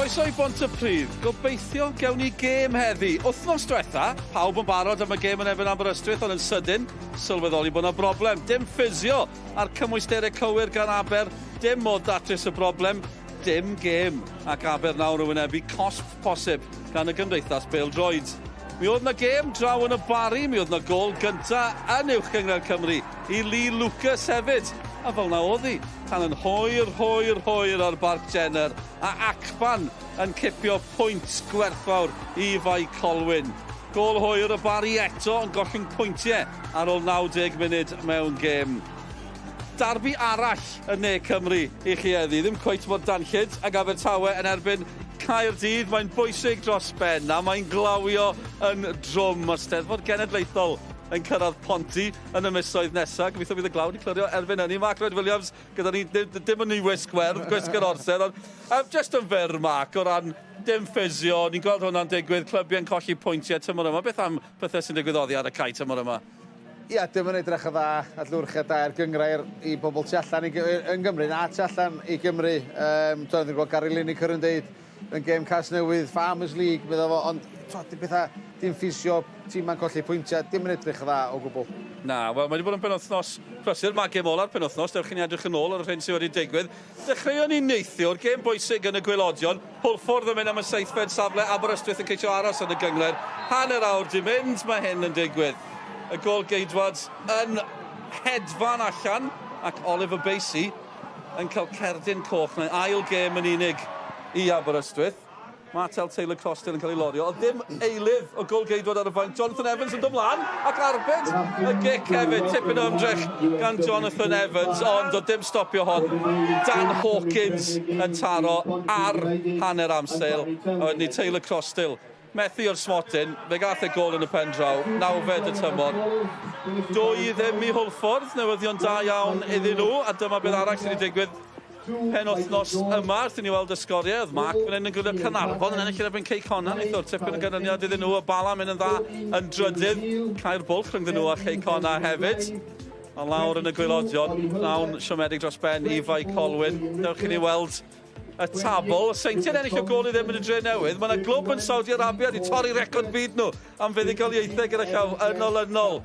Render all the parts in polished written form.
Croeso i Bontypridd. Gobeithio gewn ni gêm heddi. Wythnos diwetha, pawb yn barod am y gêm yn erbyn Aberystwyth, ond yn sydyn, sylweddoli bod yna broblem. Dim ffisio a'r cymwysterau cywir gan Aber, dim modd datrys y broblem, dim gêm. Ac Aber nawr yn wynebu cosb posib gan y Gymdeithas Bêl-droed. Mi oedd 'na gêm draw yn y Barri, mi oedd 'na gôl gynta yn Uwch Gynghrair Cymru i Lee Lucas hefyd. A fel 'na oedd hi, tan yn hwyr, hwyr, hwyr ar Barc Jenner, a Akpan yn cipio pwynt gwerthfawr i Fae Colwyn. Gôl hwyr y Barri eto yn gollwng pwyntiau ar ôl 90 munud mewn gêm. Darbi arall yn Ne Cymru i chi heddi. Ddim cweit mor danllyd ag Abertawe yn erbyn Caerdydd. Mae'n bwysig dros ben a mae'n glawio yn drwm. Mae'r Steddfod Genedlaethol yn cyrraedd Ponty yn y misoedd nesaf. Gobeithio bydd y glaw wedi clirio erbyn hynny. Mark Lloyd Williams gyda ni, dim yn ei wisg werdd, gwisg yr orsedd, ond just yn fyr, Mark, o ran dim ffisio, ni'n gweld hwnna'n digwydd, clybiau'n colli pwyntiau tymor yma. Beth am pethau sy'n digwydd oddi ar y cae tymor yma? Ia, dim yn edrych yn dda adlewyrchiad da i'r gynghrair i bobl tu allan i, yn Gymru, na tu allan i Gymru. Dwi'n gweld Gary Lineker yn deud yn gêm Casnewydd, Farmers League, meddwl fo, ond to, dim pethau, dim ffisio, tîm ma'n colli pwyntiau, dim yn edrych yn dda o gwbl. Na, wel, mae wedi bod yn penwthnos prysur. Mae gêm ola'r penwthnos, dewch i ni edrych yn ôl ar yr hyn sydd wedi digwydd. Dechreuon ni neithiwr, gêm bwysig yn y gwaelodion. Hwlffordd yn mynd am y seithfed safle, Aberystwyth yn ceisio aros yn y gynghrair. Hanner awr di mynd, mae hyn yn digwydd. Y gôl geidwad yn hedfan allan ac Oliver Basey yn cael cerdyn coch. Mae'n ail gêm yn unig i Aberystwyth. Martel Taylor Crosdale yn cael ei lorio. Oedd ddim eilydd o gôl geidwad ar y fainc. Jonathan Evans yn dod mlaen ac arbed y gic hefyd. Tipyn o ymdrech gan Jonathan Evans, ond oedd dim stopio hon. Dan Hawkins yn taro ar hanner amser. A wedyn ni Taylor Crosdale methu o'r smotyn, fe gath e gôl yn y pen draw, nawfed y tymor. 2-0 i Hwlffordd, newyddion da iawn iddyn nhw, a dyma beth arall sydd wedi digwydd penwythnos yma, wrth i ni weld y sgoriau. Oedd Mark fan hyn yn gwylio Caernarfon yn ennill yn erbyn Cei Connah, neithiwr, tipyn o ganlyniad iddyn nhw, y Bala mynd yn dda yn drydydd, cau'r bwlch rhyngddyn nhw a Chei Connah hefyd. A lawr yn y gwaelodion, pnawn siomedig dros ben i Fae Colwyn. Dewch i ni weld y tabl. Seintiau'n ennill o gôl i ddim yn y dre newydd. Mae yna glwb yn Saudi Arabia wedi torri record byd nhw am fuddugoliaethau gyda llaw yn olynol.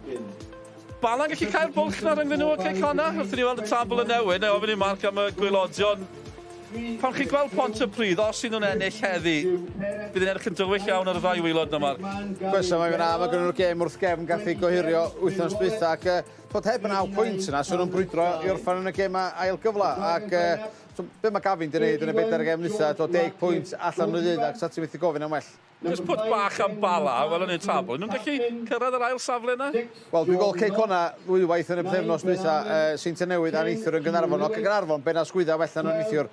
Bala'n gallu cael bwlch na rhyngddyn nhw a Cei Connah wrth i ni weld y tabl yn newid. Neu ofyn i Mark am y gwaelodion. Pan chi'n gweld Pontypridd, os y'n nhw'n ennill heddi, bydd yn edrych yn dywyll iawn ar y ddau waelod na, Mark. Fysa, mae'n fyna, mae gen nhw'r gêm wrth gefn gath ei gohirio wythnos dwytha ac bod heb y 9 pwynt yna, so nhw'n brwydro i orffan yn y gêm ail gyfle ac so, be mae Gavin di wneud yn y bedair gêm nesa, do 10 pwynt allan o ddeuddag, sa ti'n methu gofyn am well. Just pwt bach am Bala, wel yn y tabl. Nhw'n gallu cyrraedd yr ail safle yna? Wel, dwi'n gweld Cei Connah ddwywaith yn y pythefnos dwytha, Seintiau Newydd a neithiwr yn Gaernarfon. Ac yn Gaernarfon, ben a sgwydda well na nhw neithiwr.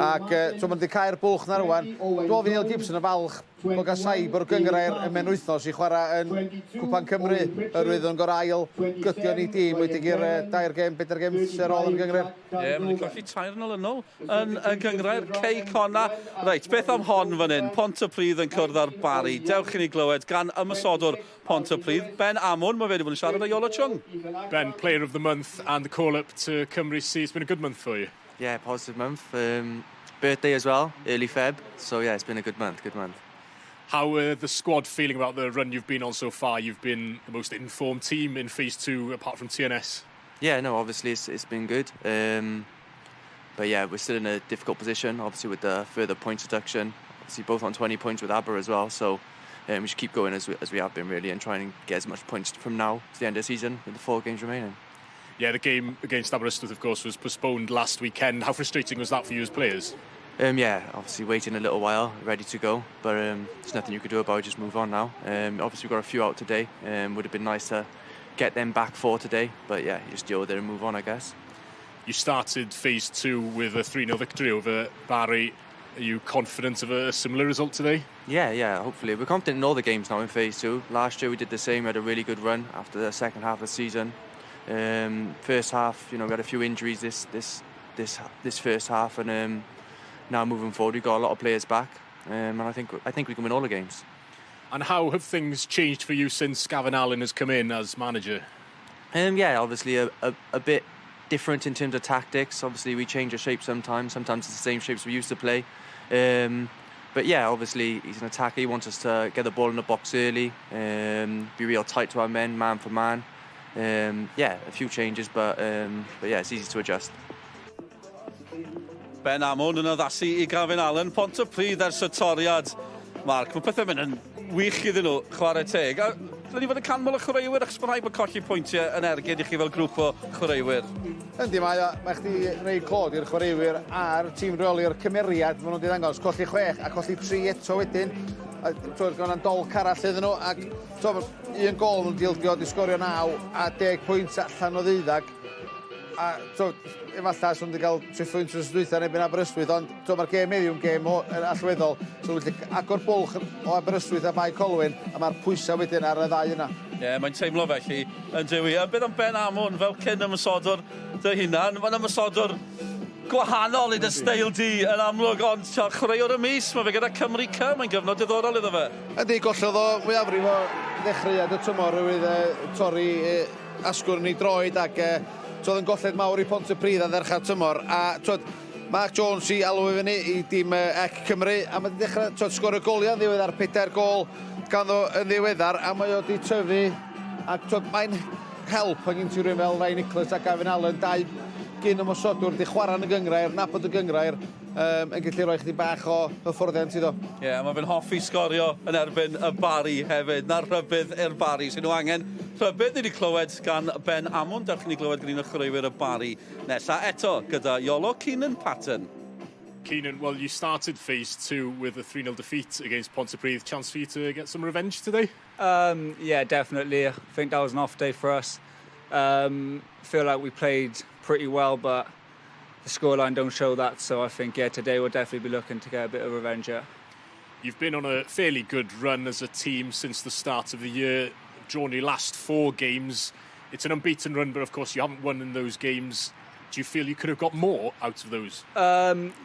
Ac so, ma'n wedi cau'r bwlch na rwan. Dwi'n meddwl fydd Neil Gibson yn falch bod gael saib o'r gynghrair y menwythnos i chwarae yn Cwpan Cymru. Yr oedd yn gorau ail gydio ni dîm wedi i'r dair gêm, bedair gêm sy'n ar ôl yn y gynghrair. Ie, yeah, maen nhw'n colli tair yn olynol yn y gynghrair Cei Connah. Reit, beth am hon fan hyn? Pontypridd yn cwrdd ar Barri. Dewch i ni glywed gan ymosodwr Pontypridd, Ben Amon. Mae fe wedi bod yn siarad â Iolo Chung. Ben, player of the month and the call up to Cymru C. It's been a good month for you. Yeah, positive month. Birthday as well, early Feb. So yeah, it's been a good month, good month. How are the squad feeling about the run you've been on so far? You've been the most informed team in Phase 2 apart from TNS. Yeah, no, obviously it's been good. But yeah, we're still in a difficult position, obviously with the further points reduction. Obviously both on 20 points with Aber as well, so we should keep going as we have been really and try and get as much points from now to the end of the season with the 4 games remaining. Yeah, the game against Aberystwyth, of course, was postponed last weekend. How frustrating was that for you as players? Yeah, obviously waiting a little while, ready to go, but there's nothing you could do about it, just move on now. Obviously we've got a few out today. Would have been nice to get them back for today, but yeah, you just deal with it and move on, I guess. You started Phase 2 with a 3-0 victory over Barry. Are you confident of a similar result today? Yeah, hopefully. We're confident in all the games now in Phase 2. Last year we did the same, we had a really good run after the second half of the season. First half, we had a few injuries this first half, and now moving forward, we've got a lot of players back, and I think we can win all the games. And how have things changed for you since Gavin Allen has come in as manager? Yeah, obviously a bit different in terms of tactics. Obviously, we change the shape sometimes. Sometimes it's the same shapes we used to play. But yeah, obviously he's an attacker. He wants us to get the ball in the box early, be real tight to our men, man for man. Yeah, a few changes, but yeah, it's easy to adjust. Ben Amon yn addasu i Gavin Allen. Pontypridd ers y toriad. Mark, mae pethau mynd yn wych iddyn nhw, chwarae teg. A dylen ni fod yn canmol y chwaraewyr, achos mae'n rhaid bod colli pwyntiau yn ergyd i chi fel grŵp o chwaraewyr. Yndi, mae chdi rhoi clod i'r chwaraewyr a'r tîm reoli'r cymeriad maen nhw'n wedi ddangos. Colli 6 a colli 3 eto wedyn. A gwna'n dolc arall iddyn nhw. Ac un gol nhw'n dildio, di sgorio 9 a 10 pwynt allan o 12. A efallai swn wedi cael 3 pwynt wrth dwytha yn erbyn Aberystwyth, ond mae'r gêm heddiw'n gêm allweddol. So felly agor bwlch o Aberystwyth a Bae Colwyn, a mae'r pwysau wedyn ar y ddau yna. Ie, yeah, mae'n teimlo felly yn dewi. A beth am Ben Amon fel cyn ymosodwr dy hunan? Mae'n ymosodwr gwahanol i dy steil di yn amlwg, ond chwaraewr y mis, mae fe gyda Cymru C, mae'n gyfnod diddorol iddo fe. Yndi, gollodd o mwyafrif o ddechreuad y tymor oherwydd torri asgwrn i droed ac oedd yn golled mawr i Pontypridd a ddechrau tymor. A Mark Jones i alw i fyny i dîm EC Cymru, a mae wedi dechrau sgorio goliau yn ddiweddar, 4 gôl ganddo yn ddiweddar, a mae o wedi tyfu. Ac mae'n help pan gen ti rhywun fel Ryan Nicholas a Gavin Allen, dau gyn ymosodwr, wedi chwarae yn y gynghrair, nabod y gynghrair, yn gallu rhoi chdi bach o hyfforddiant iddo. Ie, yeah, mae fe'n hoffi sgorio yn erbyn y Barri hefyd. Na'r rhybudd i'r Barri sy'n nhw angen. Rhybudd ni wedi clywed gan Ben Amon, dewch ni glywed gan un o chwaraewyr y Barri nesa eto gyda Iolo Keenan Patton. Keenan, well, you started phase 2 with a 3-0 defeat against Pontypridd. Chance for you to get some revenge today? Yeah, definitely. I think that was an off day for us. Feel like we played pretty well, but the scoreline don't show that. So I think, yeah, today we'll definitely be looking to get a bit of revenge. Yeah. You've been on a fairly good run as a team since the start of the year. Drawn your last 4 games. It's an unbeaten run, but of course you haven't won in those games. Do you feel you could have got more out of those?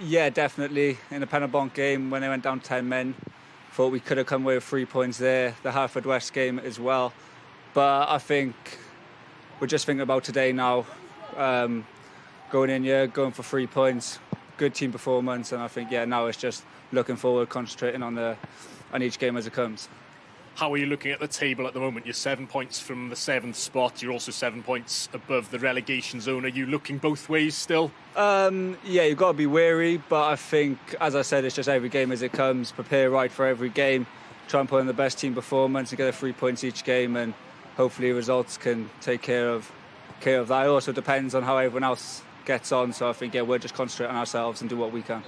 Yeah, definitely. In the Penybont game, when they went down 10 men, thought we could have come away with 3 points there. The Haverfordwest game as well. But I think we're just thinking about today now. Going in here, going for 3 points, good team performance, and I think, yeah, now it's just looking forward, concentrating on each game as it comes. How are you looking at the table at the moment? You're 7 points from the 7th spot. You're also 7 points above the relegation zone. Are you looking both ways still? Yeah, you've got to be wary, but I think, as I said, it's just every game as it comes. Prepare right for every game. Try and put in the best team performance and get the 3 points each game, and hopefully results can take care of that. It also depends on how everyone else gets on, so I think, yeah, we'll just concentrate on ourselves and do what we can.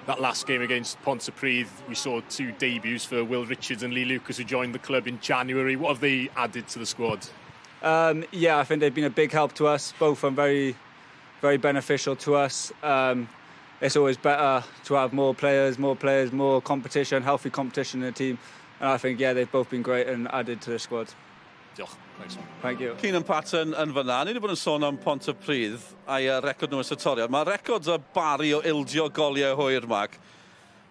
That last game against Pontypridd, we saw 2 debuts for Will Richards and Lee Lucas, who joined the club in January. What have they added to the squad? Yeah, I think they've been a big help to us. Both are very, very beneficial to us. It's always better to have more players, more competition, healthy competition in the team. And I think, yeah, they've both been great and added to the squad. Diolch. Thanks. Thank you. Keenan Patton yn fyna. Ni wedi bod yn sôn am Pontypridd a'i record nhw ers y toriad. Mae record y Barri o ildio goliau hwyr, Mark.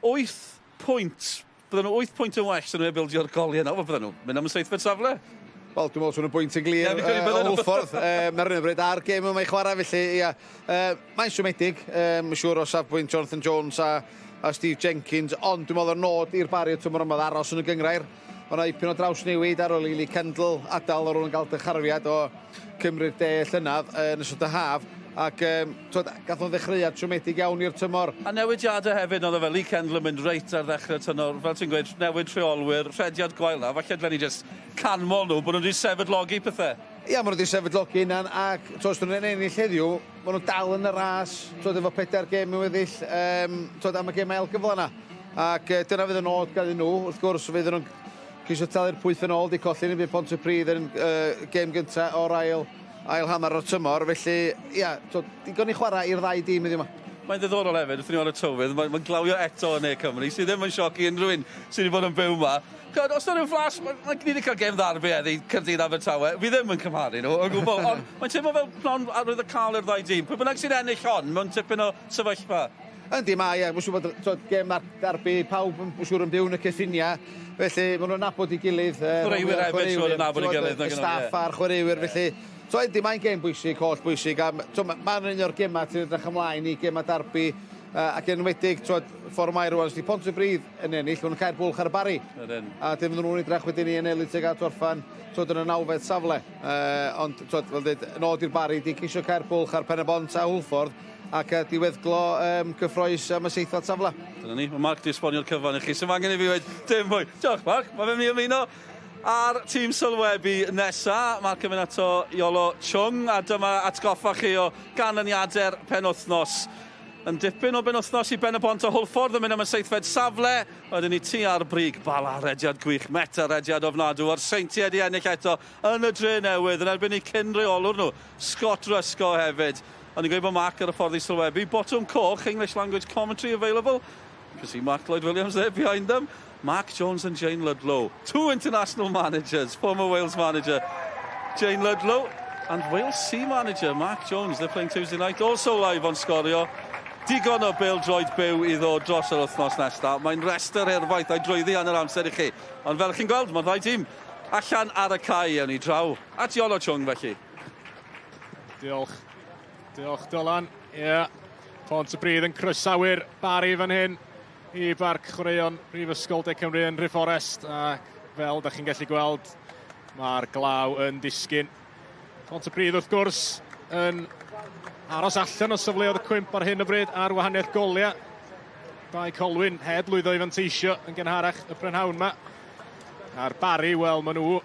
8 pwynt. Bydden nhw 8 pwynt yn well sy'n nhw'n bildio'r goliau yna. Bydden nhw mynd am y 7fed safle? Wel, dwi'n meddwl swn nhw'n bwynt yn glir o Hwlffordd. Mae'r un o bryd ar gêm yma i chwarae, felly, ia. Mae'n siomedig, mae'n siŵr o safbwynt Jonathan Jones a Steve Jenkins, ond dwi'n meddwl yr nod i'r Barri y tymor yma aros yn y gynghrair. O'na ipyn o drawsnewid ar ôl i Lee Kendall adael ar ôl yn gael dyrchafiad o Cymru'r De llynedd yn ystod y haf. Ac gath o'n ddechreuad siomedig iawn i'r tymor. A newidiadau hefyd, oedd e fel Lee Kendall yn mynd reit ar ddechrau tymor. Fel ti'n gweud, newid rheolwyr, rhediad gwael na. Falle dlen ni jyst canmol nhw bod nhw wedi sefydlogi pethau. Ia, maen nhw wedi sefydlogi hunan ac os nhw'n ennill heddiw, maen nhw dal yn y ras, efo 4 gêm yn weddill, am y gêm ail gyfle yna. Ac dyna fydd y nod ganddyn nhw, wrth gwrs, fydd nhw'n ceisio talu'r pwyth yn ôl, di colli yn Pontypridd yn gêm gyntaf o'r ail hanner o'r tymor, felly, ia, digon i chwarae i'r ddau dîm heddiw yma. Mae'n ddiddorol hefyd, wrth i ni weld y tywydd, mae'n glawio eto yn Ne Cymru, sydd ddim yn sioc i unrhyw un sydd wedi bod yn byw yma. Os na rhyw flas, ni wedi cael gêm ddarbi heddi, Caerdydd Abertawe, fi ddim yn cymharu nhw, o gwbl, ond mae'n teimlo fel bron arwydd y cael i'r ddau dîm. Pwy bynnag sy'n ennill hon, mewn tipyn o sefyllfa. Yndi, mae, ie, mae'n siŵr bod gêm darbi, pawb yn siŵr yn byw yn y cyffiniau, felly maen nhw'n nabod ei gilydd. Chwaraewyr hefyd, siŵr yn nabod ei gilydd. Y staff a'r chwaraewyr, felly. So, yndi, mae'n gêm bwysig, holl bwysig. Mae'n un o'r gemau ti'n edrych ymlaen i, gemau darbi. Ac enwedig, twod, ffordd mae rwan, os di Pontypridd yn ennill, maen nhw'n cau'r bwlch ar y Barri. A dim nhw'n edrych wedyn i enelu tuag at orffan, twod, yn y 9fed safle. Ond, twod, fel dweud, nod i'r Barri di ceisio cau'r bwlch ar Pen-y-bont a Hwlffordd ac diweddglo cyffroes am y 7fed safle. Dyna ni, mae Mark di esbonio'r cyfan i chi, sy'n angen i fi weud dim mwy. Diolch, Mark, mae fe'n mynd i ymuno a'r tîm sylwebu nesa. Mark yn mynd ato Iolo Chung, a dyma atgoffa chi o ganlyniadau'r penwythnos. Yn dipyn o benwythnos i Ben-y-bont a Hwlffordd yn mynd am y 7fed safle. Wedyn ni ti ar brig, Bala rediad gwych, Meta rediad ofnadw, a'r Seintiau di ennill eto yn y Dre Newydd, yn erbyn i cyn reolwr nhw, Scott Rusco hefyd. Ond i'n gweud bod Mark ar y ffordd i sylwebu. Botwm coch, English language commentary available. You can see Mark Lloyd Williams there behind them. Mark Jones and Jane Ludlow, two international managers, former Wales manager Jane Ludlow and Wales C manager Mark Jones. They're playing Tuesday night, also live on Sgorio. Digon o bêl-droed byw i ddod dros yr wythnos nesaf. Mae'n restr hirfaith a'i drwyddi yn yr amser i chi. Ond fel chi'n gweld, mae'r ddau dîm allan ar y cae. Ewn ni draw at Iolo Chung felly. Diolch. Diolch, Dylan. Ie. Yeah. Pontypridd yn croesawu'r Barri fan hyn i Barc Chwaraeon Prifysgol De Cymru yn Rhyfforest. Ac fel da chi'n gallu gweld, mae'r glaw yn disgyn. Pontypridd wrth gwrs yn aros allan o safleoedd y cwymp ar hyn o bryd ar wahaniaeth goliau. Bae Colwyn heb lwyddo i fanteisio yn gynharach y prynhawn yma. A'r Barri, wel, maen nhw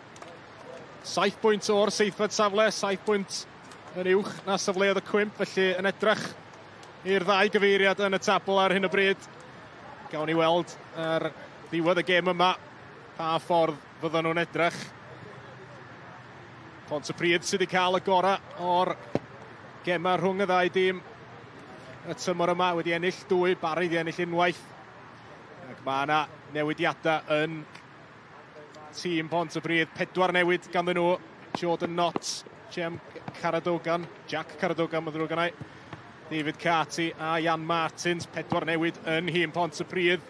7 bwynt o'r 7fed safle, 7 bwynt yn uwch na safleoedd y cwymp, felly yn edrych i'r ddau gyfeiriad yn y tabl ar hyn o bryd. Gawn ni weld ar ddiwedd y gêm yma pa ffordd fyddan nhw'n edrych. Pontypridd sydd wedi cael y gorau o'r gemau rhwng y ddau dîm y tymor yma, wedi ennill 2, Barri wedi ennill unwaith. Ac mae yna newidiadau yn tîm Pontypridd, 4 newid ganddyn nhw. Jordan Knott, Jem Caradogan, Jack Caradogan, mae'n ddrwg gennai, David Carty a Jan Martins, 4 newid yn nhîm Pontypridd.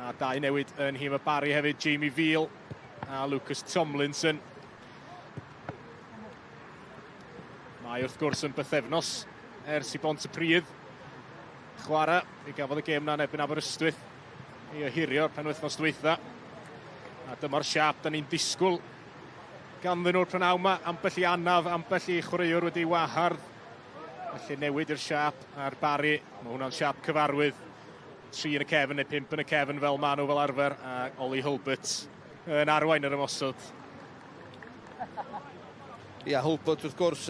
A 2 newid yn nhîm y Barri hefyd, Jamie Veal a Lucas Tomlinson. Mae wrth gwrs yn bythefnos ers i Bontypridd chwarae. Mi gafodd y gêm na'n erbyn Aberystwyth i ohirio'r penwythnos dwytha. A dyma'r siâp da ni'n disgwyl ganddyn nhw'r prynhawn yma. Ambell i anaf, ambell i chwaraewr wedi wahardd. Felly newid i'r siâp a'r Barri. Mae hwnna'n siâp cyfarwydd. 3 yn y cefn neu 5 yn y cefn fel maen nhw fel arfer. A Ollie Hulbert yn arwain yr ymosod. Ia, Hulbert wrth gwrs,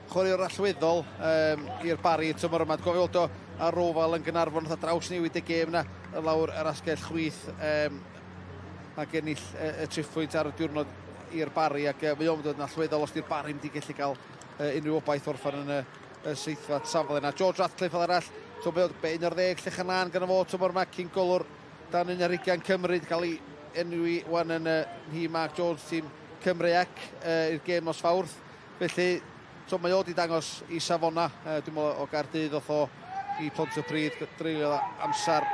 chwaraewr allweddol i'r Barri tymor yma. Dwi'n gofio weld o ar Rofal yn Gaernarfon, nath o drawsnewid y gêm na lawr yr asgell chwith ac ennill y triphwynt ar y diwrnod i'r Barri, ac mae o'n dod yn allweddol os di'r Barri mynd i gallu cael unrhyw obaith orffan yn y 7fed safle yna. George Ratcliffe fel arall, so be oedd 11 Llechen Lân gan y fo tymor yma, cyn golwr dan 21 Cymru, wedi cael ei enwi wan yn nhîm Mark Jones, tîm Cymru ac i'r gêm nos Fawrth. Felly, so mae o wedi dangos i safona, dwi'n meddwl o Gaerdydd oedd o i Pontypridd, dreuliodd amser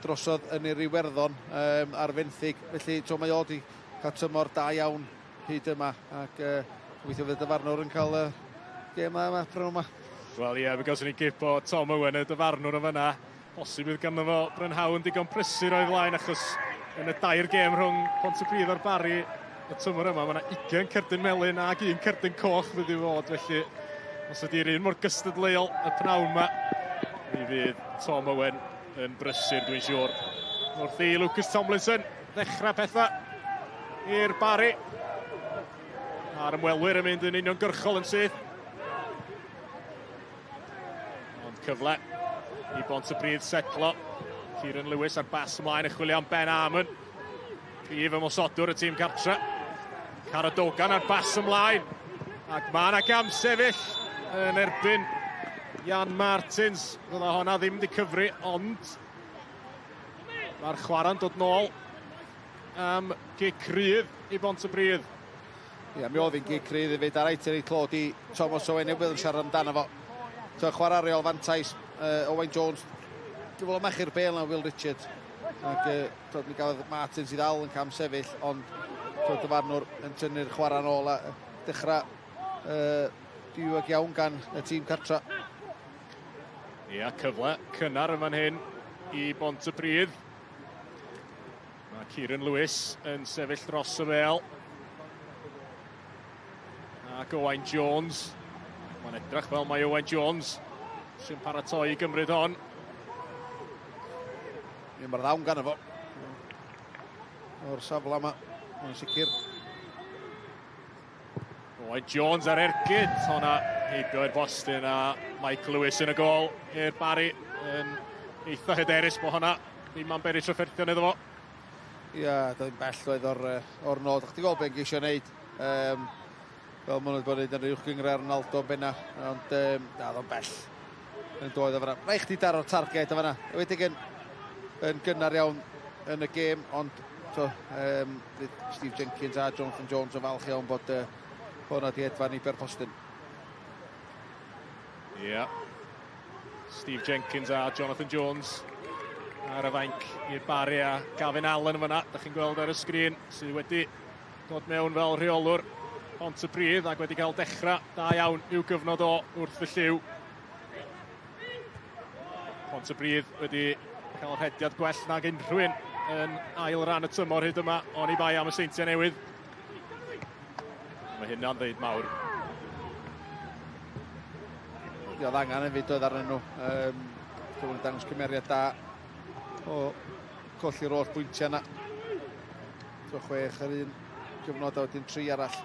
drosodd yn yr Iwerddon ar fenthyg. Felly, so mae o wedi cael tymor da iawn hyd yma, ac gobeithio fydd y dyfarnwr yn cael y gêm yma prynhawn yma. Wel ie, fe gawson ni gip o Tom Owen y dyfarnwr o fyna. Bosib bydd ganddo fo brynhawn digon prysur o'i flaen, achos yn y dair gêm rhwng Pontypridd a'r Barri y tymor yma, mae yna 20 cerdyn melyn ac 1 cerdyn coch fydd i fod, felly os ydy'r un mor gystadleuol y pnawn yma, mi fydd Tom Owen yn brysur, dwi'n siŵr. Wrth i Lucas Tomlinson ddechrau pethau i'r Barri. A'r ymwelwyr yn mynd yn uniongyrchol yn syth. Ond cyfle i Bontypridd setlo. Kieran Lewis ar bas ymlaen y chwilio am Ben Armon. Prif ymosodwr y tîm cartre. Caradogan ar bas ymlaen. Ac mae yna gam sefyll yn erbyn Jan Martins. Fydda honna ddim wedi cyfri, ond mae'r chwarae'n dod nôl am gic rydd i Bontypridd. Ia, mi oedd hi'n gic rydd hefyd, a rhaid i ni clod i Thomas Owen, bydd yn siarad amdano fo. So, chwarae reol fantais, Owain Jones, dwi'n meddwl machu'r bêl na Will Richards. Ac mi gafodd Martins i ddal yn cam sefyll, ond dyfarnwr yn tynnu'r chwarae nôl a dechrau diwag iawn gan y tîm cartra. Ia, cyfle cynnar yn fan hyn i Bontypridd. Mae Kieran Lewis yn sefyll dros y bêl. Ac Owain Jones. Mae'n edrych fel mae Owain Jones sy'n paratoi i gymryd hon. Ie, mae'r ddawn gan fo. O'r safle yma, mae'n sicr. Owain Jones ar ergyd. Honna heibio i'r postyn a Mike Lewis yn y gôl i'r Barri. Yn eitha hyderus bod honna ddim am beri trafferthion iddo fo. Ia, doedd bell oedd o'r nod. Chdi gweld be'n geisio wneud. Fel maen nhw wedi bod yn gwneud yn uwch gynghrair Ronaldo yn benna. Ond na, oedd o'n bell yn dod o fanna. Rhaid chdi daro'r targed o fanna. Wedig yn gynnar iawn yn y gêm, ond to, Steve Jenkins a Jonathan Jones yn falch iawn bod hwnna di hedfan i postyn. Ie. Yeah. Steve Jenkins a Jonathan Jones ar y fainc i'r Barri a Gavin Allen yn fanna. Da chi'n gweld ar y sgrin sydd wedi dod mewn fel rheolwr Pontypridd ac wedi cael dechrau da iawn i'w gyfnod o wrth y llyw. Pontypridd wedi cael rhediad gwell nag unrhyw un yn ail ran y tymor hyd yma, oni bai am y Seintiau Newydd. Mae hynna'n ddeud mawr. Oedd angen hefyd oedd arnyn nhw. Dwi'n dangos cymeriad da o colli'r holl bwyntiau yna. 6 ar un gyfnod a wedyn 3 arall.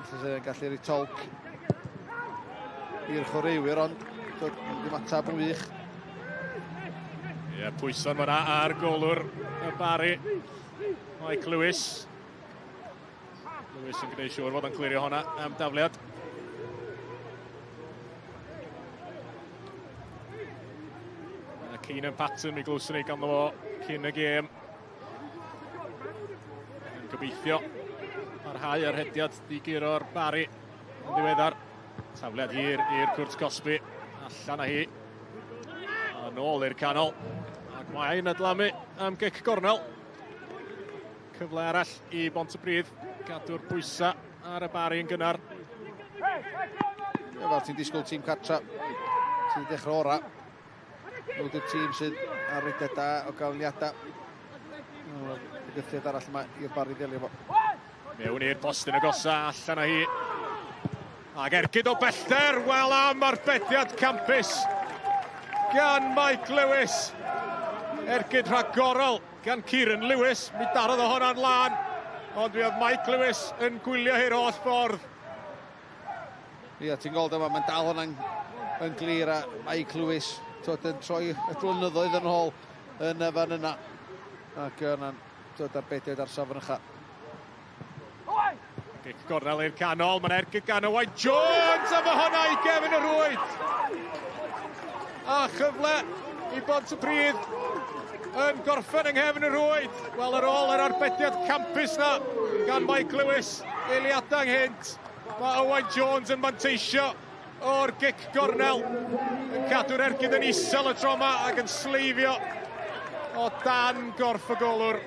Felly sy'n gallu rhoi tolc i'r chwaraewyr, ond ddim atab yn wych. Ie, pwyson fan'na ar golwr y Barri. Mike Lewis. Lewis yn gwneud siŵr fod o'n clirio honna am dafliad. A Keenan Patton, mi glywson ni ganddo fo cyn y gêm. Yn gobeithio parhau ar rhediad di guro'r Barri yn ddiweddar. Tafliad hir i'r cwrt cosbi. Allan â hi. A nôl i'r canol. Ac mae'n adlamu am gic gornel. Cyfle arall i Bontypridd gadw'r pwysa ar y Barri yn gynnar. Fel ti'n disgwyl tîm cartra sydd wedi dechrau ora. Nhw ydy'r tîm sydd ar rediad da o ganlyniadau. Bygythiad arall yma i'r Barri ddelio fo. Mewn i'r postyn agosa, allan â hi. Ac ergyd o bellter, wel am arbediad campus gan Mike Lewis. Ergyd rhagorol gan Kieran Lewis. Mi darodd o hwnna'n lân, ond mi oedd Mike Lewis yn gwylio hi'r holl ffordd. Ia, ti'n gweld yma, mae'n dal hwnna'n yn glir a Mike Lewis twod, yn troi y blynyddoedd yn ôl yn y fan yna. Ac yna'n dod arbediad ar safon ucha. Gic gornel i'r canol, mae'n ergyd gan Owain Jones, a mae hwnna i gefn y rwyd. A chyfle i Bontypridd yn gorffen yng nghefn y rwyd. Wel, ar ôl yr arbediad campus na gan Mike Lewis, eiliadau ynghynt, mae Owain Jones yn manteisio o'r gic gornel, yn cadw'r ergyd yn isel y tro yma ac yn sleifio o dan gorff y golwr.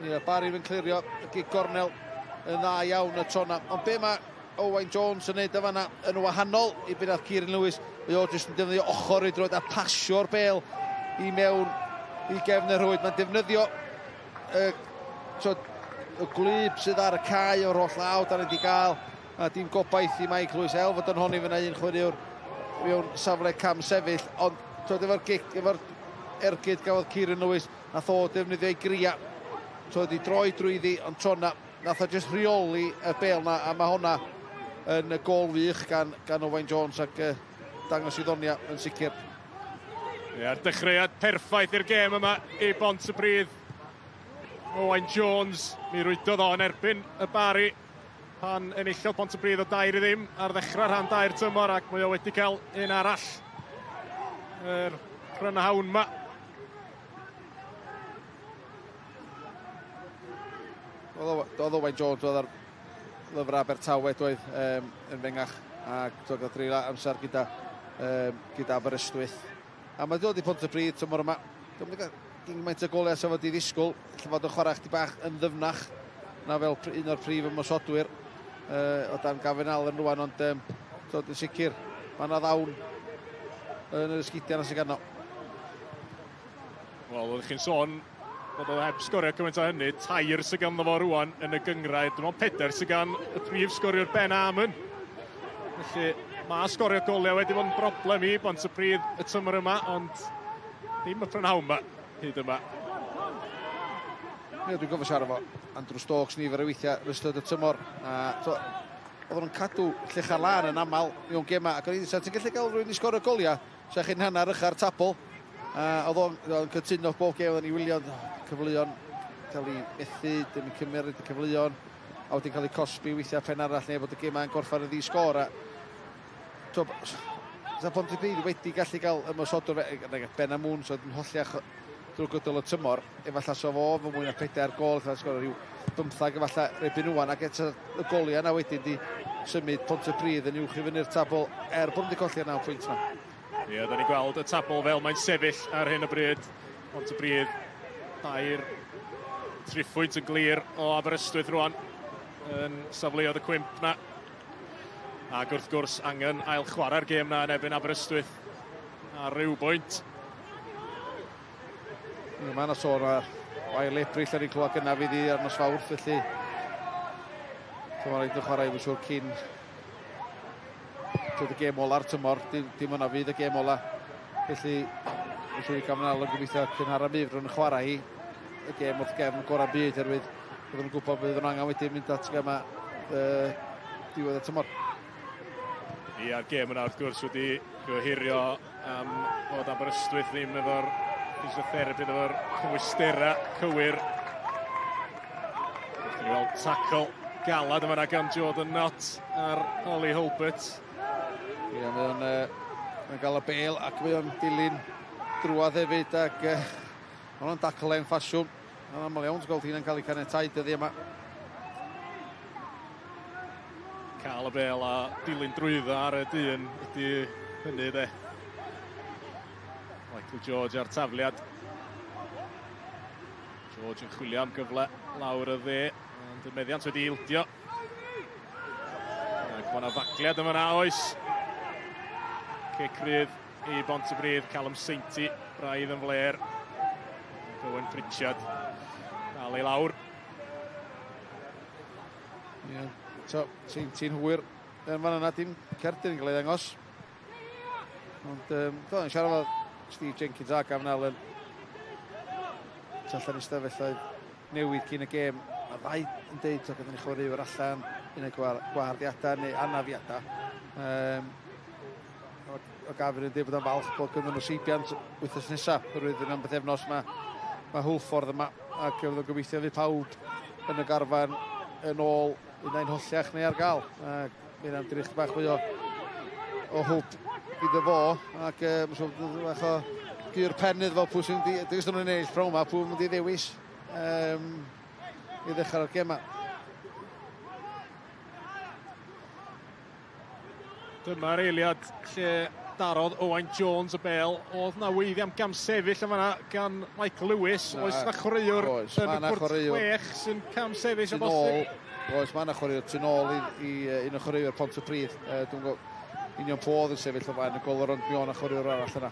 Ie, Barry yn clirio y gic gornel yn dda iawn y tro na. Ond be mae Owain Jones yn neud o fanna yn wahanol i be nath Kieran Lewis, mae o jyst yn defnyddio ochr i droed a pasio'r bêl i mewn i gefn y rhwyd. Mae'n defnyddio y gwlyb sydd ar y cae o'r holl law da ni wedi gael. A dim gobaith i Mike Lewis el fod yn honni fyna un chwaraewr mewn safle cam sefyll. Ond twod, efo'r gic, efo'r ergyd gafodd Kieran Lewis, nath o defnyddio ei gria. Twod, i droi drwyddi, ond tro na, nath o jyst rheoli y bêl na, a mae hwnna yn y gôl wych gan Owain Jones ac dangos i ddonia yn sicr. Ia'r dechreuad perffaith i'r gêm yma i Bontypridd. Owain Jones, mi rwydodd o yn erbyn y Barri pan enillodd Pontypridd o 2-0 ar ddechrau rhan 2 tymor, ac mae o wedi cael un arall yr prynhawn yma. Oedd Owain Jones oedd ar lyfrau Abertawe doedd yn fengach ac doedd o dreulio amser gyda Aberystwyth. A mae dod i Pontypridd tymor yma. Dwi'n mynd i gael gymaint o goliau sa fod i ddisgwyl. Lle fod yn chwarae chdi bach yn ddyfnach na fel un o'r prif ymosodwyr o dan Gavin Allen rwan, ond dod yn sicr mae yna ddawn yn yr esgidiau yna sy'n ganddo. Wel, oeddech chi'n sôn bod o heb sgorio cymaint o hynny, 3 sydd ganddo fo rwan yn y gynghrair. Dim ond 4 sydd gan y prif sgoriwr Ben Amon. Felly mae sgorio goliau wedi bod yn broblem i Bontypridd y tymor yma, ond ddim y prynhawn yma hyd yma. Ie, dwi'n gofio siarad efo Andrew Stokes nifer o weithiau yn ystod y tymor. A, so, oedden nhw'n cadw llechar lân yn aml mewn gema, ac o'n i'n dweud, ti'n gallu gael rhywun i sgorio goliau, sa chi'n hanner ucha'r tabl. A oedd o'n cytuno bob gêm, oedden ni wylio cyfleon cael ei methu, dim yn cymryd y cyfleon, a wedyn cael ei cosbi weithiau pen arall neu bod y gêm yn gorffan yn ddi-sgôr. A sa Pontypridd wedi gallu cael ymosodwr Ben Amoun, so yn holliach drwy gydol y tymor, efallai so fo fy mwy na 4 gol, efallai sgorio rhyw 15 efallai erbyn rwan, ac eto y goliau yna wedyn di symud Pontypridd yn uwch i fyny'r tabl, er bod nhw wedi colli'r 9 pwynt yna. Ie, da ni'n gweld y tabl fel mae'n sefyll ar hyn o bryd. Pontypridd, 2 triphwynt yn glir o Aberystwyth rwan yn safleoedd y cwymp na. Ac wrth gwrs angen ail chwarae'r gêm na yn erbyn Aberystwyth ar ryw bwynt. Ie, mae yna sôn ar ail Ebrill ar ein clywed gyna fydd hi ar nos Fawrth, felly so mae'n rhaid yn chwarae fy siŵr cyn y gêm ola'r tymor, dim yna fydd y gêm ola. Felly, mae'n siŵr i Gavin Allen gobeithio cynhara mi fydd nhw'n chwarae hi y gêm wrth gefn gorau byd, herwydd byddwn nhw'n gwybod bydd nhw'n angen wedyn mynd at gema diwedd y tymor. Ie, a'r gêm yna wrth gwrs wedi gohirio am fod Aberystwyth ddim efo'r physiotherapy, efo'r cymwysterau cywir. Wrth i ni weld tackle galad yma gan Jordan Knott ar Ollie Hulbert. Ie, mae o'n mae'n gael y bel ac mae o'n dilyn drwadd hefyd ac mae o'n dacl hen ffasiwn. Mae'n aml iawn ti'n gweld hynna'n cael ei caniatáu dyddi yma. Cael y bel a dilyn drwyddo ar y dyn ydy hynny de. Michael George ar tafliad. George yn chwilio am gyfle lawr y dde, ond y meddiant wedi ildio. Ac mae yna fagliad yma na oes. Cic rydd i Bontypridd, Callum Sainty, braidd yn fler. Owen Pritchard dal ei lawr. Ie, so, Sainty'n hwyr yn fan yna, dim cerdyn yn cael ei ddangos. Ond, do, yn siarad efo Steve Jenkins a Gavin Allen. Allan i stafelloedd newid cyn y gêm. Mae'r ddau yn deud, so, gyda ni chwaraewyr allan, un o'r gwaharddiadau neu anafiadau. O Gavin yn deud bod o'n falch bod gynddyn nhw seibiant wythnos nesaf, oherwydd yn am bythefnos mae Hwlffordd yma, ac fydd o'n gobeithio fydd pawb yn y garfan yn ôl un ai'n holliach neu ar gael. Ac mae hynna'n drych bach fwy o hwb iddo fo, ac mae'n siŵr bod bach o gyr pen iddo fo pwy sy'n mynd i, dewis nhw'n ennill prawn yma, pwy yn mynd i ddewis i ddechrau'r gema. Dyma'r eiliad lle darodd Owain Jones y bel. Oedd na weiddi am gamsefyll yn fan'na gan Michael Lewis. Na, Oes na chwaraewr oes, yn ma' y 'na cwrt chwaraewr. 6 sy'n camsefyll o Tu bosib? nôl, oes, mae yna chwaraewr tu nôl i un o chwaraewyr Pontypridd. Dwi'n gwybod union pwy oedd yn sefyll o flaen y golwr, ond mi oedd 'na chwaraewr arall yna.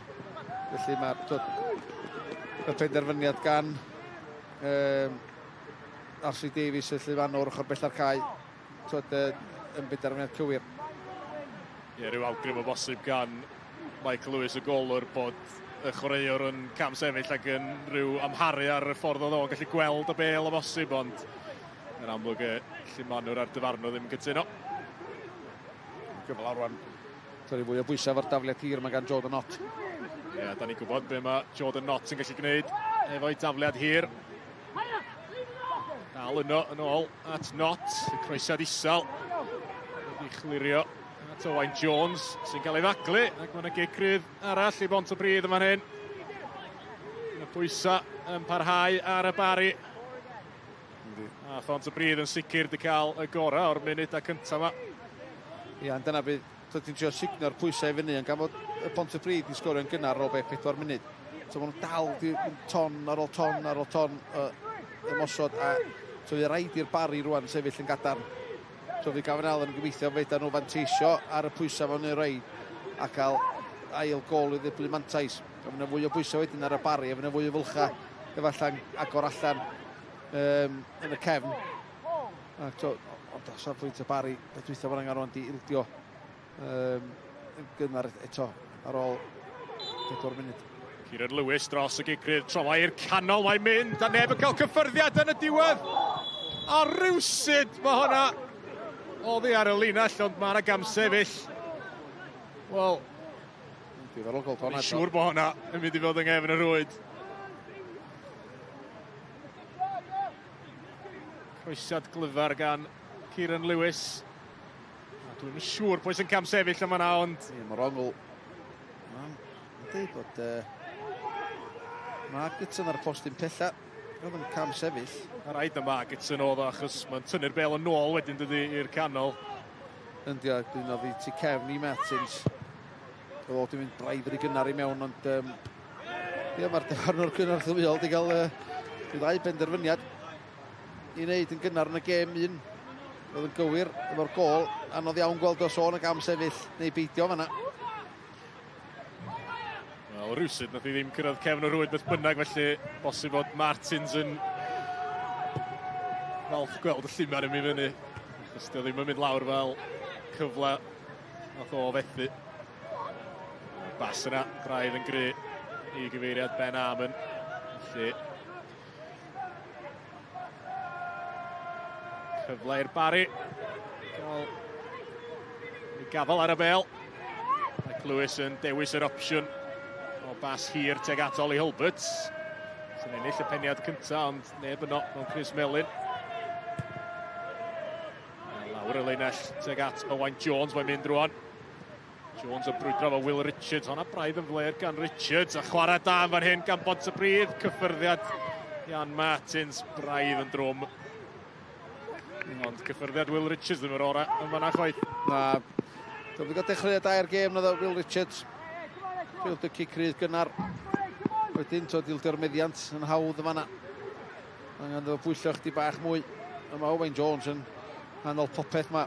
Felly mae'r y penderfyniad gan RC Davies, y llufanwr ochr bella'r cae, yn benderfyniad cywir. Ie, rhyw awgrym o bosib gan Michael Lewis y golwr bod y chwaraewr yn camsefyll ac yn rhyw amharu ar y ffordd oedd o'n gallu gweld y bel o bosib, ond yn amlwg y llumanwr a'r dyfarnwr ddim yn cytuno. Gyfle rwan. Torri fwy o bwysau efo'r dafliad hir mae gan Jordan Knott. Ie, da ni'n gwybod be mae Jordan Knott yn gallu gwneud efo'i dafliad hir. Dal yno yn ôl at Knott, y croesiad isel. Wedi chlirio at Owain Jones sy'n cael ei faglu, ac mae yna gic rydd arall i Bontypridd yma'n hyn. Y pwysau yn parhau ar y Barri. A Phontypridd yn sicr wedi cael y gorau o'r munudau cyntaf yma. Ie, ond dyna bydd, so ti'n trio signo'r pwysau i fyny, ond gan fod y Pontypridd wedi sgorio yn gynnar ar ôl be 4 munud. So maen nhw'n dal di ton ar ôl ton ar ôl ton ymosod, a so fydd rhaid i'r Barri rwan sefyll yn gadarn. So fydd Gavin Allen yn gobeithio fedra nhw fanteisio ar y pwysau maen nhw'n rhaid a cael ail gol i ddyblu mantais. A fyna fwy o bwysau wedyn ar y Barri, a fyna fwy o fylcha efallai'n agor allan yn y cefn. Ac to, ond o safbwynt y Barri, beth dwytha bod angen rwan di ildio yn gynnar eto ar ôl 4 munud. Kieran Lewis dros y gigrydd, troma i'r canol, mae'n mynd, a neb yn cael cyffyrddiad yn y diwedd. A rywsut mae hwnna oddi ar y linell, ond mae yna gamsefyll. Wel, diddorol gweld hwnna. Dwi'n siŵr bod hwnna yn mynd i fod yng nghefn y rwyd. Croesiad glyfar gan Kieran Lewis. A dwi'n siŵr pwy sy'n camsefyll yma na, ond... Ie, mae'r ongl. Mae'n dweud bod Margetson ar y postyn pella. Oedd yn cam sefyll. A rhaid na Margetson oedd o, achos mae'n tynnu'r bel yn ôl wedyn dydy i'r canol. Yndi, a dwi'n oddi tu cefn i Martins. Oedd o wedi mynd braidd rhy gynnar i mewn, ond ie, mae'r dyfarnwr cynorthwyol wedi cael ddau benderfyniad i wneud yn gynnar yn y gêm. Un oedd yn gywir efo'r gôl, anodd iawn gweld os o'n y gam sefyll neu beidio fanna. Wel, rywsut nath i ddim cyrraedd cefn y rwyd beth bynnag, felly bosib bod Martins yn falch gweld y lluman yn mynd fyny. Achos dio ddim yn mynd lawr fel cyfle nath o fethu. Bas yna, braidd yn gry i gyfeiriad Ben Amon. Felly cyfle i'r Barri. Gael ei gafel ar y bel. Mike Lewis yn dewis yr opsiwn o bas hir tuag at Ollie Hulbert. Sy'n ennill y peniad cyntaf, ond neb yno mewn crys melyn. A lawr y linell tuag at Owain Jones, mae'n mynd rwan. Jones yn brwydro efo Will Richards, honna braidd yn fler gan Richards, a chwarae da yn fan hyn gan Bontypridd, cyffyrddiad Ian Martins, braidd yn drwm. Ond cyffyrddiad Will Richards ddim yr orau yn fanna chwaith. Na, dwi'n wedi cael dechreuad da i'r gêm na ddo Will Richards. Ildio cic rydd gynnar. Wedyn, to, dildio'r meddiant yn hawdd yn fanna. Angen ddo bwyllio chdi bach mwy. A mae Owain Jones yn hanol popeth mae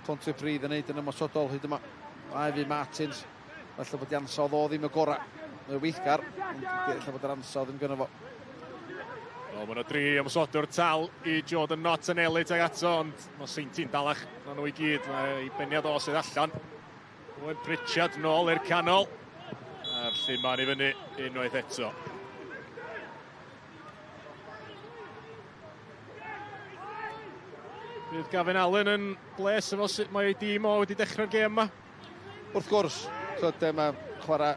Pontypridd yn neud yn ymosodol hyd yma. A hefyd Martins. Falle bod ansawdd o ddim y gorau. Mae'n weithgar, ond falle bod yr ansawdd ddim gynno fo. Wel, mae yna dri ymosodwr tal i Jordan Knott yn elit ag ato, ond mae Seinti'n dalach na nhw i gyd. Mae ei beniad o sydd allan. Owen Pritchard nôl i'r canol. A'r lluman i fyny unwaith eto. Bydd Gavin Allen yn bles efo sut mae ei dîm o wedi dechrau'r gêm yma. Wrth gwrs, mae chwarae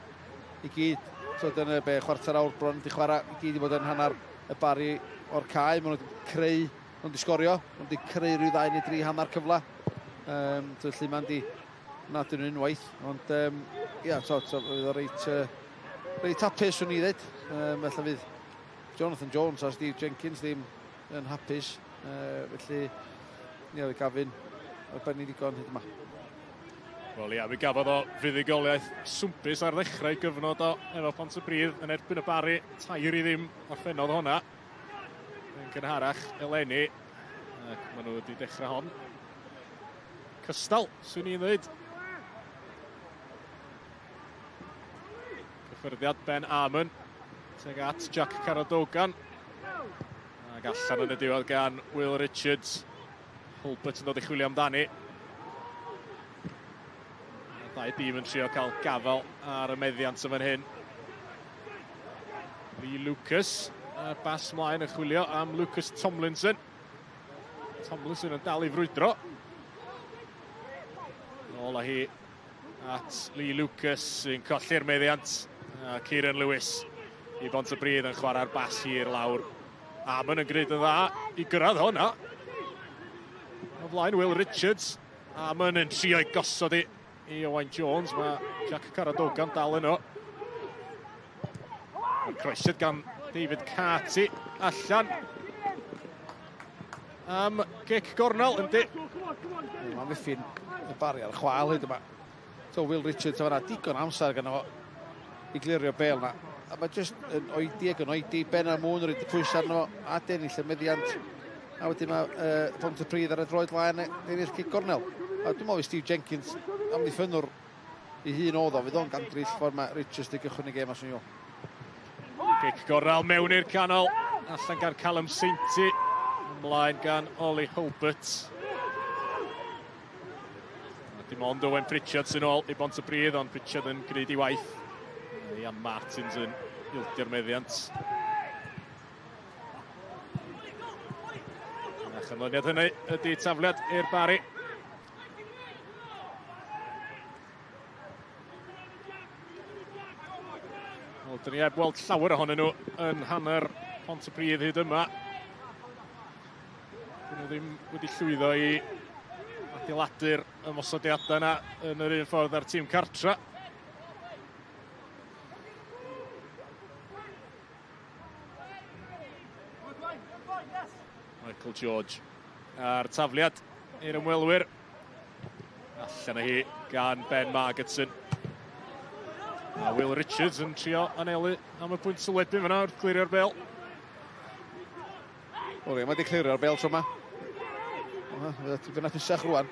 i gyd, yn y be, chwarter awr bron wedi chwarae i gyd i fod yn hanner y Barri o'r cae. Maen nhw wedi creu, maen nhw wedi sgorio, maen nhw wedi creu rhyw 2 neu 3 hanner cyfle. Felly ma'n di nad yn unwaith, ond ia, fydd o reit hapus, swn i ddweud. Felly fydd Jonathan Jones a Steve Jenkins ddim yn hapus, felly ia, fydd Gavin ar ben i ddigon hyd yma. Wel ia, mi gafodd o fuddugoliaeth swmpus ar ddechrau gyfnod o efo Pontypridd yn erbyn y Barri, 3-0 orffennodd hwnna yn gynharach eleni, ac maen nhw wedi dechrau hon cystal, swn i'n ddweud. Cyffyrddiad Ben Amon tuag at Jack Caradogan. Ac allan yn y diwedd gan Will Richards. Hulbert yn dod i chwilio amdani. Dau dîm yn trio cael gafel ar y meddiant yn fan hyn. Lee Lucas a'r bas mlaen yn chwilio am Lucas Tomlinson. Tomlinson yn dal i frwydro. Nôl â hi at Lee Lucas sy'n colli'r meddiant. A Kieran Lewis i Bontypridd yn chwarae'r bas hir lawr. Amon yn gwneud yn dda i gyrraedd hwnna. O flaen Will Richards. Amon yn trio i gosod i Owain Jones. Mae Jack Caradogan dal yno. Mae'r croesiad gan David Carty allan. Am gic gornel, yndi. Mae'n amddiffyn y Barri ar chwal hyd yma. So Will Richards yma digon amser gynno fo i glirio bel na. A mae jyst yn oedi ac yn oedi, Ben Amwn yn rhaid y pwysau arno fo, a dennill y meddiant. A wedyn mae Pontypridd ar y droed laen ennill cic gornel. A dwi'n meddwl i Steve Jenkins, amddiffynnwr i hun oedd o, fydd o'n gandryll ffordd mae Richards di gychwyn y gêm as yn. Gic gornel mewn i'r canol, allan gan Callum Sainty, ymlaen gan Ollie Hulbert. A dim ond Owen Pritchard sy'n ôl i Bontypridd, ond Pritchard yn gwneud ei waith. Ian Martins yn ildio'r meddiant. A chanlyniad hynny ydy tafliad i'r Barri. Wel, dyn ni heb weld llawer ohonyn nhw yn hanner Pontypridd hyd yma. Dyn nhw ddim wedi llwyddo i adeiladu'r ymosodiadau yna yn yr un ffordd â'r tîm cartra. Michael George a'r tafliad i'r ymwelwyr. Allan â hi gan Ben Margetson. A Will Richards yn trio anelu am y pwynt sylwebu fyna wrth clirio'r bel. O, mae wedi clirio'r bel tro yma. Tipyn hapusach rwan.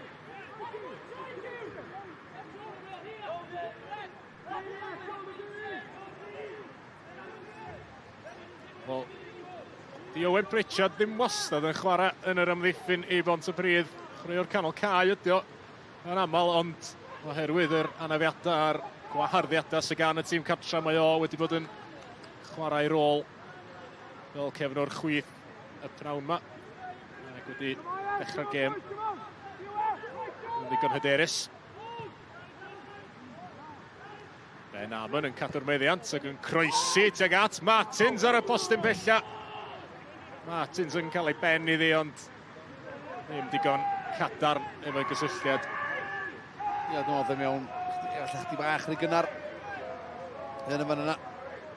Wel, di Owen Pritchard ddim wastad yn chwarae yn yr amddiffyn i Bontypridd. Chwaraewr canol cae ydi o yn aml, ond oherwydd yr anafiadau a'r gwaharddiadau sydd gan y tîm cartra, mae o wedi bod yn chwarae rôl fel cefnwr chwith y pnawn yma. Ac wedi dechrau'r gêm yn ddigon hyderus. Ben Amon yn cadw'r meddiant ac yn croesi tuag at Martins ar y postyn pella. Martins yn cael ei ben iddi, ond ddim digon cadarn efo'i gysylltiad. Ia, dwi'n meddwl mewn, efallai chdi bach rhy gynnar. Yn y fan yna.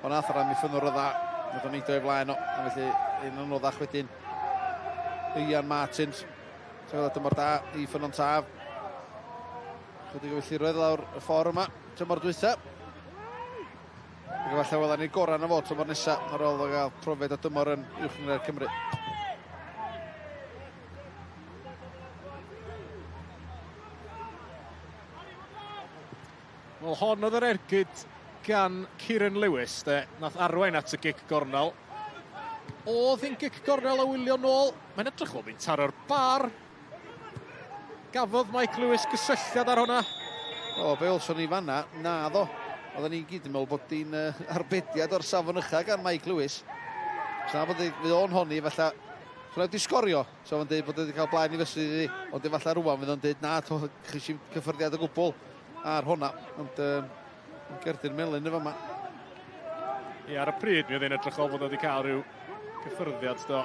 Ond nath yr amddiffynnwr o dda, nath o'n neidio o'i flaen o, a felly un anoddach wedyn. Ian Martins. Ti'n tymor da i Ffynnon Taf. Chydig o filltiroedd lawr y ffordd yma, tymor dwytha. Ac efallai welwn ni'r gorau na fo tymor nesaf ar ôl o gael profiad o dymor yn Uwch Gynghrair Cymru. Wel, hon oedd yr ergyd gan Kieran Lewis, de, nath arwain at y gic gornel. Oedd hi'n gic gornel a wylio nôl. Mae'n edrych fel fi'n taro'r bar. Gafodd Mike Lewis gysylltiad ar hwnna. O, be welswn ni fanna, na ddo. Oedden ni'n gyd yn meddwl bod hi'n arbediad o'r safon ucha gan Mike Lewis. So na bod fydd o'n honni, falle, so wedi sgorio, so fo'n dweud bod wedi cael blaen i fysu iddi, ond efallai rwan fydd o'n dweud na, to, chi sy'n cyffyrddiad o gwbl ar honna, ond gerdyn melyn efo yma. Ie, ar y pryd mi oedd hi'n edrych fel bod wedi cael rhyw gyffyrddiad, do.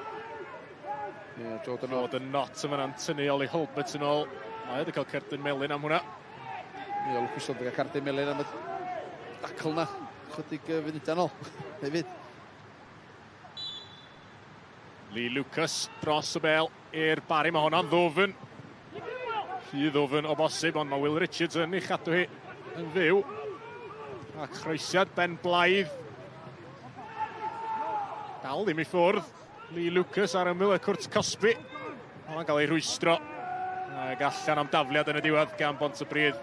Ie, Jordan Knott. Jordan Knott yma na'n tynnu Ollie Hulbert yn ôl. Mae wedi cael cerdyn melyn am hwnna. Ie, lwcus oedd wedi cael cerdyn melyn am y dacl na, chydig funudau nôl hefyd. Lee Lucas dros y bel i'r Barri, mae honna'n ddwfn. Rhy ddwfn o bosib, ond mae Will Richards yn ei chadw hi yn fyw. A croesiad Ben Blaidd. Dal ddim i ffwrdd. Lee Lucas ar ymyl y cwrt cosbi. Honna'n cael ei rwystro. Ac allan am dafliad yn y diwedd gan Bontypridd.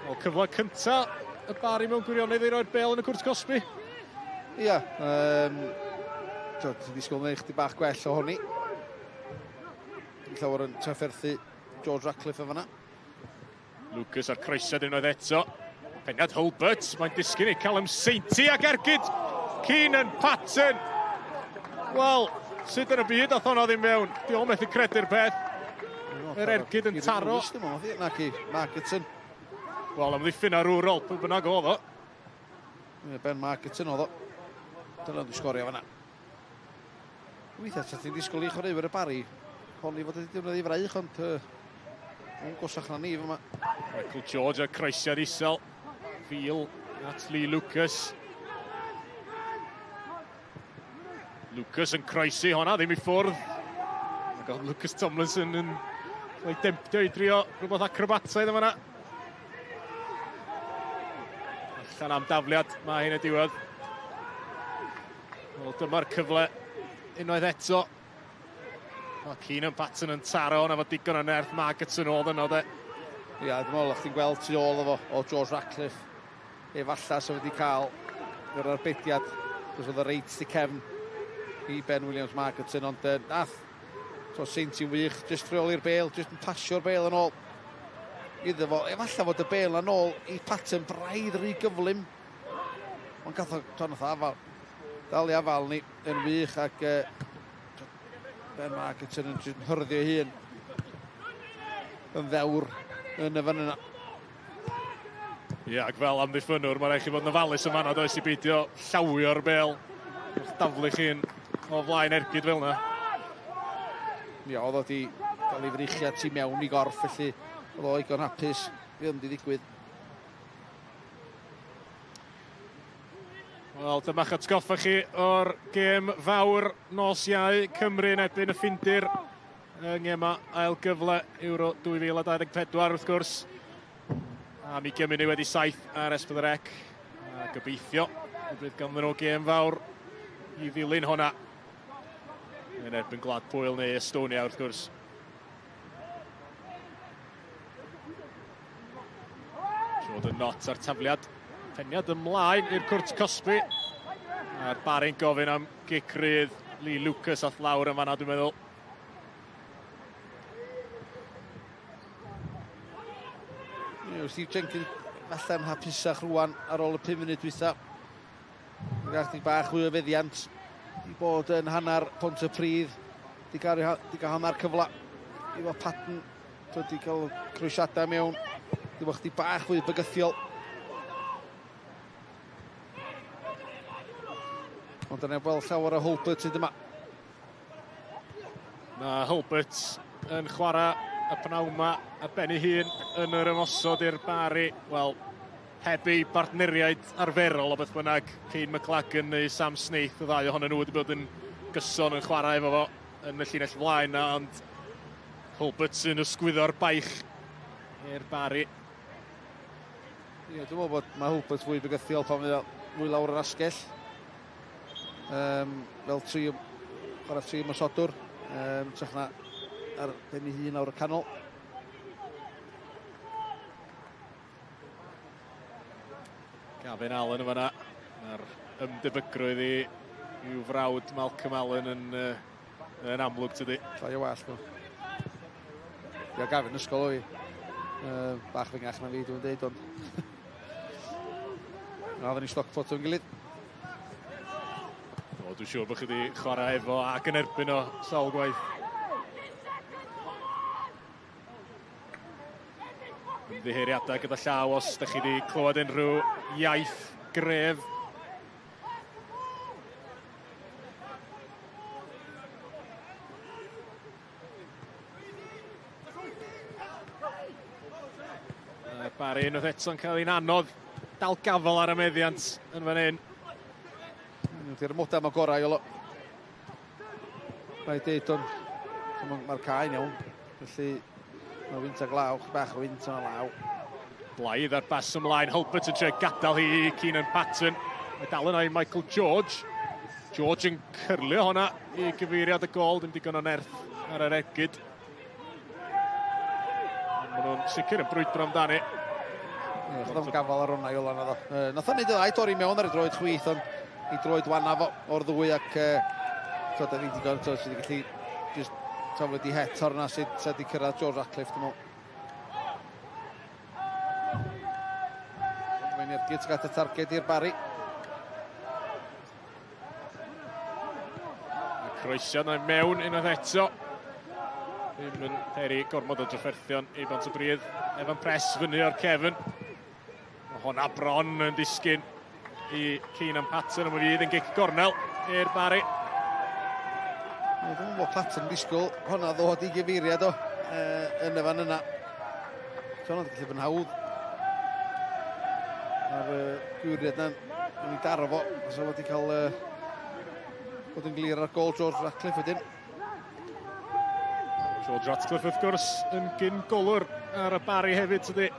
Wel, cyfle cynta y Barri mewn gwirionedd i roi'r bel yn y cwrt cosbi. Ia, ti'n disgwyl wneud chdi bach gwell ohoni. Llawer yn trafferthu George Ratcliffe yn fanna. Lucas a'r croesiad unwaith eto. Peniad Hulbert, mae'n disgyn i Callum Sainty ac ergyd Keenan Patton. Wel, sut yn y byd ath honno ddim mewn? Di o methu credu'r peth. Yr ergyd yn taro. Naci, Margetson. Wel, amddiffyn arwrol, pwy bynnag oedd o. Ben Margetson oedd o. Dyna wedi sgorio fanna. Weithiau, sa ti'n disgwyl i chwaraewyr y Barri honni fod wedi defnyddio i fraich, ond yn gosach na ni fyma. Michael George a croesiad isel. Fil at Lee Lucas. Lucas yn croesi honna, ddim i ffwrdd. Ac oedd Lucas Tomlinson yn cael ei demptio i drio rhywbeth acrobataidd yma. Allan am dafliad, mae hyn y diwedd. Wel, dyma'r cyfle unwaith eto. Mae Keenan Patton yn taro, na fo digon o nerth Margetson oedd yno de. Ia, dwi'n meddwl, chdi'n gweld tu ôl efo o George Ratcliffe. Efalla sa wedi cael yr arbediad, cos oedd y reit di cefn i Ben Williams Margetson, ond nath, so Saints yn wych, just rheoli'r bel, just yn pasio'r bel yn ôl iddo fo. Efalla fod y bel yn ôl i Patten braidd rhy gyflym, ond gath o, to nath afal, dal i afal ni yn wych, ac Ben Margetson yn just hyrddio hun yn ddewr yn y fan yna. Ie, ac fel amddiffynwr, mae'n rhaid chi fod yn ofalus yn fanna, does, i beidio llawio'r bel wrth daflu chi'n o flaen ergyd fel yna. Ie, oedd o di gael ei freichiad tu mewn i gorff, felly oedd o igon hapus. Fe ddim di ddigwydd. Wel, dyma'ch atgoffa chi o'r gêm fawr nos Iau, Cymru yn erbyn y Ffindir yng ngema ail gyfle Euro 2024 wrth gwrs. A mi gymryd ni wedi 7 ar S4C. A gobeithio y bydd ganddyn nhw gêm fawr i ddilyn hwnna. Yn erbyn Gwlad Pwyl neu Estonia wrth gwrs. Jordan Knott ar tafliad. Peniad ymlaen i'r cwrt cosbi. A'r Barry'n gofyn am gic rydd. Lee Lucas ath lawr yn fanna, dwi'n meddwl. Ie, Steve Jenkins falle'n hapusach rwan ar ôl y 5 munud dwytha. Gach di bach fwy o feddiant i bod yn hanner Pontypridd. Di gael, di gael hanner cyfle efo Patten. Di cael croesiadau mewn. Di bod chdi bach fwy bygythiol. Ond dyna weld llawer o Hulbert hyd yma. Mae Hulbert yn chwarae y pnawn yma ar ben ei hun yn yr ymosod i'r Barry. Wel, heb ei bartneriaid arferol o beth bynnag, Kane McLagan neu Sam Snaith, y ddau ohonyn nhw wedi bod yn gyson yn chwarae efo fo yn y llinell flaen na, ond Hulbert sy'n ysgwyddo'r baich i'r Barry. Ie, dwi'n meddwl bod mae Hulbert fwy bygythiol pan fydd o fwy lawr yr asgell. Fel tri, chwarae tri ymosodwr, trach na ar ben ei hun lawr y canol. Gavin Allen yn fanna. Mae'r ymdebygrwydd i'w frawd Malcolm Allen yn amlwg, tydi. Llai o wallt, nhw. Ia, Gavin ysgol o fi. Bach fengach na fi, dwi'n deud, ond... Na, oedden ni Stockport o'n gilydd. O, dwi'n siŵr bod chi wedi chwarae efo ac yn erbyn o sawl gwaith. Ymddiheuriadau gyda llaw os ydych chi wedi clywed unrhyw iaith gref. Barry unwaith eto'n cael ein anodd dal gafel ar y meddiant yn fan hyn. Di'r amodau yma gorau, Iolo. Rhaid deud, ond mae'r cae'n iawn. Felly mae wynt a glaw, bach o wynt yna law. Blaidd ar bas ymlaen, Hulbert yn trio gadael hi i Keenan Patton. Mae dal yna i Michael George. George yn cyrlio hwnna i gyfeiriad y gol, dim digon o nerth ar yr ergyd. Maen nhw'n sicr yn brwydro amdani. Ie, chod am gafel ar hwnna, Iolo, naddo. Nath o'n neud y ddau dorri mewn ar ei droed chwith, ond i droed wana fo o'r ddwy ac so, da ni digon, so, sydd wedi gallu just taflu di het o'r yna sydd wedi cyrraedd George Ratcliffe, dwi'n meddwl. Mae'n ergyd sy'n gadael targed i'r Barry. Y croesiad yna mewn unwaith eto. Ddim yn peri gormod o drafferthion i Bontypridd. Evan Press fyny o'r cefn. Mae hwnna bron yn disgyn i Keenan Patton, ond mi fydd yn gic gornel i'r Barry. Dwi'n meddwl bod Patton yn disgwyl hwnna ddod i gyfeiriad o yn y fan yna. So hwnna'n gallu bod yn hawdd. A'r gwyriad yna yn ei daro fo, os o wedi cael bod yn glir ar gol George Ratcliffe wedyn. George Ratcliffe wrth gwrs yn gyn golwr ar y Barry hefyd, tydi.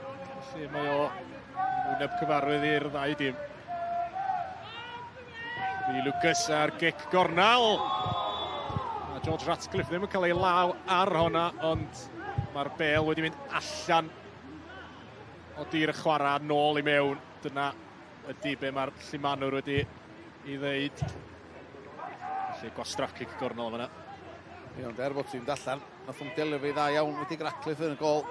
Felly mae o wyneb cyfarwydd i'r ddau dîm. Lee Lucas ar gic gornel. A George Ratcliffe ddim yn cael ei law ar honna, ond mae'r bel wedi mynd allan o dir y chwarae nôl i mewn. Dyna ydy be mae'r llumanwr wedi i ddeud. Felly gwastraff cic gornel yma. Ie, ond er bod ti'n allan, nath nhw'n delio fe dda iawn wedi Ratcliffe yn y gol.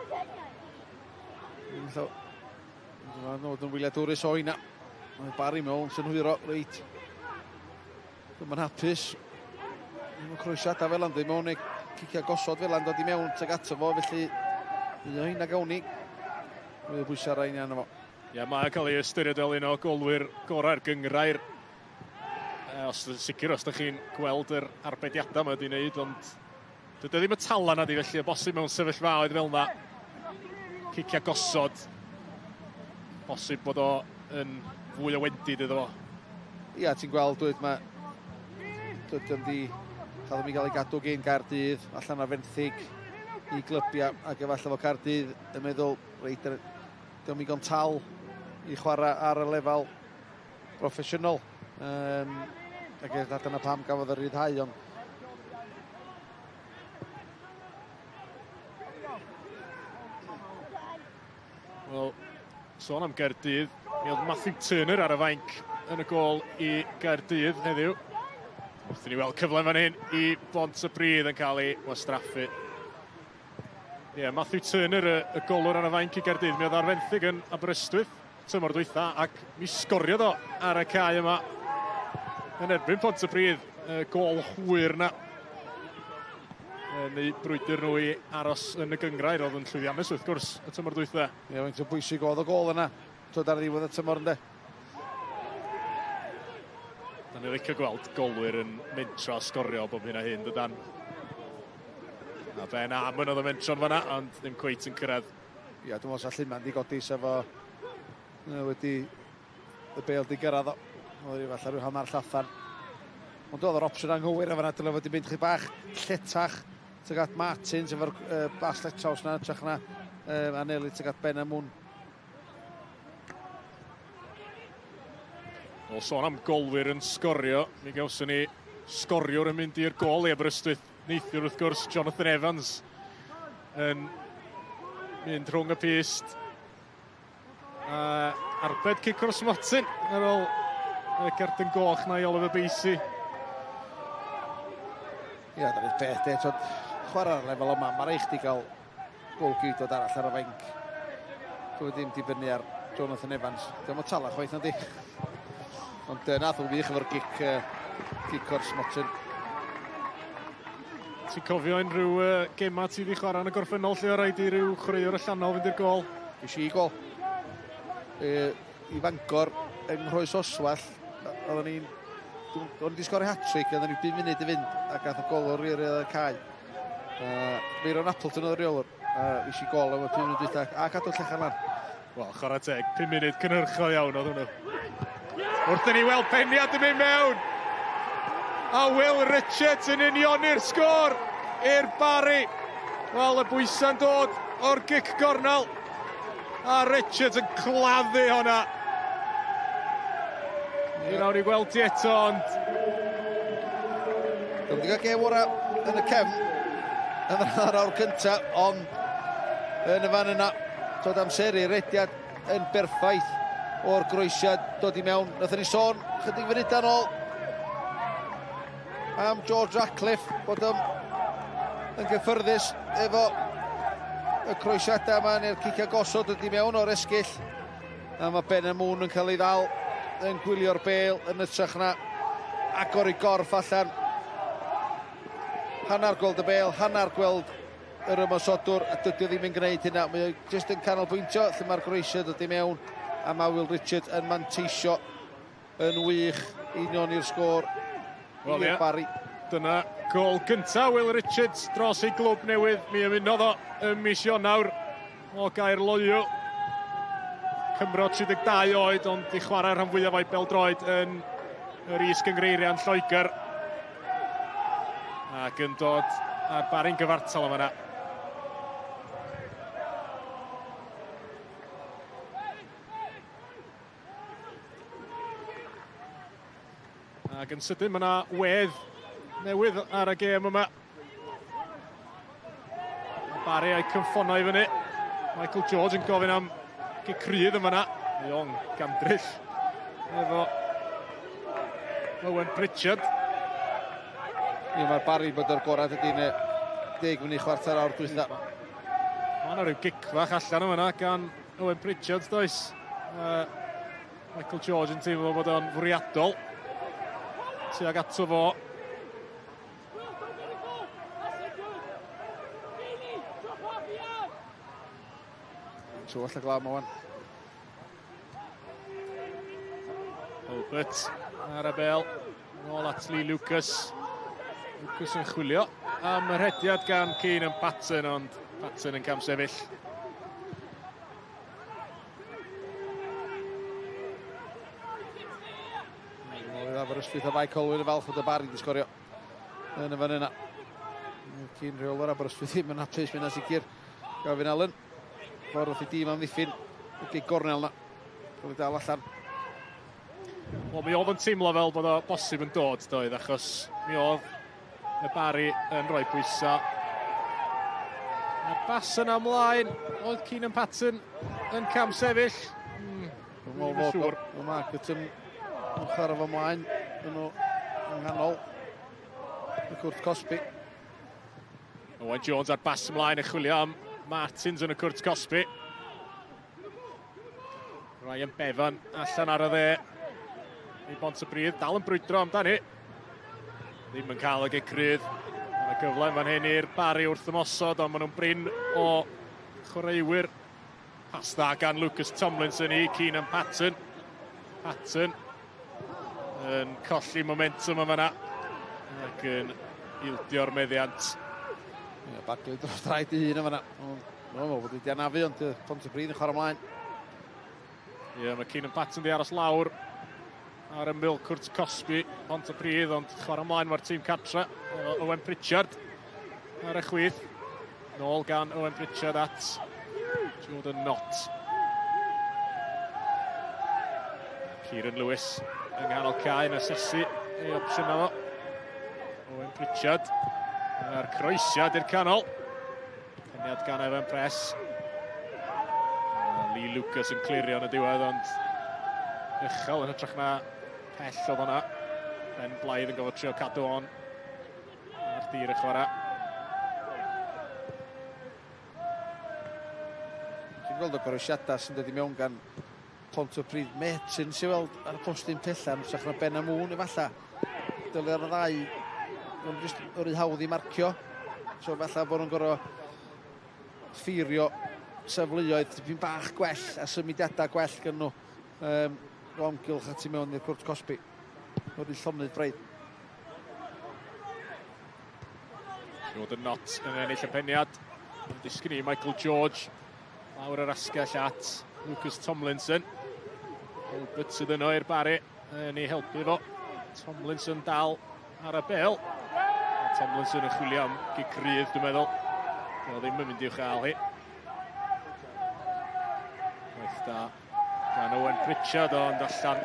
Mae'n nod yn wyliadwrus o hynna. Mae Barry mewn synhwyro, reit. Dwi'n hapus. Mae'n croesiadau fel ynddi mewn neu cicio gosod fel ynddi dod i mewn tuag ato fo, felly un o hynna gawn ni. Mwy o bwysau ar ein arno fo. Ie, mae'n cael ei ystyried fel un o golwyr gorau'r gynghrair. Os sicr os ydych chi'n gweld yr arbediadau yma wedi wneud, ond dydy ddim y talan na di, felly o bosib mewn sefyllfaoedd fel yna, cicio gosod, bosib bod o yn fwy o wendid iddo fo. Ia, ti'n gweld, dweud, mae dydym di cael ei gael ei gadw gen Gaerdydd allan ar fenthyg i glybiau, ac efallai fo Caerdydd yn meddwl, reit, diolch i gon tal i chwarae ar y lefel broffesiynol. Ac dyna pam gafodd y ryddhau, ond Wel, sôn am Gaerdydd, mi oedd Matthew Turner ar y fainc yn y gôl i Gaerdydd heddiw. Wrth i ni weld cyfle fan hyn i Bontypridd yn cael ei wastraffu. Ie, yeah, Matthew Turner, y golwr ar y fainc i Gaerdydd, mi oedd ar fenthyg yn Aberystwyth tymor dwytha, ac mi sgoriodd o ar y cae yma yn erbyn Pontypridd, y gôl hwyr na. Neu brwydr nhw i aros yn y gynghrair, oedd yn llwyddiannus wrth gwrs y tymor dwytha. Ie, faint o bwysig oedd y gôl yna, dod ar ddiwedd y tymor ynddo. Da ni'n licio gweld golwyr yn mentro a sgorio bob hyn a hyn, dydan. A Ben Amon oedd y mentro'n fanna, ond ddim cweit yn cyrraedd. Ia, dwi'n meddwl sa Lluman di godi sef o wedi y bêl di gyrraedd o. Oedd hi falle rhyw hanner llathan. Ond oedd yr opsiwn anghywir efo na, dyle fod i mynd chydig bach lletach tuag at Martins efo'r bas letaws na, trach na anelu tuag at Ben Amwn. Wel, sôn am golwyr yn sgorio, mi gawson ni sgoriwr yn mynd i'r gôl i Aberystwyth neithiwr wrth gwrs, Jonathan Evans yn mynd rhwng y pyst. Arbed cic o'r smotyn ar ôl y cerdyn goch na i Oliver Beasy. Ia, dyna'r peth, de, twod, chwarae ar lefel yma, mae rhaid chdi gael golgeidwad arall ar y fainc. Dwi ddim dibynnu ar Jonathan Evans. Diolch yn tala chwaith na di. Ond nath o'n wych efo'r gic, gic o'r smotyn. Ti'n cofio unrhyw gema ti wedi chwarae yn y gorffennol lle o rhaid i ryw chwaraewr allanol fynd i'r gôl? Ges i gôl. I Fangor yng Nghroes Oswallt, oedden ni'n o'n i wedi sgorio hat-trick, oedden ni 5 munud i fynd, a gath y golwr i'r cae. Meiron Appleton oedd y reolwr, a nes i gôl am y 5 munud dwytha, a cadw llechan lan. Wel, chwarae teg, 5 munud cynhyrchol iawn oedd hwnnw. Wrth i ni weld peniad yn mynd mewn. A Will Richards yn unioni'r sgôr i'r Barri. Wel, y bwysa'n dod o'r gic gornel. A Richards yn claddu hwnna. I nawr i gweld ti eto, ond Dwi'n wedi cael gêm ora yn y cefn yn yr awr cyntaf, ond yn y fan yna, dod amseru rediad yn berffaith o'r groesiad dod i mewn. Nathon ni sôn chydig funudau nôl am George Ratcliffe bod yn gyffyrddus efo y croesiadau yma neu'r cicio gosod dod i mewn o'r esgyll. A mae Ben Amwn yn cael ei ddal yn gwylio'r bêl yn ytrach na agor ei gorff allan. Hannar gweld y bêl, hannar gweld yr ymosodwr, a dydy o ddim yn gwneud hynna. Mae o jyst yn canolbwyntio lle mae'r groesiad dod i mewn, a mae Will Richards yn manteisio yn wych union i'r sgôr. Wel, i'r ie. Barri. Dyna gôl gyntaf Will Richards dros ei glwb newydd. Mi ymunodd o ym mis Ionawr o Gaerloyw. Cymro 32 oed, ond i chwarae rhan fwyaf o'i bêl-droed yn yr is-gynghreiriau yn Lloegr. Ac yn dod â'r Barri'n gyfartal yma yna. Ac yn sydyn mae yna wedd newydd ar y gêm yma. Barri a'i cynffonau i fyny. Michael George yn gofyn am Gic rydd yn fanna. Young gamdrill efo Owen Pritchard. Ie, mae'r Barry bod o'r gorau dydy'n 10 munud chwarter awr dwytha. Mae yna rhyw gic fach allan yma gan Owen Pritchard, does? Michael George yn teimlo bod o'n fwriadol. Tuag ato fo. Tywall y glaw yma wan. Albert ar y bel. Nôl at Lee Lucas. Lucas yn chwilio am y rhediad gan Keenan Patton, ond Patton yn camsefyll. Aberystwyth a Bae Colwyn yn falch fod y Barry wedi sgorio yn y fan yna. Cyn rheolwr Aberystwyth ddim yn hapus mynd sicr. Gavin Allen. Ffordd wrth i dîm amddiffyn. Y gig gornel yna. Cael ei dal allan. Wel, mi oedd yn teimlo fel bod o bosib yn dod, doedd, achos mi oedd y Barry yn rhoi pwysau. A'r bas yna ymlaen, oedd Keenan Patton yn cam sefyll. Dwi'n meddwl fod Mark yn chwarae fo ymlaen yn yng nghanol y cwrt cosbi. Owen Jones ar bas ymlaen yn chwilio am Martins yn y cwrt cosbi. Ryan Bevan allan ar y dde. I Bontypridd, dal yn brwydro amdani. Ddim yn cael y gic rydd. Mae yna gyfle fan hyn i'r Barry wrth ymosod, ond maen nhw'n brin o chwaraewyr. Pas dda gan Lucas Tomlinson i Keenan Patton. Patton yn colli momentum yma fanna ac yn ildio'r meddiant. Ie, Bagley dros draed ei hun yma fanna. Dwi'n meddwl bod wedi anafu, ond Pontypridd yn chwarae ymlaen. Ie, mae Keenan Patton di aros lawr ar ymyl cwrt cosbi Pontypridd, ond chwarae ymlaen mae'r tîm cartre. Owen Pritchard ar y chwith. Nôl gan Owen Pritchard at Jordan Knott. Kieran Lewis yng nghanol cae yn asesu ei opsiwn fo. Owen Pritchard a'r croesiad i'r canol. Peniad gan Evan Press. Lee Lucas yn clirio yn y diwedd, ond uchel yn hytrach na pell oedd hwnna. Ben Blythe yn gofod trio cadw on ar dir y chwarae. Ti'n gweld y goroesiadau sy'n dod i mewn gan Pontypridd. Metyn sy'n weld ar y postyn pella yn hytrach na Ben Amŵn efallai. Dylia'r ddau, nhw'n jyst yr un hawdd i marcio. So efallai bod nhw'n gorfod ffeirio safleoedd tipyn bach gwell a symudiadau gwell gan nhw o amgylch at i mewn i'r cwrt cosbi. O'r un llonydd braidd. Jordan Knott yn ennill y peniad. Yn disgyn i Michael George. Lawr yr asgell at Lucas Tomlinson. Albert sydd yno i'r Barry yn ei helpu fo. Tomlinson dal ar y bel. A Tomlinson yn chwilio am gic rydd, dwi'n meddwl. Dio ddim yn mynd i'w chael hi. Gwaith da gan Owen Pritchard, ond allan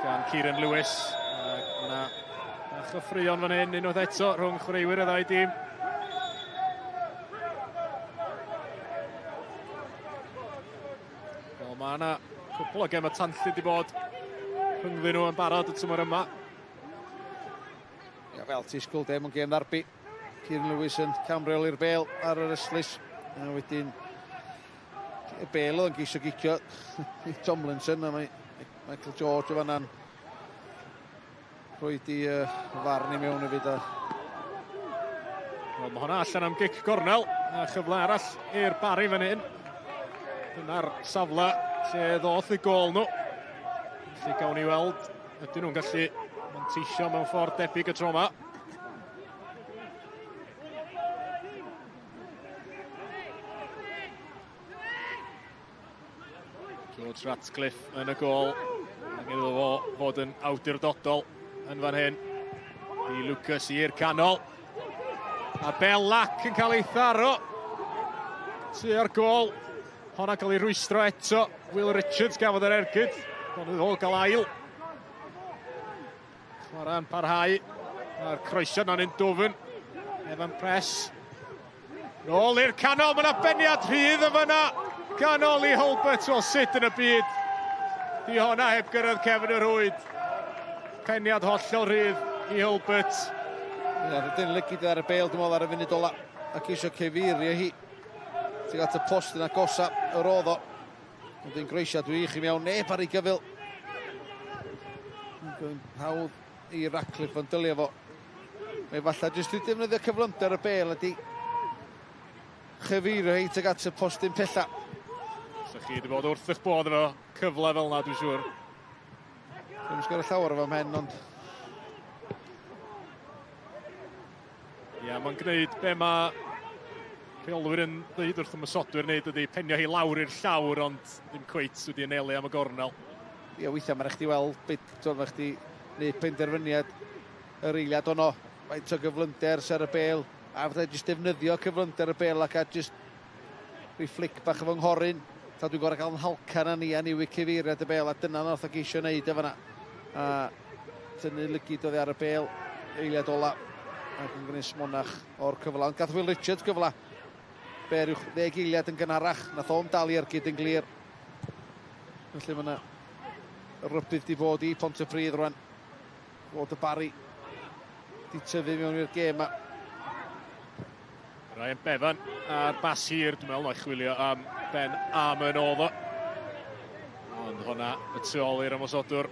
gan Kieran Lewis. Ac mae yna bach o ffrion fan hyn unwaith eto rhwng chwaraewyr y ddau dîm. Wel, mae yna cwpl o gemau tanllyd wedi bod rhyngddyn nhw yn barod y tymor yma. Ia, fel ti sgwl dem yn gêm ddarbi. Kieran Lewis yn camreoli'r bel ar yr ystlys. A wedyn y bel oedd yn geisio gicio i Tomlinson, a mae Michael George o fanna'n rhoi di farn i mewn hefyd. Wel, mae hwnna allan am gic gornel, a chyfle arall i'r Barry fan hyn. Dyna'r safle lle ddoth y gôl nhw. Felly gawn ni weld ydyn nhw'n gallu manteisio mewn ffordd debyg y tro yma. George Ratcliffe yn y gôl. Angen iddo fo fod yn awdurdodol yn fan hyn. I Lucas i'r canol. A Belac yn cael ei tharo tua'r gôl. Honna cael ei rwystro eto. Will Richards gafodd yr ergyd. Ond iddo fo gael ail. Chwarae'n parhau. A'r croesiad na'n un dwfn. Evan Press. Nôl i'r canol, mae yna beniad rhydd yn fyna. Gan Ollie Hulbert, wel sut yn y byd. Di honna heb gyrraedd cefn y rhwyd. Peniad hollol rhydd i Hulbert. Ia, dyn lygid ar y bêl, dwi'n meddwl, ar y funud ola. Ac eisiau cyfeirio hi. Ti'n at y post yn agosa yr oedd o. Ond yn groesiad wych i mewn, neb ar ei gyfyl. Yn hawdd i Ratcliffe ond dylio fo. Mae falle jyst i defnyddio cyflymder y bêl ydi chyfeirio hi tuag at y postyn pella. So chi wedi bod wrth eich bodd efo cyfle fel yna, dwi'n siŵr. Dwi'n sgorio llawer efo mhen, ond... Ia, mae'n gwneud be mae rheolwyr yn dweud wrth ymosodwyr wneud ydy penio hi lawr i'r llawr, ond ddim cweit wedi anelu am y gornel. Ia, weithiau mae'n chdi weld beth, mae'n chdi wneud penderfyniad yr eiliad ono. Faint o gyflymder sy ar y bêl, a fatha jyst defnyddio cyflymder y bêl ac a jyst rhyw flic bach efo nghorun. Ta dwi'n gorau cael yn halcan â ni a newid cyfeiriad y bêl, a dyna nath o geisio wneud efo yna. A tynnu lygid oddi ar y bêl, eiliad ola, ac yn gwneud smonach o'r cyfle. Ond gath Will Richards gyfle, be rhyw 10 eiliad yn gynharach, nath o'n dal i ergyd yn glir. Felly mae yna rybudd di bod i Pontypridd rwan, fod y Barri di tyfu mewn i'r gêm ma. Ryan Bevan a'r bas hir, dwi'n meddwl, na'i chwilio am Ben Amon oedd o. Ond hwnna y tu ôl i'r ymosodwr.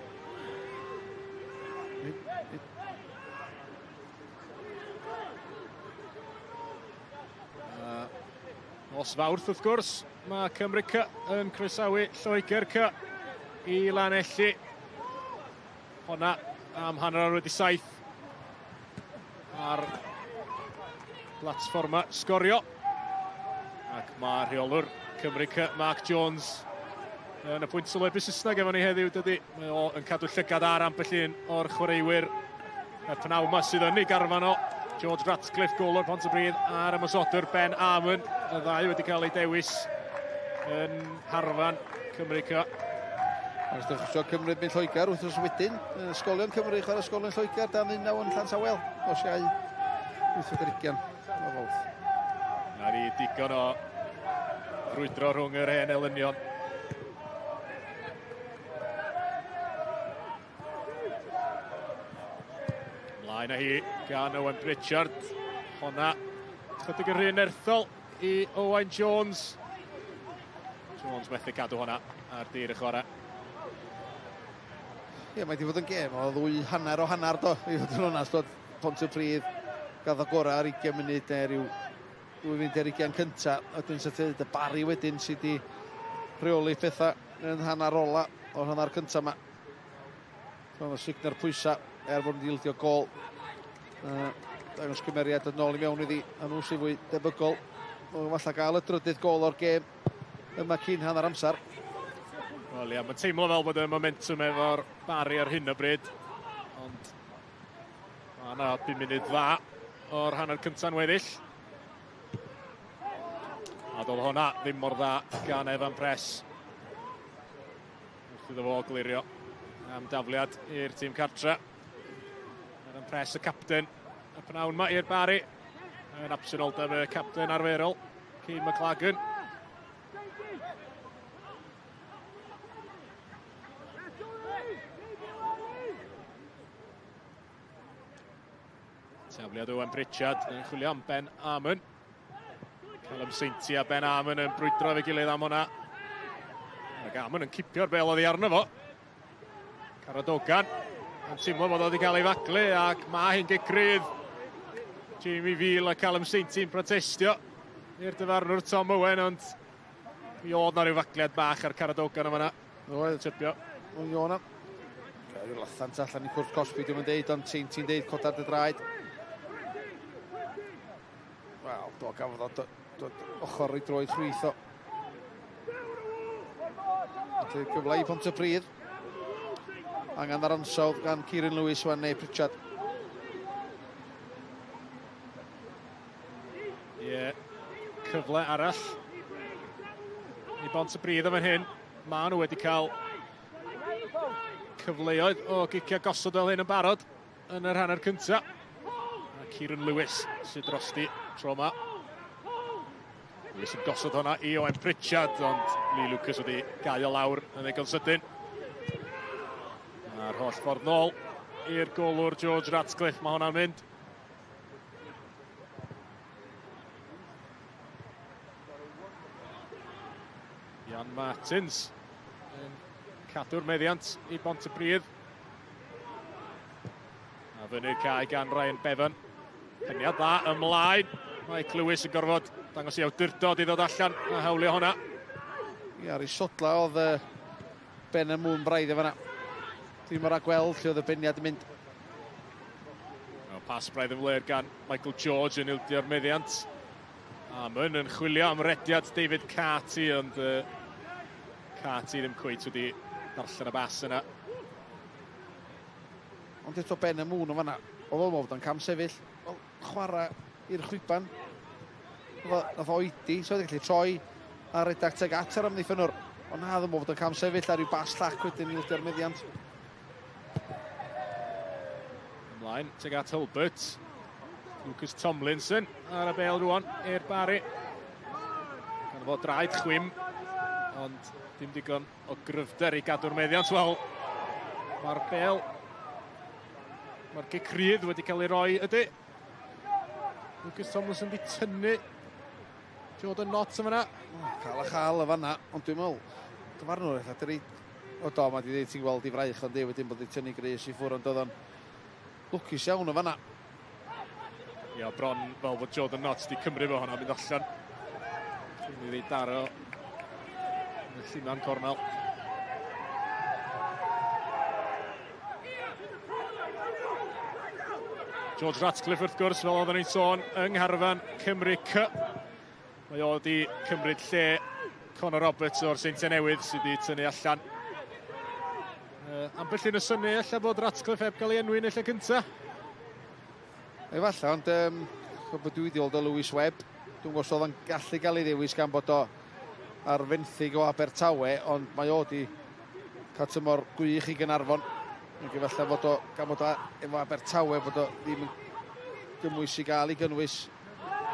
Nos Fawrth, wrth gwrs, mae Cymru C yn croesawu Lloegr C i Lanelli. Honna am 7:30 ar platfforma sgorio. Ac mae rheolwr Cymru C, Mark Jones, yn y pwynt sylwebu Saesneg efo ni heddiw, dydy. Mae o yn cadw llygad ar ambell un o'r chwaraewyr y pnawn yma sydd yn ei garfan o. George Ratcliffe, golwr Pontypridd, a'r ymosodwr Ben Amon. Y ddau wedi cael eu dewis yn harfan Cymru C. Os ydych chi Cymru mynd Lloegr wythnos wedyn, Ysgolion Cymru chwarae Ysgolion Lloegr dan 19 yn Llansawel, nos Iau 8:20 o Fawrth. Na ni digon o frwydro rhwng yr hen elynion. Mlaen â hi gan Owen Pritchard. Honna chydig yn rhy nerthol i Owain Jones. Jones methu cadw honna ar dir y chwarae. Ie, mae wedi bod yn gêm o ddwy hanner o hanner do, i fod yn onast, bod Pontypridd gath o gorau ar 20 munud neu rhyw 2 munud ar 20 cynta, a wedyn sy'n dweud y Barri wedyn sydd wedi rheoli pethau yn hanner ola o'r hanner cynta yma. Mae'n sugno'r pwysau er bod yn ildio gol. Dangos cymeriad yn ôl i mewn iddi, a nhw sy'n fwy debygol o falle gael y drydydd gol o'r gêm yma cyn hanner amser. Wel ia, mae'n teimlo fel bod y momentum efo'r Barri ar hyn o bryd, ond mae yna 5 munud dda o'r hanner cynta'n weddill. A doedd hwnna ddim mor dda gan Evan Press. Wrth iddo fo glirio am dafliad i'r tîm cartre. Evan Press, y capten, y pnawn yma i'r Barri. Yn absenoldeb y capten arferol, Keane McLagan. Tafliad Owen Pritchard yn chwilio am Ben Amon. Callum Sainty a Ben Amon yn brwydro efo'i gilydd am hwnna. Ac Amon yn cipio'r bel oddi arno fo. Caradogan yn teimlo bod o wedi cael ei faglu ac mae hi'n gic rydd. Jamie Veal a Callum Sainty'n protestio i'r dyfarnwr Tom Owen, ond mi oedd na rhyw fagliad bach ar Caradogan yma. Oedd. Tybio. Oedd o'na. Gael rhyw lathant allan i cwrt cosbi, dwi'n deud, ond Sainty'n deud codar dy draed. Wel, do, gafodd o dod ochr i droed chwith o. Felly cyfle i Pontypridd. Angen ar ansawdd gan Kieran Lewis wan neu Pritchard. Ie, yeah, cyfle arall i Bontypridd o fan hyn. Maen nhw wedi cael cyfleoedd o gicio gosod fel hyn yn barod yn yr hanner cyntaf. A Kieran Lewis sydd drosti tro yma. Lewis yn gosod hwnna i Owen Pritchard, ond Lee Lucas wedi gau o lawr yn ddigon sydyn. A'r holl ffordd nôl i'r golwr George Ratcliffe, mae hwnna'n mynd. Jan Martins yn cadw'r meddiant i Bontypridd. A fyny'r cae gan Ryan Bevan. Peniad dda ymlaen. Mae Lewis yn gorfod dangos i awdurdod i ddod allan a hawlio hwnna. Ia, ar ei sodla oedd Ben y Mŵn braidd efo yna. Dwi'n mor gweld lle oedd y beniad yn mynd. No, pas braidd yn fler gan Michael George yn ildio'r meddiant. A Myn yn chwilio am rediad David Carty, ond Carty ddim cweit wedi darllen y bas yna. Ond eto Ben y Mŵn o fanna, oedd o'n fod yn cam sefyll, wel, chwarae i'r chwiban. Nath o oedi, so oedd gallu troi a redag teg at yr amddiffynwr. Ond na, ddim fod yn cam sefyll ar ryw bas llac wedyn i ildio'r meddiant. Ymlaen, teg at Hulbert. Lucas Tomlinson ar y bel rwan i'r Barry. Gan fod draed chwim, ond dim digon o gryfder i gadw'r meddiant. Wel, mae'r bel, mae'r gic rydd wedi cael ei roi, ydy. Lucas Tomlinson wedi tynnu Jordan Knott yma. Cael a chael y fanna, ond dwi'n meddwl, dyfarnwr eitha, dyri... O do, mae di dweud ti'n gweld i fraich, ond wedyn bod wedi tynnu grys i ffwrdd, ond oedd o'n lwcus iawn o fanna. Ia, bron fel bod Jordan Knott wedi cymryd fo hwnna, mynd allan. Cyn iddi daro yn y lluman cornel. George Ratcliffe wrth gwrs, fel oedden ni'n sôn, yng ngharfan Cymru C. Mae o wedi cymryd lle Conor Roberts o'r Seintiau Newydd sydd wedi tynnu allan. Ambell un o synnu ella bod Ratcliffe heb gael ei enwi yn y lle cynta. Efallai, ond bod dwi wedi weld o Lewis Webb. Dwi'n gwybod os oedd o'n gallu gael ei ddewis gan bod o ar fenthyg o Abertawe, ond mae o wedi cael tymor gwych i Gaernarfon. Ac efallai fod o, gan bod o efo Abertawe, bod o ddim yn gymwys i gael ei gynnwys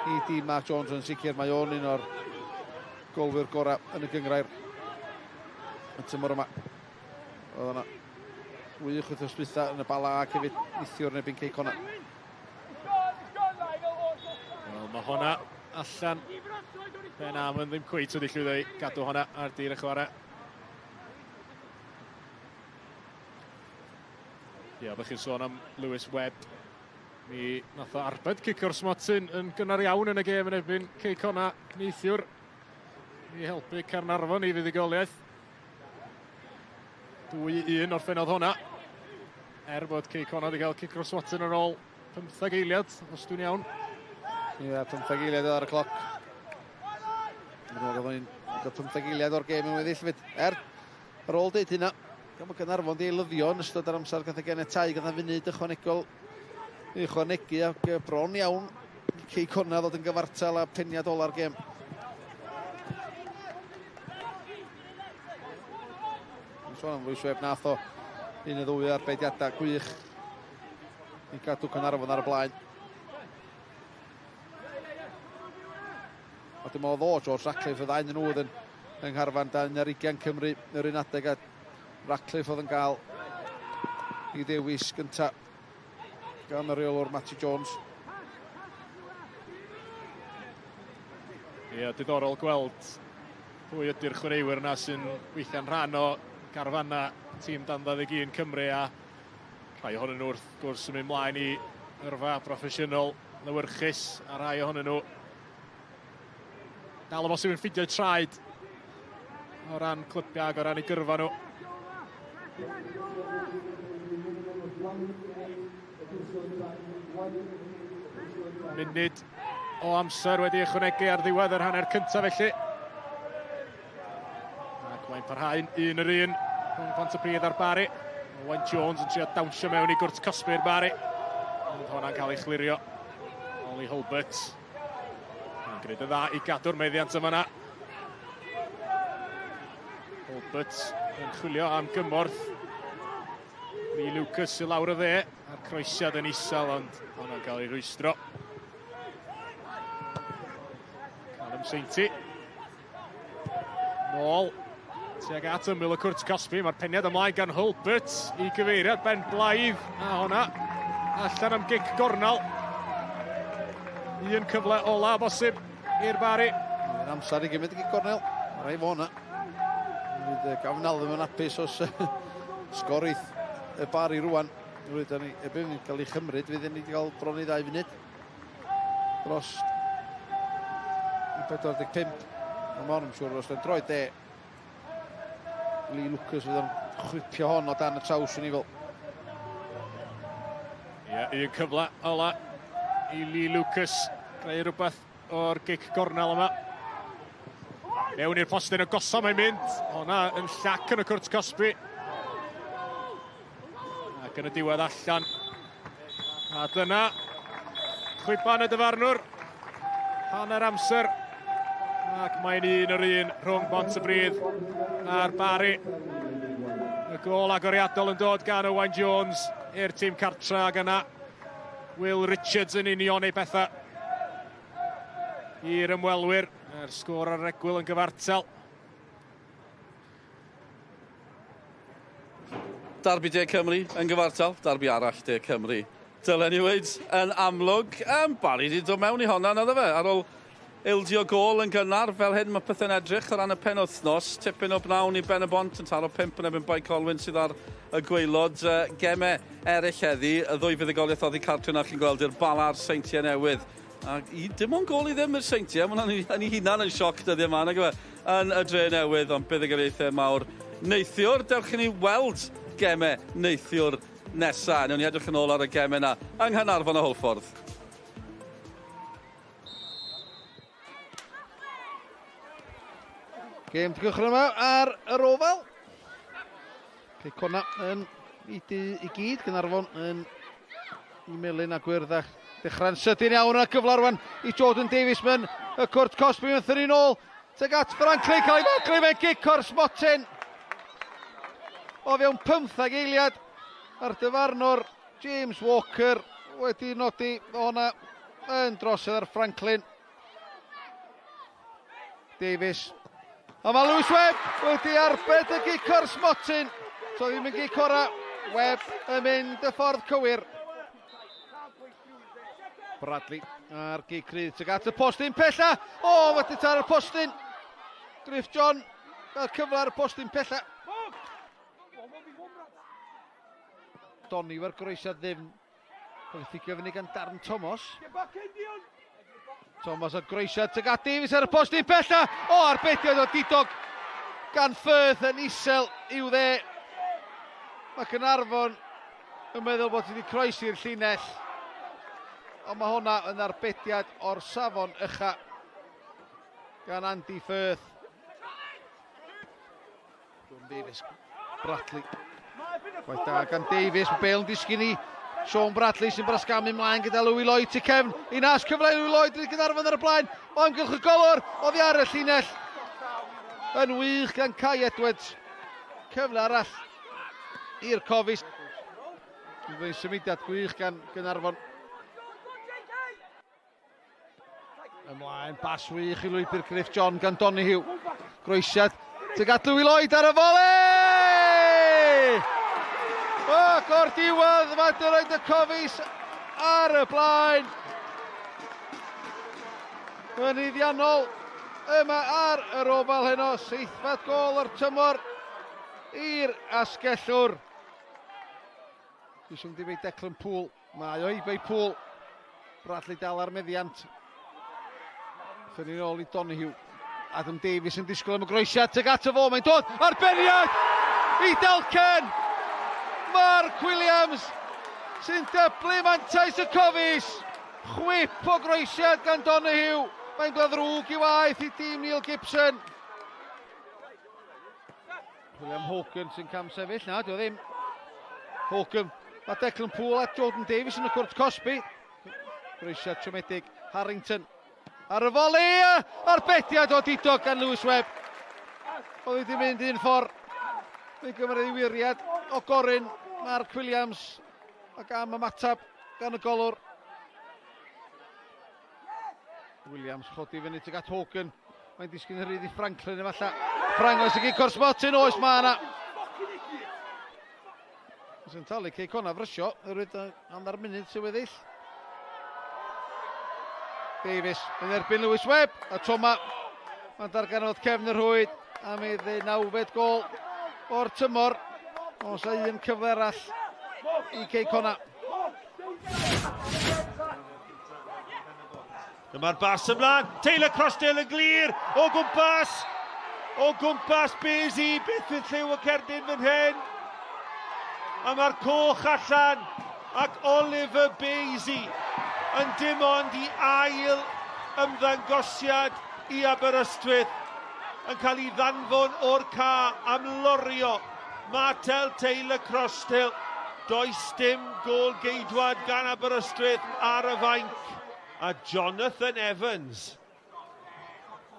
i dîm Mark Jones yn sicr. Mae o'n un o'r golwyr gorau yn y gynghrair y tymor yma. Oedd yna wych wythnos dwytha yn y Bala ac hefyd neithiwr yn erbyn Cei Connah. Wel, mae hwnna allan. Ben Amon ddim cweit wedi llwyddo i gadw hwnna ar dir y chwarae. Ia, bych chi'n sôn am Lewis Webb. Mi nath o arbed cic o'r smotyn yn gynnar iawn yn y gêm yn erbyn Cei Connah neithiwr i helpu Caernarfon i fuddugoliaeth. 2-1 orffennodd hwnna. Er bod Cei Connah wedi cael cic o'r smotyn ar ôl 15 eiliad, os dwi'n iawn. Ie, 15 eiliad ar y cloc. Dwi'n meddwl oedd o'n cael 15 eiliad o'r gêm yn weddill fyd. Ar ôl deud hynna, gan bod Gaernarfon wedi eilyddio yn ystod yr amser gath y ganiatáu, gath y funud ychwanegol i ychwanegu ac bron iawn Cei Connah ddod yn gyfartal a peniad ola'r gêm. Dwi'n sôn am Lewis Webb, nath o un neu ddwy arbediadau gwych i gadw Caernarfon ar y blaen. A dwi'n meddwl o George Ratcliffe, y ddau nhw oedd yn yng ngharfan 20 Cymru yr un adeg, a Ratcliffe oedd yn cael ei ddewis gynta gan y rheolwr Matty Jones. Ie, diddorol gweld pwy ydy'r chwaraewyr yna sy'n weithiau'n rhan o garfanna tîm dan 21 Cymru, a rhai ohonyn nhw wrth gwrs yn mynd mlaen i yrfa broffesiynol lewyrchus, a rhai ohonyn nhw dal o bosib yn ffidio'u traed o ran clybiau ac o ran eu gyrfa nhw. Munud o amser wedi ychwanegu ar ddiwedd yr hanner cyntaf felly. Ac mae'n parhau'n un yr un rhwng Pontypridd a'r Barri. Owen Jones yn trio dawnsio mewn i gwrt cosbi'r Barri. Ond hwnna'n cael ei chlirio. Ollie Hulbert. Mae'n gwneud yn dda i gadw'r meddiant yma yna. Hulbert yn chwilio am gymorth. Lee Lucas i lawr y dde, a'r croesiad yn isel, ond hwnna'n cael ei rwystro. Adam Sainty. Nôl tuag at ymyl y cwrt cosbi. Mae'r peniad ymlaen gan Hulbert i gyfeiriad Ben Blaidd. A hwnna allan am gic gornel. Un cyfle ola bosib i'r Barri. Mae'n amser i gymryd y gic gornel. Mae rai fo hwnna. Fydd Gafnal ddim yn hapus os sgorith y Barri rwan. Rwy'n ni, ebyn ni'n cael ei chymryd, fydd ni wedi cael bron i 2 funud. Dros 45. Mae mor yn siŵr os yn droi de. Lee Lucas fydd o'n chwipio hon o dan y traws yn i fel. Ie, yeah, un cyfle ola i Lee Lucas greu rhywbeth o'r gic gornel yma. Mewn i'r postyn o gosa mae'n mynd. Honna yn llac yn y cwrt cosbi. Ac yn y diwedd allan. A dyna chwiban y dyfarnwr. Hanner amser. Ac mae'n un o'r un rhwng Bontypridd a'r Barri. Y gôl agoriadol yn dod gan Owain Jones i'r tîm cartra, ac yna Will Richards yn union ei bethau i'r ymwelwyr. A'r sgôr ar egwyl yn gyfartal. Derby De Cymru yn gyfartal, derby arall De Cymru. Dylen ni weud yn amlwg, Barry wedi dod mewn i honna, naddo fe, ar ôl ildio gôl yn gynnar, fel hyn mae pethau'n edrych o ran y penwythnos. Tipyn o bnawn i Ben-y-bont yn taro 5 yn erbyn Bae Colwyn sydd ar y gwaelod. Gemau eraill heddi, y ddwy fuddugoliaeth oddi cartre na chi'n gweld i'r Bala a'r Seintiau Newydd. Ac i, dim ond gôl i ddim i'r Seintiau, mae hwnna'n yn ei hunan yn sioc dyddiau yma, nag yw e, yn y dre newydd, ond buddugoliaethau mawr neithiwr. Dewch i ni weld gemau neithiwr nesaf. Newn ni edrych yn ôl ar y gemau yna yng Nghaernarfon a Hwlffordd. Gêm di gychwyn yma ar yr ofal. Cei Conna yn i du i gyd, Gaernarfon yn i melyn a gwyrdd a dechrau'n sydyn iawn a gyfle rwan i Jordan Davies mewn y cwrt cosbi yn thynnu nôl. Tuag at Franklin, cael ei faglu mewn gic o'r smotyn. O fewn 15 eiliad a'r dyfarnwr James Walker wedi nodi hwnna yn drosedd ar Franklin. Davies. A mae Lewis Webb wedi arbed y gic o'r smotyn. So ddim yn gic ora. Webb yn mynd y ffordd cywir. Bradley a'r gic rydd tuag at y postyn pella. O, wedi tar y postyn. Griff John gael cyfle ar y postyn pella. Donny o'r groesiad ddifn. Cael ei thigio fyny gan Darren Thomas. Thomas o groesiad tuag at Davies ar y postyn pella. O, arbediad o didog gan Firth yn isel i'w dde. Mae Caernarfon yn meddwl bod wedi croesi'r llinell. Ond mae hwnna yn arbediad o'r safon ucha gan Andy Firth. John Davies, Bradley. Gwaith da gan Davies, mae Bale yn disgyn i Sean Bradley sy'n brasgamu ymlaen gyda Louis Lloyd tu cefn. I nas cyfle i Louis Lloyd, Gaernarfon ar y blaen. O amgylch y golwr, oddi ar y llinell. Yn wych gan Kai Edwards. Cyfle arall i'r Cofis. Mae'n symudiad gwych gan Gaernarfon. Ymlaen, bas wych i lwybr Griff John gan Donahue. Groesiad tuag at Louis Lloyd ar y vole! Ac o'r diwedd, mae Dyroed y Cofis ar y blaen. Yn uddiannol yma ar yr ofal heno, seithfed gôl o'r tymor i'r asgellwr. Dwi'n siŵr wedi Declan Poole, mae o i bei Poole. Bradley dal ar meddiant. Thynnu nôl i Donahue. Adam Davies yn disgwyl am y groesiad tuag ato fo, mae'n dod arbeniad i Dalken! Mark Williams sy'n dyblu mantais y Cofis. Chwip o groesiad gan Donahue. Mae'n dod ddrwg i waith i dîm Neil Gibson. William Hogan sy'n cam sefyll. Na, dio ddim. Hogan. Mae Declan Poole a Jordan Davies yn y cwrt cosbi. Groesiad siomedig Harrington. Ar y voli, arbediad o didog gan Lewis Webb. Oedd wedi mynd un ffordd. Mae'n gymryd ei wiriad o goryn Mark Williams ac am ymateb gan y golwr. Williams chodi fyny tuag at Hogan. Mae'n disgyn yn rhydd i Franklin efallai. Franklin sy'n gico'r smotyn, oes mae yna. Sy'n talu Cei Connah frysio, oherwydd hanner munud sy'n weddill. Davies yn erbyn Lewis Webb, a tro 'ma mae'n darganfod cefn y rhwyd am ei ddeunawfed gol o'r tymor. Oes un cyfle arall i Cei Connah. Dyma'r bas ymlaen, Taylor Crossdale yn glir, o gwmpas, o gwmpas Busy, beth fydd lliw y cerdyn fan hyn? A mae'r coch allan, ac Oliver Basie yn dim ond i ail ymddangosiad i Aberystwyth yn cael ei ddanfon o'r ca am lorio Martel Taylor Crossdale. Does dim gôl geidwad gan Aberystwyth ar y fainc. A Jonathan Evans,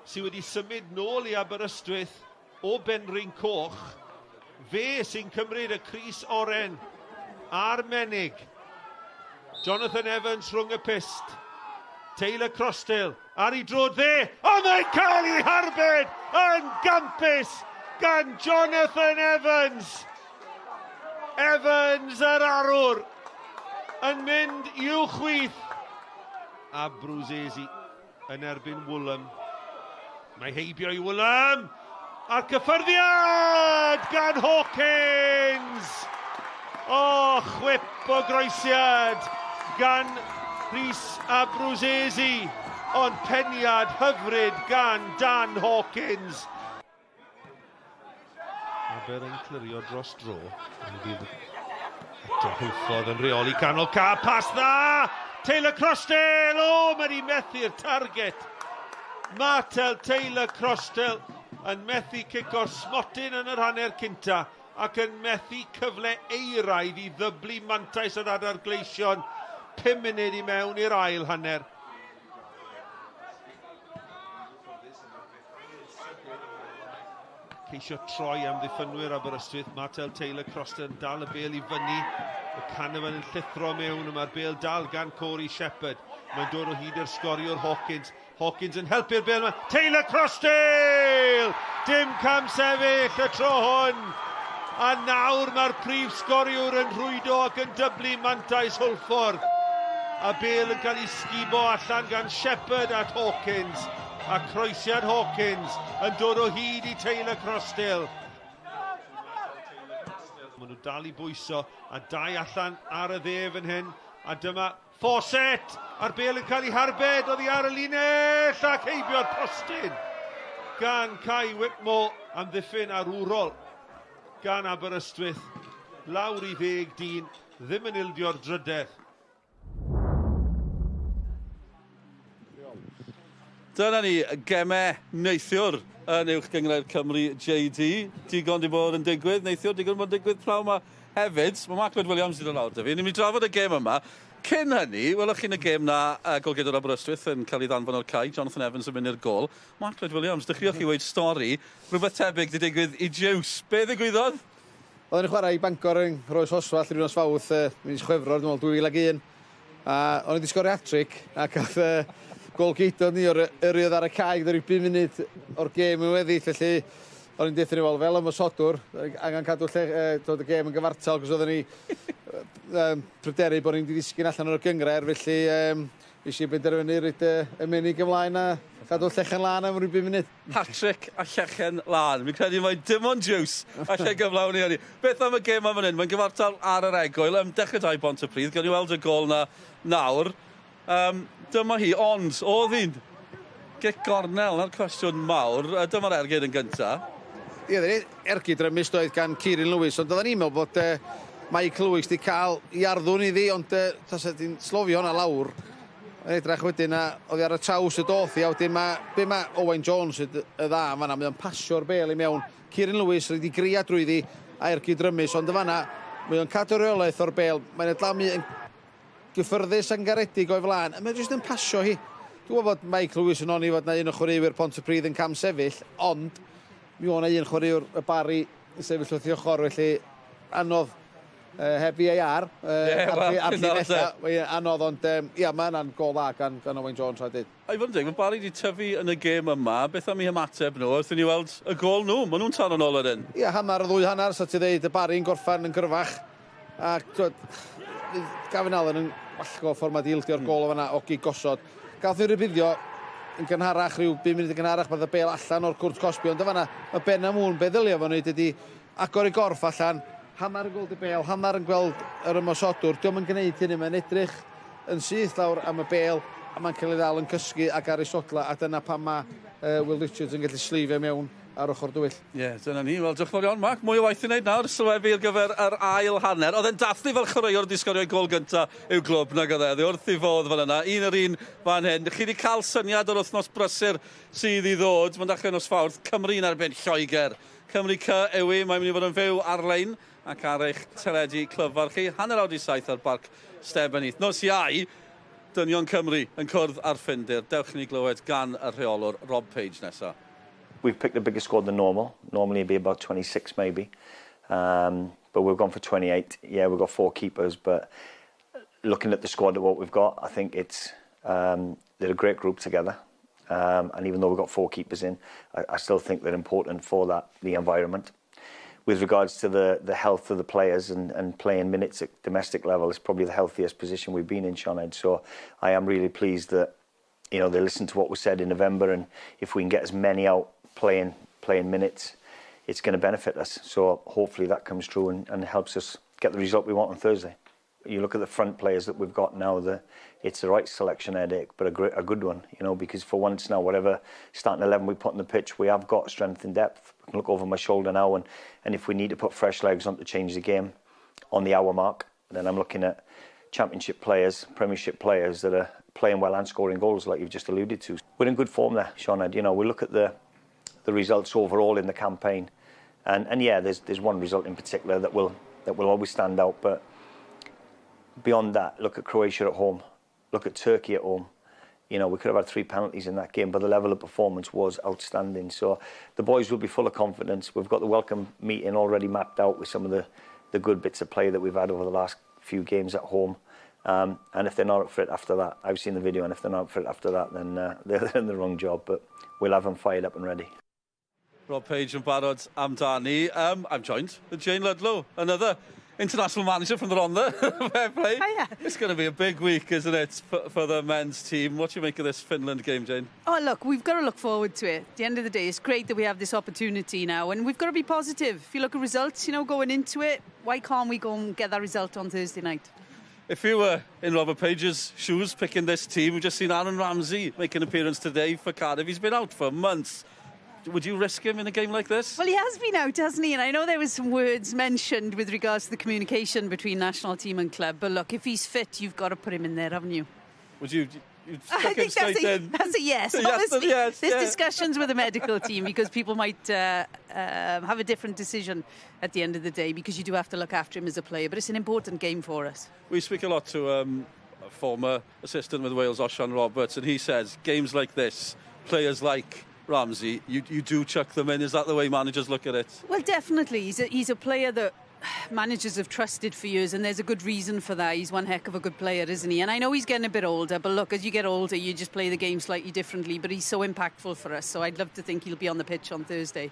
sydd wedi symud nôl i Aberystwyth o Benrhyn Coch, fe sy'n cymryd y crys oren a'r menig. Jonathan Evans rhwng y pyst. Taylor Crossdale ar ei droed dde, ond mae'n cael ei harbed yn gampus gan Jonathan Evans. Evans yr arwr yn mynd i'w chwith. A Bruzzese yn erbyn Woolam. Mae heibio i Woolam. A'r cyffyrddiad gan Hawkins. O, chwip o groesiad gan Rhys Abruzzese. Ond peniad hyfryd gan Dan Hawkins. Aber yn clirio dros dro. Ond fydd eto Hwlffordd yn rheoli canol ca. Pas dda! Taylor Crossdale! O, mae wedi methu'r target. Martel Taylor Crossdale yn methu cico'r smotyn yn yr hanner cynta ac yn methu cyfle eiraidd i ddyblu mantais yr Adar Gleision 5 munud i mewn i'r ail hanner. Ceisio troi am ddiffynwyr Aberystwyth. Martel Taylor Crossdale yn dal y bêl i fyny. Y Canavan yn llithro mewn, mae'r bêl dal gan Corey Shepherd. Mae'n dod o hyd i'r sgoriwr Hawkins. Hawkins yn helpu'r bêl yma. Taylor Crossdale! Dim cam sefyll y tro hwn. A nawr mae'r prif sgoriwr yn rhwydo ac yn dyblu mantais Hwlffordd. A bêl yn cael ei sgubo allan gan Shepherd at Hawkins. A croesiad Hawkins yn dod o hyd i Taylor Crossdale. Maen nhw dal i bwyso a dau allan ar y dde fan hyn. A dyma Fawcett! A'r bêl yn cael ei harbed oddi ar y linell ac heibio'r postyn gan Kai Whitmore am ddiffyn arwrol gan Aberystwyth. Lawr i 10 dyn, ddim yn ildio'r drydedd. Dyna ni, gemau neithiwr yn Uwch Gynghrair Cymru JD. Digon di bod yn digwydd, neithiwr, digon bod yn digwydd pnawn yma hefyd. Mae Mark Lloyd Williams wedi dod lawr 'da fi. Ni'n mynd i drafod y gêm yma. Cyn hynny, welwch chi'n y gêm na golgeidwad Aberystwyth yn cael ei ddanfon o'r cae, Jonathan Evans yn mynd i'r gôl. Mark Lloyd Williams, dechreuoch chi weud stori, rhywbeth tebyg di digwydd i Jiws. Be ddigwyddodd? Oedden ni'n chwarae i Bangor yng Nghroesoswallt ryw nos Fawrth, mis Chwefror, dwi'n meddwl, 2001. A o'n i wedi sgorio hat-trick, a cath gôl-geidwad ni o'r yrru ar y cae gyda rhyw 5 munud o'r gêm yn weddill, felly o'n i'n deutha ni, wel, fel ymosodwr, angen cadw lle, dod y gêm yn gyfartal, cos oedden ni pryderu bod ni'n wedi ddisgyn allan o'r gynghrair, felly nes i benderfynu roid y menig ymlaen a cadw llechen lân am ryw 5 munud. Hat-trick a llechen lân. Fi'n credu mai dim ond Jiws allai gyflawni hynny. Beth am y gêm am fan hyn? Mae'n gyfartal ar yr egwyl. Dechrau da i Bontypridd. Gawn ni weld y gôl na nawr. Dyma hi, ond oedd hi'n gic gornel, na'r cwestiwn mawr. Dyma'r ergyd yn gynta. Ie, ergyd rymus doedd gan Kieran Lewis, ond oedden ni'n meddwl bod Mike Lewis wedi cael i arddwn iddi, ond tasa di'n slofio hwnna lawr, yn edrych wedyn a oedd ar y traws y doth i, a wedyn mae, be mae Owain Jones y dda yn fanna, mae o'n pasio'r bêl i mewn. Kieran Lewis wedi gria drwyddi a ergyd rymus, ond y fanna, mae o'n cadw reolaeth o'r bêl, mae'n adlamu yn gyffyrddus ac yn garedig o'i flaen, a mae'n jyst yn pasio hi. Dwi'n gwybod bod Mike Lewis yn oni fod na un o chwaraewyr Pontypridd yn cam sefyll, ond mi o'na un chwaraewr y Barri yn sefyll wrth ei ochr, felly anodd Heb VAR, ar llinella, anodd, ond ia, mae yna'n gol dda gan Owain Jones, rhaid dweud. A i fod yn deg, mae Barry wedi tyfu yn y gêm yma, beth am eu hymateb nhw, wrth i ni weld y gol nhw, maen nhw'n taro nôl wedyn. Ia, hanner y ddwy hanner, so ti ddeud, y Barry'n gorffan yn gryfach, ac twyd, Gavin Allen yn wallgo ffordd mae di ildio'r gol o fanna o gig gosod. Gath nhw rybuddio yn gynharach, rhyw 5 munud yn gynharach, mae y bel allan o'r cwrt cosbi, ond o fanna, mae Ben Amoon, be ddylio fo'n neud ydi agor ei gorff allan, hanner yn gweld y bel, hanner yn gweld yr ymosodwr. Dio'm yn gwneud hynny, mae'n edrych yn syth lawr am y bel, a mae'n cael ei ddal yn cysgu ac ar ei sodla, a dyna pam mae Will Richards yn gallu sleifio mewn ar ochr dywyll. Ie, yeah, dyna ni. Wel, diolch yn fawr iawn, Mark. Mwy o waith i wneud nawr, sylwebu ar gyfer yr ail hanner. Oedd e'n dathlu fel chwaraewr wedi sgorio gol gynta i'w glwb, nag oedd e. Oedd e wrth ei fodd fan yna. Un yr un fan hyn. Chi wedi cael syniad o'r wythnos brysur sydd i ddod. Mae'n dechrau nos Fawrth. Cymru yn erbyn Lloegr. Cymru C yw i. Mae'n mynd i fod yn fyw ar-lein ac ar eich teledu clyfar chi. 6:30 ar Barc Steben. Nos Iau, dynion Cymru yn cwrdd ar Ffindir. Dewch i ni glywed gan y rheolwr Rob Page nesaf. We've picked a bigger squad than normal. Normally it'd be about 26 maybe. But we've gone for 28. Yeah, we've got four keepers, but looking at the squad at what we've got, I think it's they're a great group together. And even though we've got four keepers in, I still think they're important for the environment. With regards to the health of the players and playing minutes at domestic level, it's probably the healthiest position we've been in, Sioned. So I am really pleased that they listened to what was said in November, and if we can get as many out playing minutes, it's going to benefit us. So hopefully that comes true and helps us get the result we want on Thursday. You look at the front players that we've got now, it's the right selection headache, but a good one, because for once now, whatever starting 11 we put on the pitch, we have got strength and depth. We can look over my shoulder now, and if we need to put fresh legs on to change the game on the hour mark, then I'm looking at Championship players, Premiership players that are playing well and scoring goals, like you've just alluded to. We're in good form there, Sioned. We look at the results overall in the campaign, and yeah, there's one result in particular that will always stand out, but beyond that, look at Croatia at home, look at Turkey at home. We could have had three penalties in that game, but the level of performance was outstanding. So the boys will be full of confidence. We've got the welcome meeting already mapped out with some of the good bits of play that we've had over the last few games at home. And if they're not up for it after that, I've seen the video, and if they're not up for it after that, then they're in the wrong job. But we'll have them fired up and ready. Rob Page yn barod amdani. I'm joined with Jane Ludlow, another international manager from the Rhondda. Fair play. Hiya. It's going to be a big week, isn't it, for the men's team? What do you make of this Finland game, Jane? Oh, look, we've got to look forward to it. At the end of the day, it's great that we have this opportunity now, and we've got to be positive. If you look at results, going into it, why can't we go and get that result on Thursday night? If you were in Robert Page's shoes picking this team, we've just seen Aaron Ramsey make an appearance today for Cardiff. He's been out for months. Would you risk him in a game like this? Well, he has been out, hasn't he? And I know there was some words mentioned with regards to the communication between national team and club. But look, if he's fit, you've got to put him in there, haven't you? Would you? You'd I chuck him think straight in? that's a yes. Yes, Obviously, yes, there's yeah. discussions with the medical team because people might have a different decision at the end of the day because you do have to look after him as a player. But it's an important game for us. We speak a lot to a former assistant with Wales, Osian Roberts, and he says games like this, players like Ramsey, you do chuck them in. Is that the way managers look at it? Well, definitely. He's a player that managers have trusted for years, and there's a good reason for that. He's one heck of a good player, isn't he? And I know he's getting a bit older, but look, as you get older, you just play the game slightly differently. But he's so impactful for us, so I'd love to think he'll be on the pitch on Thursday.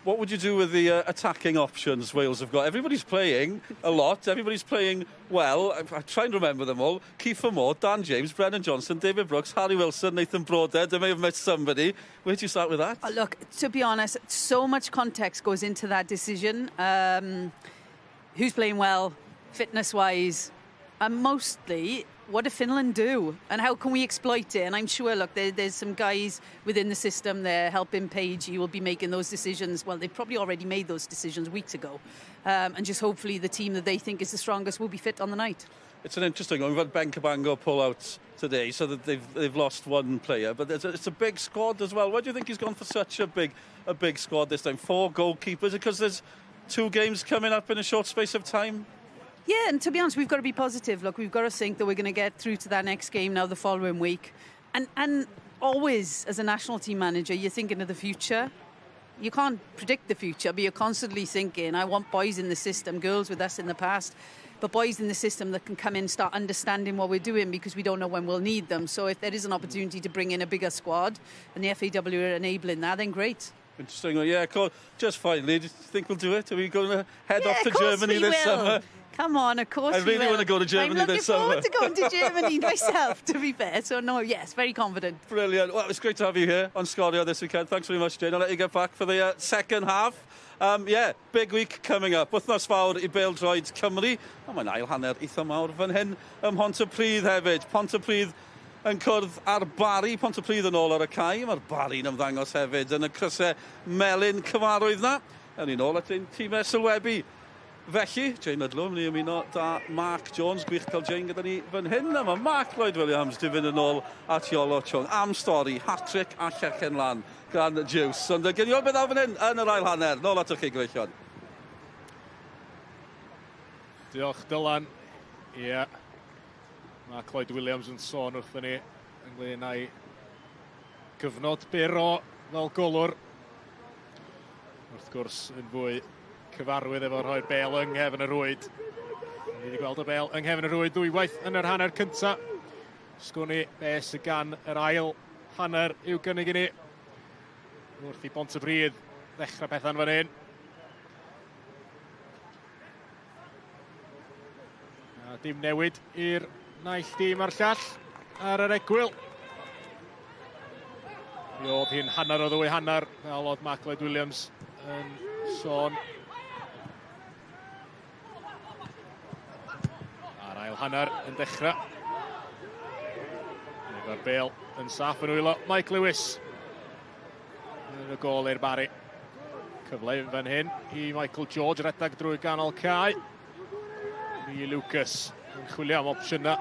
What would you do with the attacking options Wales have got? Everybody's playing a lot. Everybody's playing well. I try and remember them all. Kieffer Moore, Dan James, Brennan Johnson, David Brooks, Harry Wilson, Nathan Broadhead. I may have missed somebody. Where do you start with that? Oh, look, to be honest, so much context goes into that decision. Who's playing well, fitness-wise, and mostly, what do Finland do? And how can we exploit it? And I'm sure, look, there's some guys within the system there helping Page. He will be making those decisions. Well, they've probably already made those decisions weeks ago. And just hopefully the team that they think is the strongest will be fit on the night. It's an interesting one. We've had Ben Cabango pull out today, so that they've lost one player. But it's a big squad as well. Why do you think he's gone for such a big squad this time? Four goalkeepers? Because there's two games coming up in a short space of time? Yeah, and to be honest, we've got to be positive. Look, we've got to think that we're going to get through to that next game now the following week. And always, as a national team manager, you're thinking of the future. You can't predict the future, but you're constantly thinking, I want boys in the system, girls with us in the past, but boys in the system that can come in and start understanding what we're doing, because we don't know when we'll need them. So if there is an opportunity to bring in a bigger squad and the FAW are enabling that, then great. Interesting. Yeah, cool. Just finally, do you think we'll do it? Are we going to head Yeah, off to of course Germany we this will. summer? Come on, of course I really we will. want to go to Germany I'm this summer. looking forward to going to Germany myself, to be fair. So, no, yes, very confident. Brilliant. Well, it's great to have you here on Sgorio this weekend. Thanks very much, Jane. I'll let you get back for the second half. Yeah, big week coming up. Wythnos fawr i Bêl-droed Cymru. A mae'n ail hanner eitha mawr fan hyn ym Mhontypridd hefyd. Pontypridd yn cwrdd â'r Barri. Pontypridd yn ôl ar y cae. Mae'r Barri'n ymddangos hefyd yn y crysau melyn cyfarwydd na. Awn ni nôl at ein tîmau sylwebu. Felly, Jane Ludlow, mynd i ymuno da Mark Jones, gwych cael Jane gyda ni fan hyn. A mae Mark Lloyd Williams di fynd yn ôl at Iolo Chung am stori, hat-trick a llechen lan gan Juice. Ond gen i weld beth fan hyn yn yr ail hanner. Nôl atoch chi, gyfeillion. Diolch, Dylan. Ie. Yeah. Mae Lloyd Williams yn sôn wrthyn ni ynglyn â'i gyfnod byr o fel golwr. Wrth gwrs, yn fwy cyfarwydd efo rhoi'r bel yng nghefn y rwyd. Ni wedi gweld y bel yng nghefn y rwyd ddwywaith yn yr hanner cynta. Sgwn i be sydd gan yr ail hanner i'w gynnig i ni. Wrth i Bontypridd ddechrau pethau'n fan hyn. A dim newid i'r naill dîm a'r llall ar yr egwyl. Mi oedd hi'n hanner o ddwy hanner, fel oedd Mark Lloyd Williams yn sôn. A'r ail hanner yn dechrau. Efo'r bel yn saff yn wylo Mike Lewis. Yn y gôl i'r Barri. Cyfle fan hyn i Michael George redag drwy ganol cae. Lee Lucas yn chwilio am opsiynau.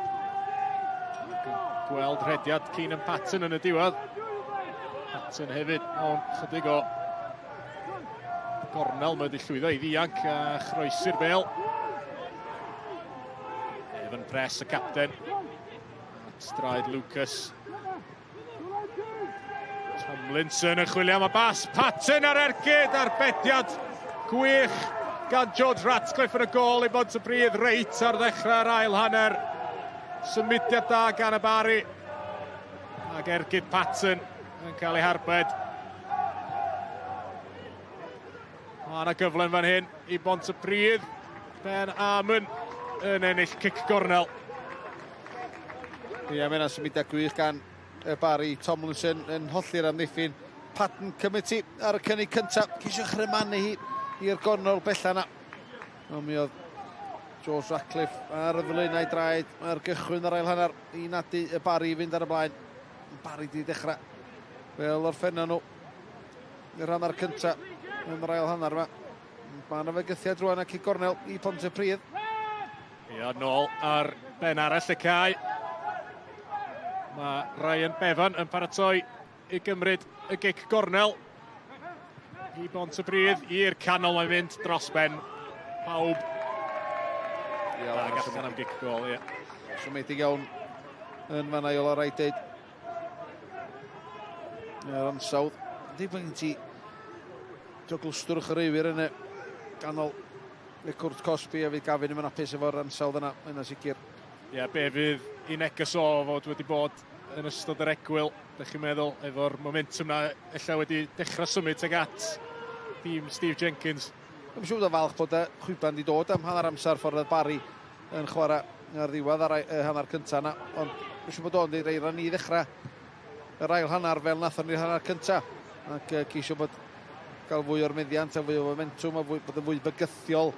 Gweld rhediad Keenan Patton yn y diwedd. Patton hefyd mewn chydig o gornel. Mae wedi llwyddo i ddianc a chroesi'r bel. Evan Press, y capten. At draed Lucas. Tomlinson yn chwilio am y bas. Patton ar ergyd, arbediad gwych gan George Ratcliffe yn y gôl i Bontypridd reit ar ddechrau'r ail hanner. Symudiad da gan y Barri. Ac ergyd Patton yn cael ei harbed. Mae yna gyfle fan hyn i Bontypridd. Ben Amon yn ennill cic gornel. Ie, mae yna symudiad gwych gan y Barri. Tomlinson yn holli'r amddiffyn. Patton cymryd ar y cynnig cyntaf. Ceisio chrymanu hi i'r gornel bella yna. Ond mi oedd George Ratcliffe ar y flaenau draed. Mae'r gychwyn ar ail hanner i nadu y Barri i fynd ar y blaen. Barri di dechrau fel orffennon nhw i'r hanner cyntaf yn yr ail hanner yma. Mae yna fygythiad rwan ac i gornel i Pontypridd. Ia, nôl ar ben arall y cae. Mae Ryan Bevan yn paratoi i gymryd y gic gornel i Bontypridd. I'r canol mae'n mynd dros ben pawb. Ia, Ac allan am gic gol, ie. Siomedig iawn yn fanna i Ola Wright deud. Yr ansawdd. Ydy bod gen ti glwstwr chwaraewyr yn y ganol y cwrt cosbi a fydd Gavin yn hapus efo'r ansawdd yna, yna sicr. Ie, be fydd i neges o fod wedi bod yn ystod yr egwyl, dych chi'n meddwl, efo'r momentum na ella wedi dechrau symud tuag at dîm Steve Jenkins. Dwi'n siŵr bod o'n falch bod y chwiban wedi dod am hanner amser ffordd oedd Barry yn chwarae ar ddiwedd ar y hanner cyntaf yna, ond dwi'n siŵr bod o'n dweud rhaid ni ddechrau yr ail hanner fel nathon ni'r hanner cyntaf ac ceisio bod gael fwy o'r meddiant a fwy o momentum a fwy, bod yn fwy bygythiol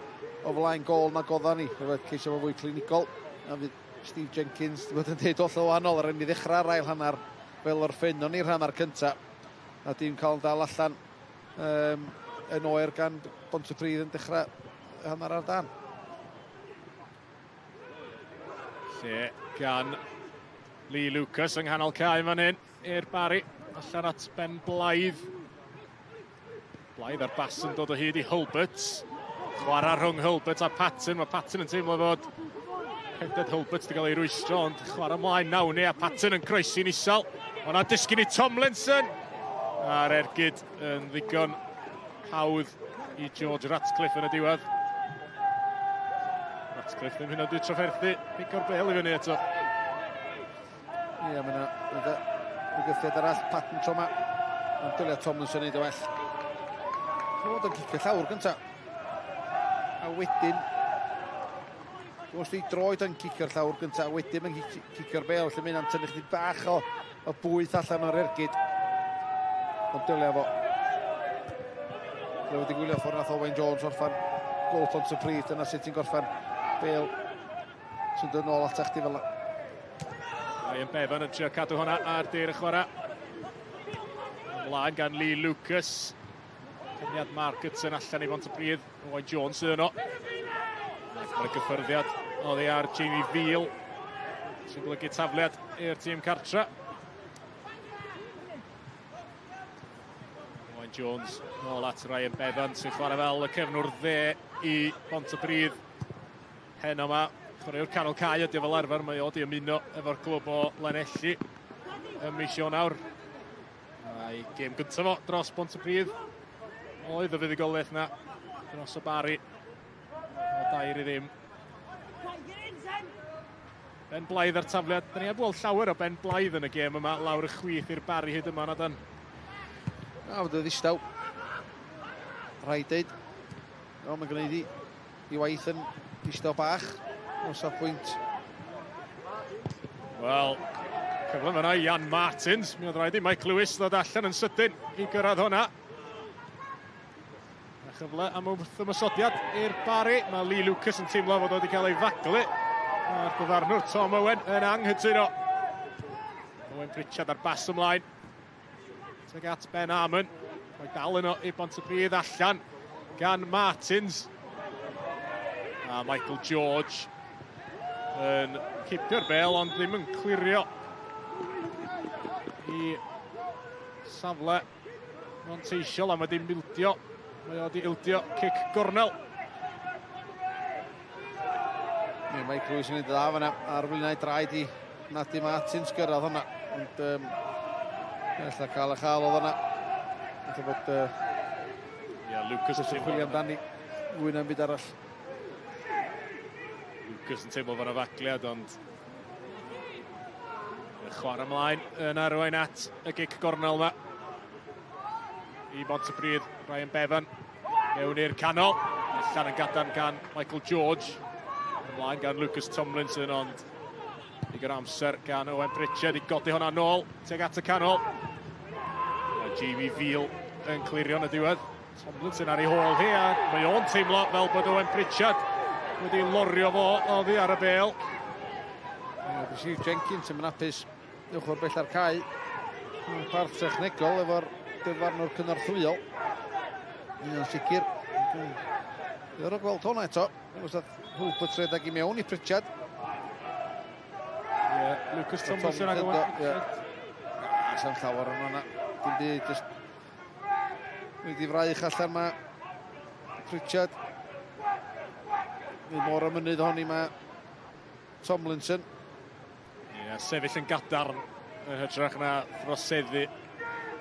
o flaen gôl nag oeddan ni. Ceisio bod fwy clinigol a fydd Steve Jenkins wedi bod yn deud hollol wahanol ar ni ddechrau'r ail hanner fel orffennon ni'r hanner cyntaf a dim cael dal allan yn oer gan Bontypridd yn dechrau hanner ar dan. Lle gan Lee Lucas yng nghanol cae fan hyn i'r Barri. Allan at Ben Blythe. Blythe ar bas yn dod o hyd i Hulbert. Chwarae rhwng Hulbert a Patton. Mae Patton yn teimlo fod Cefned Hulbert wedi cael ei rwystro, ond chwarae ymlaen nawn ni a Patton yn croesi'n isel. O'na disgyn i Tomlinson. A'r ergyd yn ddigon hawdd i George Ratcliffe yn y diwedd. Ratcliffe ddim hynod wedi trafferthu, pigo'r bel i fyny eto. Ie, mae yna bygythiad arall, Patton tro 'ma. Ond dylia Tomlinson neud o well. Fod yn cicio llawr gynta. A wedyn, os di droed yn cicio'r llawr gynta, a wedyn mae'n cicio'r bel, lle mae'n tynnu chdi bach o bwyth allan o'r ergyd. Ond dylia fo. Dylia wedi gwylio ffordd nath Owain Jones orffan gol Pontypridd, dyna sut ti'n gorffan bel sy'n dod nôl atach chdi fel 'na. Ryan Bevan yn trio cadw hwnna ar dir y chwarae. Ymlaen gan Lee Lucas. Cyniad Marketson allan i Bontypridd. Owain Jones sydd yno. Mae'r gyffyrddiad oddi ar Jamie Veal, sy'n golygu tafliad i'r tîm cartra. Owain Jones nôl at Ryan Bevan sy'n chwarae fel y cefnwr dde i Bontypridd. Heno yma, chwaraewr canol cae ydy fel arfer, mae o di ymuno efo'r clwb o Lanelli ym mis Ionawr. A'i gêm gyntaf fo dros Bontypridd oedd y fuddugoliaeth na dros y Bari o 2-0. Ben Blaidd ar tafliad. Da ni heb weld llawer o Ben Blaidd yn y gêm yma, lawr y chwith i'r Bari hyd yma, Nadan. Na, fod y ddistaw. Rhaid deud. No, mae'n gwneud i waith yn ddistaw bach o safbwynt. Wel, cyfle fyna i Ian Martins. Mi oedd rhaid i Mike Lewis ddod allan yn sydyn i gyrraedd hwnna. A chyfle am wrth ymosodiad i'r Bari. Mae Lee Lucas yn teimlo fod wedi cael ei faglu. A'r dyfarnwr Tom Owen yn anghytuno. Owen Pritchard ar bas ymlaen. Tuag at Ben Armon. Mae dal yno i Bontypridd, allan gan Martins. A Michael George yn cipio'r bel ond ddim yn clirio i safle manteisiol a mae wedi ildio. Mae o wedi ildio cic gornel. Ie, Mike Lewis yn neud dda fanna ar flaenau draed i Nadi Martins gyrraedd hwnna. Ond ella cael y chael oedd hwnna. Fatha bod Ie, Lucas yn chwilio amdani fwy na'n byd arall. Lucas yn teimlo fan o fagliad, ond y chwarae ymlaen yn arwain at y gic gornel yma. I Bontypridd, Ryan Bevan mewn i'r canol. Allan yn gadarn gan Michael George. Ymlaen gan Lucas Tomlinson, ond digon amser gan Owen Pritchard i godi hwnna nôl tuag at y canol. A Jamie Veal yn clirio yn y diwedd. Tomlinson ar ei hôl hi a mae o'n teimlo fel bod Owen Pritchard wedi lorio fo oddi ar y bel. Steve Jenkins yn hapus uwch bell ar cae. Parth technegol efo'r dyfarnwr cynorthwyol. Un o'n sicr. Diddorol gweld hwnna eto. Os oedd Hooper rhedeg i mewn i Pritchard. Ie, yeah, Lucas Tomlinson ag Owen Pritchard. Sam llawer yn hwnna. Dim byd, just wedi fraich allan mae Pritchard. Nid mor am mynydd honni mae Tomlinson. Ie, yeah, sefyll yn gadarn yn hytrach na throseddu.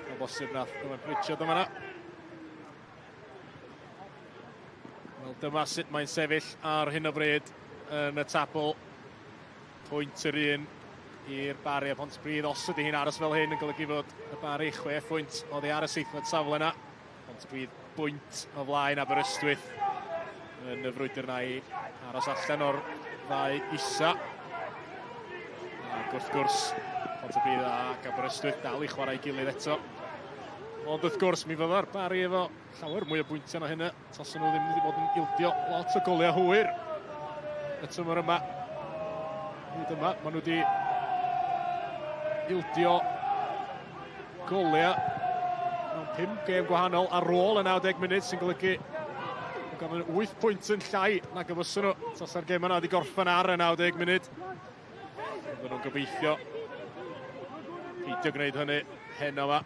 O bosib nath Owen Pritchard yma na. Wel, dyma sut mae'n sefyll ar hyn o bryd yn y tabl. Pwynt yr un i'r Bari a Pontypridd. Os ydy hi'n aros fel hyn yn golygu fod y Bari 6 phwynt oddi ar y seithfed safle yna. Pontypridd bwynt o flaen Aberystwyth yn y frwydr na i aros allan o'r ddau isa. Ac wrth gwrs, Pontypridd ac Aberystwyth dal i chwarae gilydd eto. Ond wrth gwrs, mi fydda'r Bari efo llawer mwy o bwyntiau na hynny. Tasen nhw ddim wedi bod yn ildio lot o goliau hwyr y tymor yma. Hyd yma, maen nhw wedi ildio goliau mewn 5 gêm gwahanol ar ôl y 90 munud, sy'n golygu gan 8 pwynt yn llai nag y fysyn nhw tasa'r gêm yna wedi gorffen ar y 90 munud. Bydden nhw'n gobeithio peidio gwneud hynny heno yma.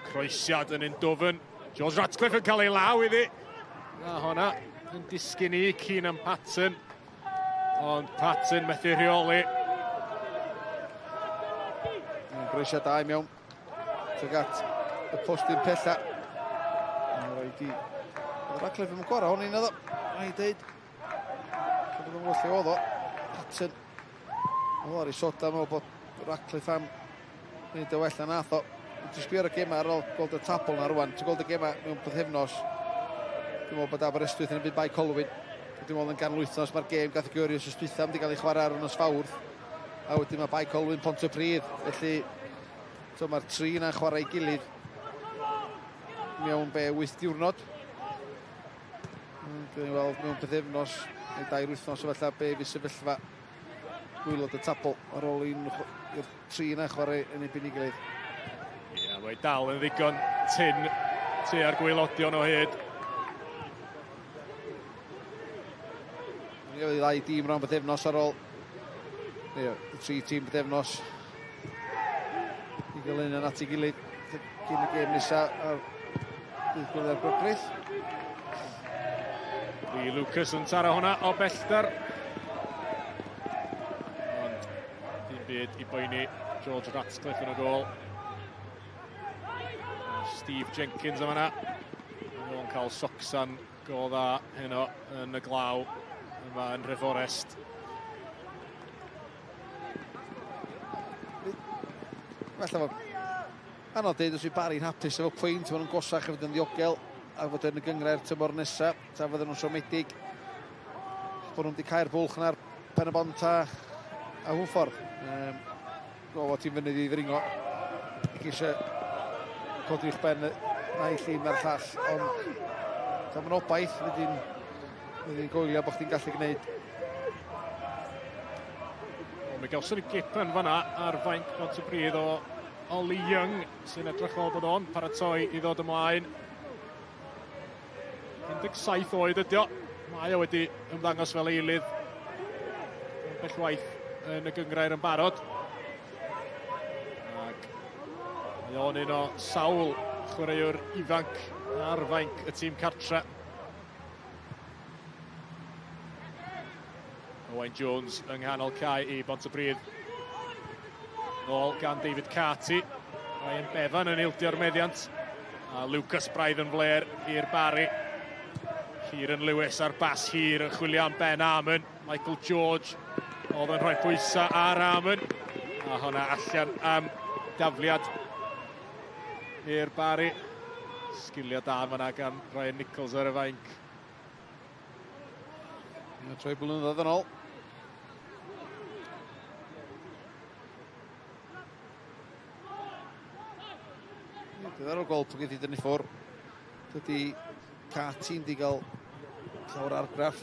Croesiad yn un dwfn. George Ratcliffe yn cael ei law iddi. A hwnna yn disgyn i Keenan Patton. Ond Patton methu rheoli. Groesiad da i mewn. Tuag at y postyn pella. Wedi... Oedd Radcliffe yn gorau hwn un oedd o. Rhaid deud. Oedd o'n lle oedd o. Patton. Oedd ar ei soda, meddwl bod Radcliffe am wneud o well na nath o. Ti'n sbio ar y gema ar ôl gweld y tabl na rwan. Ti'n gweld y gema mewn pythefnos. Dwi'n meddwl bod Aberystwyth yn y byd Bae Colwyn. Dwi'n meddwl yn ganol wythnos mae'r gêm gath ei gyrru wrth dwytha wedi cael ei chwarae ar nos Fawrth. A wedyn mae Bae Colwyn Pontypridd. Felly so mae'r tri yna'n chwarae ei gilydd mewn be 8 diwrnod. Dwi'n weld mewn pythefnos neu 2 wythnos o falle be fydd sefyllfa gwaelod y tabl ar ôl i'r tri yna chwarae yn erbyn ei gilydd. Ie, mae dal yn ddigon tyn tua'r gwaelodion o hyd. Ni oedd ddau dîm rhan bythefnos ar ôl, neu y tri tîm bythefnos i gael un yn at ei gilydd cyn y gêm nesaf ar dydd Gwener Groglith. Lee Lucas yn taro hwnna o bellter. Ond dim byd i boeni George Ratcliffe yn y gôl. Steve Jenkins yma yna. Mae'n cael socsan go dda heno yn y glaw yma yn Nhreforest. Falle fod anodd deud os yw Barry'n hapus efo pwynt, maen nhw'n gosach i fod yn ddiogel a fod yn y gynghrair tymor nesaf, ta fydden nhw'n siomedig bod nhw'n wedi cau'r bwlch na'r Pen y Bont a Hwlffordd. Go fod ti'n fynydd i ddringo i geisio codi'ch ben naill un na'r llall, ond ta mae'n obaith, fydd goelio bod chdi'n gallu gwneud. O, mi gawson ni gip yn fanna ar fainc Pontypridd o Ollie Young, sy'n edrych fel bod o'n paratoi i ddod ymlaen. 17 oed ydi o. Mae o wedi ymddangos fel eilydd bell waith yn y gynghrair yn barod. Ac mae o'n un o sawl chwaraewr ifanc ar fainc y tîm cartre. Owain Jones yng nghanol cae i Bontypridd. Nôl gan David Carty. Ryan Bevan yn ildio'r meddiant. A Lucas braidd yn fler i'r Barri. Kieran Lewis ar bas hir yn chwilio am Ben Armon. Michael George oedd yn rhoi pwysau ar Armon. A hwnna allan am dafliad i'r Barri. Sgilio da fanna gan Ryan Nichols ar y fainc. Troi blynyddoedd yn ôl. Diddorol gweld pwy geith i dynnu ffwr. Dydy Carty'n di gael llawer argraff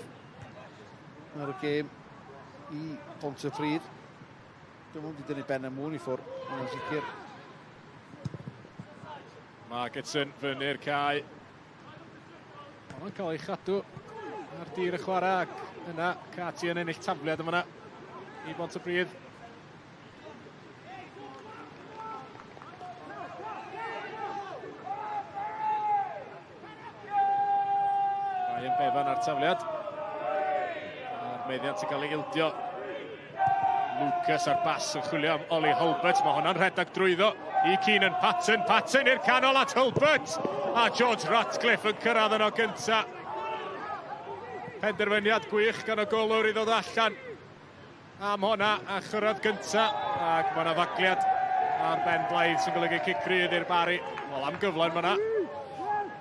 ar y gêm i Pontypridd. Dwi'n mynd i dynnu Ben am Moon i ffwr, yn sicr. Margetson fyny'r cae. Mae'n cael ei chadw ar dir y chwarae ac yna Carty yn ennill tafliad yma i Bontypridd. Ryan Bevan ar tafliad. A'r meddiant yn cael ei ildio. Lucas ar bas yn chwilio am Ollie Hulbert. Mae hwnna'n rhedeg drwyddo i Keenan Patton. Patton i'r canol at Hulbert. A George Ratcliffe yn cyrraedd yno gynta. Penderfyniad gwych gan y golwr i ddod allan am hwnna a chyrraedd gynta. Ac mae yna fagliad ar Ben Blythe sy'n golygu cic rydd i'r Barri. Wel, am gyfle yn fanna.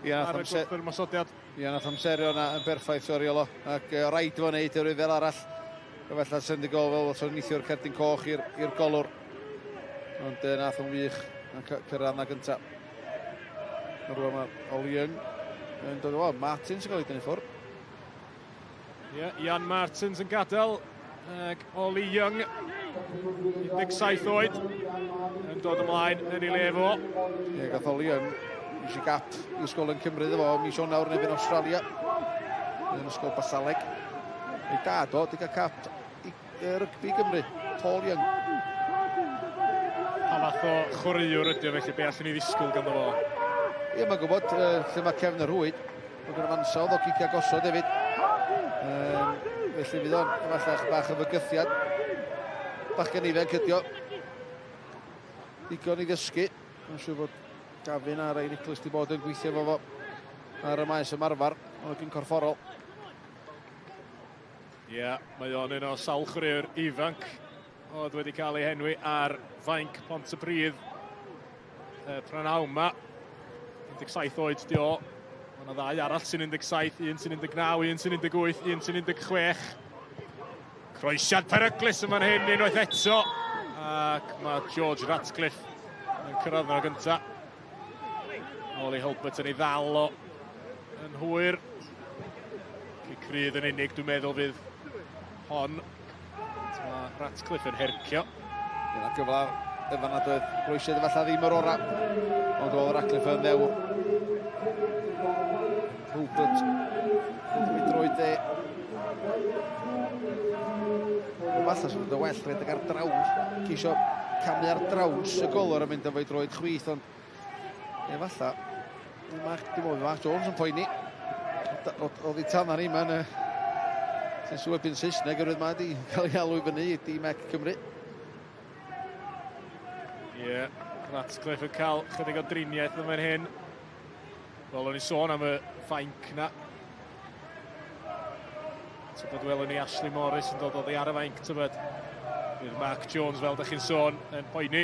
Ia, ar y gwrthymosodiad. Ia, nath amserio yna yn berffaith, sori Iolo. Ac rhaid fo wneud oherwydd fel arall. Efallai sy'n di gol fel o'n neithiwr cerdyn coch i'r golwr. Ond nath o'n wych yn cyrraedd yna gynta. Rwan mae Ollie Young yn dod o Martins yn cael ei dynnu ffwrdd. Ie, Ian Martins yn gadael. Ac Ollie Young, 17 oed, yn dod ymlaen yn ei le fo. Ie, gath Ollie Young eisiau gap i ysgol yn Cymru iddo fo mis Ionawr yn erbyn Australia. Yn ysgol Basaleg. Ei dad o, di gael cap i rygbi Gymru, Paul Young. Pa fath o chwaraewr ydy o felly, be allwn ni ddisgwyl ganddo fo? Ie, mae'n gwybod lle mae cefn yr rhwyd. Mae gen ansawdd o gicio gosod hefyd. Felly fydd o'n efallai bach o fygythiad. Bachgen ifanc ydi o. Digon i ddysgu. Mae'n siŵr bod Gavin a Ray Nicholas wedi bod yn gweithio efo fo ar y maes ymarfer, ond yn corfforol. Ie, yeah, mae o'n un o sawl chwaraewr ifanc oedd wedi cael ei henwi ar fainc Pontypridd prynhawn yma. 17 oed di o. Mae yna ddau arall sy'n 17, un sy'n 19, un sy'n 18, un sy'n 16. Croesiad peryglus yma'n hyn unwaith eto. Ac mae George Ratcliffe yn cyrraedd yno gyntaf. Ollie Hulbert yn ei ddal o yn hwyr. Cic rydd yn unig, dwi'n meddwl fydd hon. Mae Ratcliffe yn hercio. Dyna gyfle efo nad oedd groesiad efallai ddim yr orau. Ond oedd Ratcliffe yn ddewr. Hulbert drwy droed e. Falle sy'n dod yn well rhedeg ar draws. Ceisio camu ar draws y golwr yn mynd efo'i droed chwith, ond efallai, dim meddwl Mark Jones yn poeni. Oedd i tan ar yma yn sy'n swybu'n Saesneg, yr oedd ma wedi cael ei alw i fyny i dîm ec Cymru. Ie, yeah, Ratcliffe yn cael chydig o driniaeth yma'n hyn. Wel, o'n i sôn am y fainc na. Tybed welwn ni Ashley Morris yn dod oddi ar y fainc, tybed. Fydd Mark Jones, fel ydych chi'n sôn, yn poeni.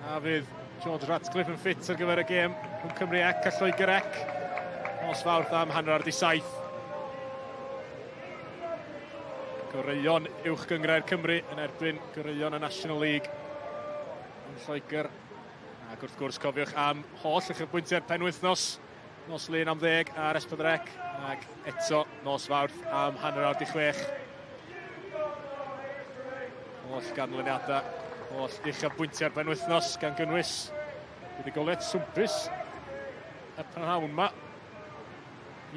A fydd George Ratcliffe yn ffit ar gyfer y gêm rhwng Cymru ec a Lloegr ec. Nos Fawrth am 6:30. Goreuon uwch gynghrair Cymru yn erbyn goreuon y National League yn Lloegr. Ac wrth gwrs cofiwch am holl uchafbwyntiau'r penwythnos. Nos Lun am 10 ar S4C ac eto nos Fawrth am 6:30. Holl ganlyniadau, holl uchafbwyntiau'r penwythnos gan gynnwys buddugoliaeth swmpus y prynhawn yma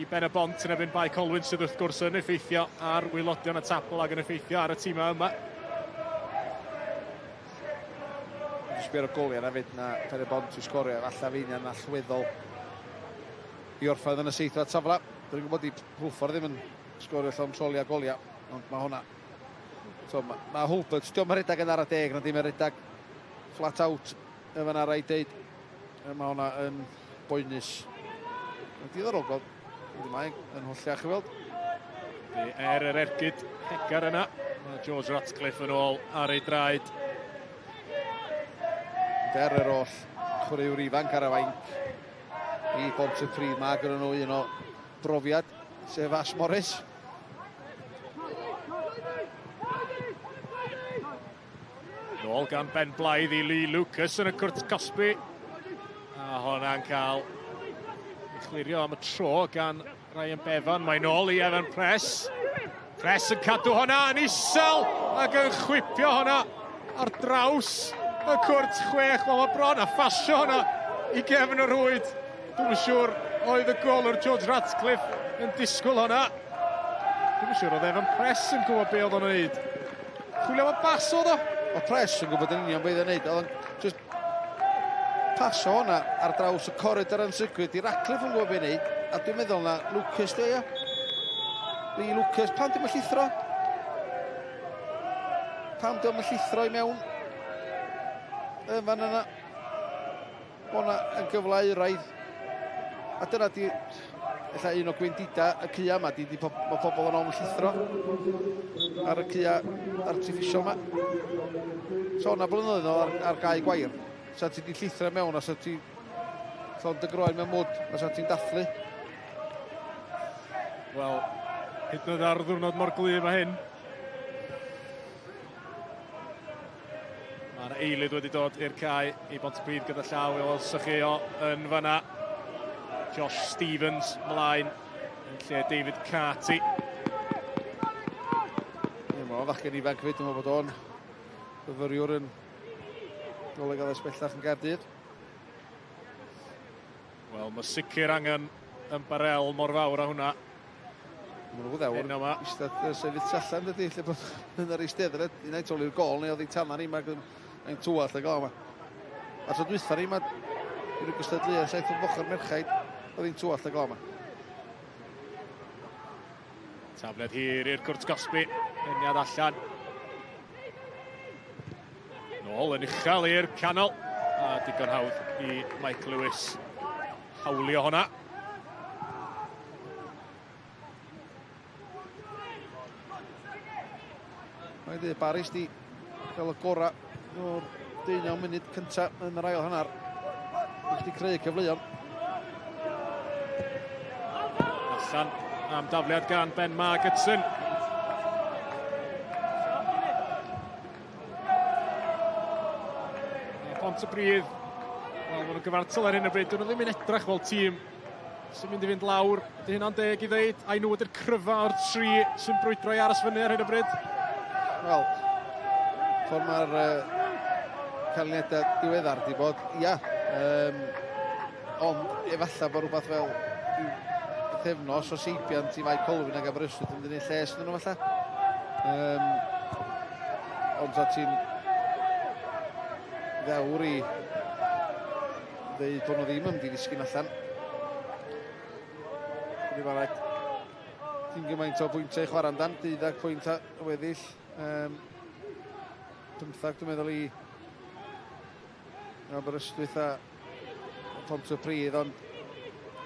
i Ben y Bont yn erbyn Bae Colwyn sydd wrth gwrs yn effeithio ar waelodion y tabl ac yn effeithio ar y tîmau yma. Dwi'n sbio ar y goliau na fyd na Pen y Bont i sgorio, falle fi yn allweddol i orffen yn y seithfed safle. Dwi'n gwybod i Hwlffordd ddim yn sgorio llond troli a goliau, ond mae hwnna. So, mae Hulbert, diolch yn rhedeg yn ara deg, na dim yn rhedeg flat out yn fan'na rhaid deud. Mae hwnna yn boenus. Mae'n diddorol gweld, mae'n yn holliach i weld. Er yr ergyd hegar yna, mae George Ratcliffe yn ôl ar ei draed. Er yr oll chwaraewr ifanc ar y fainc i Bontypridd, mae gyda nhw un o brofiad, sef Ash Morris. Nôl gan Ben Blythe i Lee Lucas yn y cwrt cosbi. A honna'n cael ei chlirio am y tro gan Ryan Bevan. Mae'n ôl i Evan Press. Press yn cadw honna yn isel ac yn chwipio honna ar draws y cwrt chwech. Wel, mae bron a phasio honna i gefn y rwyd. Dwi'm yn siŵr oedd y golwr George Ratcliffe yn disgwyl honna. Dwi'm yn siŵr oedd Evan Press yn gwybod be oedd o'n wneud. Chwilio am y bas oedd o? Oedd Press yn gwybod yn union beth oedd o'n wneud. Oedd o'n just pasio honna ar draws y coridor yn sicrwydd. Di Ratcliffe yn gwybod beth wneud. A dwi'n meddwl na Lucas di o, ia. Lee Lucas, pam dim yn llithro? Pam dim yn llithro i mewn? Yn fan yna. Honna yn gyfle euraidd. A dyna di, ella un o gwendida y caea yma, di mae pobl yn ofn llithro ar y caea artiffisial yma. So na blynyddoedd nôl ar gae gwair, sa ti di llithro mewn a sa ti llond y groen mewn mwd, a sa ti'n dathlu. Wel, hyd yn oed ar ddiwrnod mor glyb â hyn. Mae'r eilydd wedi dod i'r cae i Bontypridd gyda llaw i welsoch chi o yn fanna. Josh Stevens mlaen yn lle David Carty. Ie, mae'n fachgen ifanc fyd, dwi'n meddwl bod o'n fyfyriwr yn Goleg Addysg Bellach yn Gaerdydd. Wel, mae sicr angen ymbarel mor fawr â hwnna. Mae'n nhw'n ddewr, eistedd sefyll tu allan dydy, lle bod yn yr eisteddfod, un ai toli'r gol neu oedd hi tanan ni, mae'n twall y gol yma. A tro dwytha ni, mae rhyw gystadleuaeth saith o fochr merchaid, oedd hi'n twall y gol yma. Tafled hir i'r cwrt gosbi, peniad allan. Nôl yn uchel i'r canol, a digon hawdd i Mike Lewis hawlio hwnna. Mae'n dweud, Barry di gael y gorau o'r 19 munud cyntaf yn yr ail hanner. Wedi creu cyfleon. Allan am dafliad gan Ben Margetson. Pontypridd, wel, maen nhw'n gyfartal ar hyn o bryd. Dyn nhw ddim yn edrych fel tîm sy'n mynd i fynd lawr. Ydy hynna'n deg i ddeud? Ai nhw ydy'r cryfa o'r tri sy'n brwydro i aros fyny ar hyn o bryd? Wel, ffordd mae'r canlyniadau diweddar di bod, ia. Ond efallai bod rhywbeth fel pythefnos o seibiant i Fae Colwyn ac Aberystwyth yn mynd i wneud lles iddyn nhw falle. Ond sa ti'n ddewr i ddeud bod nhw ddim yn mynd i ddisgyn allan. Dwi'n barod dim gymaint o bwyntiau i chwarae amdan, 12 pwynt a weddill. 15 dwi'n meddwl i Aberystwyth a Pontypridd, ond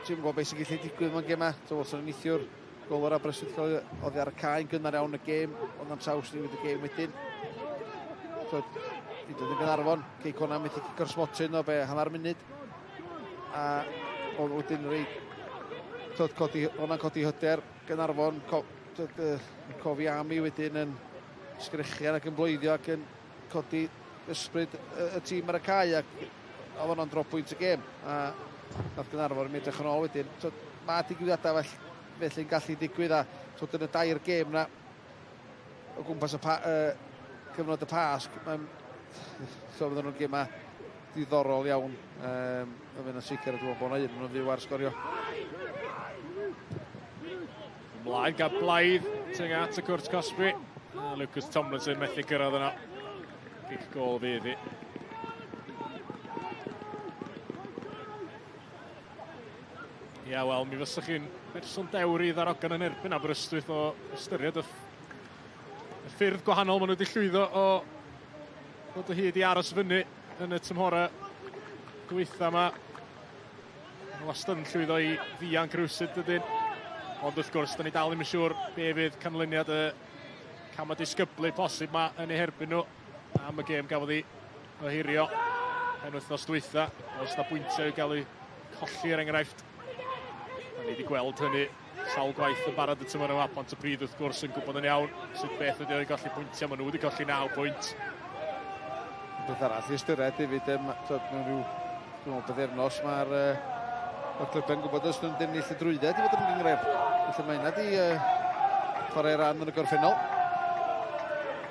ti'n gwybod beth sy'n gallu digwydd mewn gemau. Ti'n gwybod, sy'n neithiwr gol o'r Aberystwyth cael oddi ar y cae yn gynnar iawn y gêm, ond am saws newid y gêm wedyn. Twyd, i dod yn Gaernarfon, Cei Connah methu cico'r smotyn o be, hanner munud. A oedd wedyn rei, twyd, codi, hwnna'n codi hyder, Gaernarfon, twyd, Cofi Ami wedyn yn sgrechian ac yn bloeddio ac yn codi ysbryd y tîm ar y cae, ac oedd hwnna'n drop pwynt y gêm. A nath Gaernarfon yn edrych yn ôl wedyn. Twyd, mae digwyddiadau felly'n gallu digwydd, a twyd, yn y dair gêm na o gwmpas y cyfnod y Pasg, mae'n so fydden nhw'n gemau diddorol iawn. A fydd yn sicr, dwi'n meddwl bod yna un nhw'n fyw ar sgorio. Ymlaen gan Blaidd tuag at y cwrt cosbi. A Lucas Tomlinson methu gyrraedd yna. Gic gôl fydd hi. Ia, wel, mi fysach chi'n person dewr i ddarogan yn erbyn Aberystwyth o ystyried y ffyrdd gwahanol maen nhw wedi llwyddo o ddod o hyd i aros fyny yn y tymhorau gweitha yma. Maen nhw wastad yn llwyddo i ddianc rywsut, dydyn. Ond wrth gwrs, da ni dal ddim yn siŵr be fydd canlyniad y camau disgyblu posib yma yn eu herbyn nhw am y gêm gafodd ei ohirio penwythnos dwytha. Oes na bwyntiau i gael eu colli er enghraifft. Da ni wedi gweld hynny sawl gwaith yn barod y tymor yma. Pontypridd wrth gwrs yn gwybod yn iawn sut beth ydy o'i golli pwyntiau. Maen nhw wedi colli 9 pwynt. Beth arall i ystyried hefyd, mewn rhyw, dwi'n meddwl, bythefnos, mae'r clybau'n gwybod os nhw'n ennill y drwydded i fod yn gynghrair. Felly mae hynna di chwarae ran yn y gorffennol.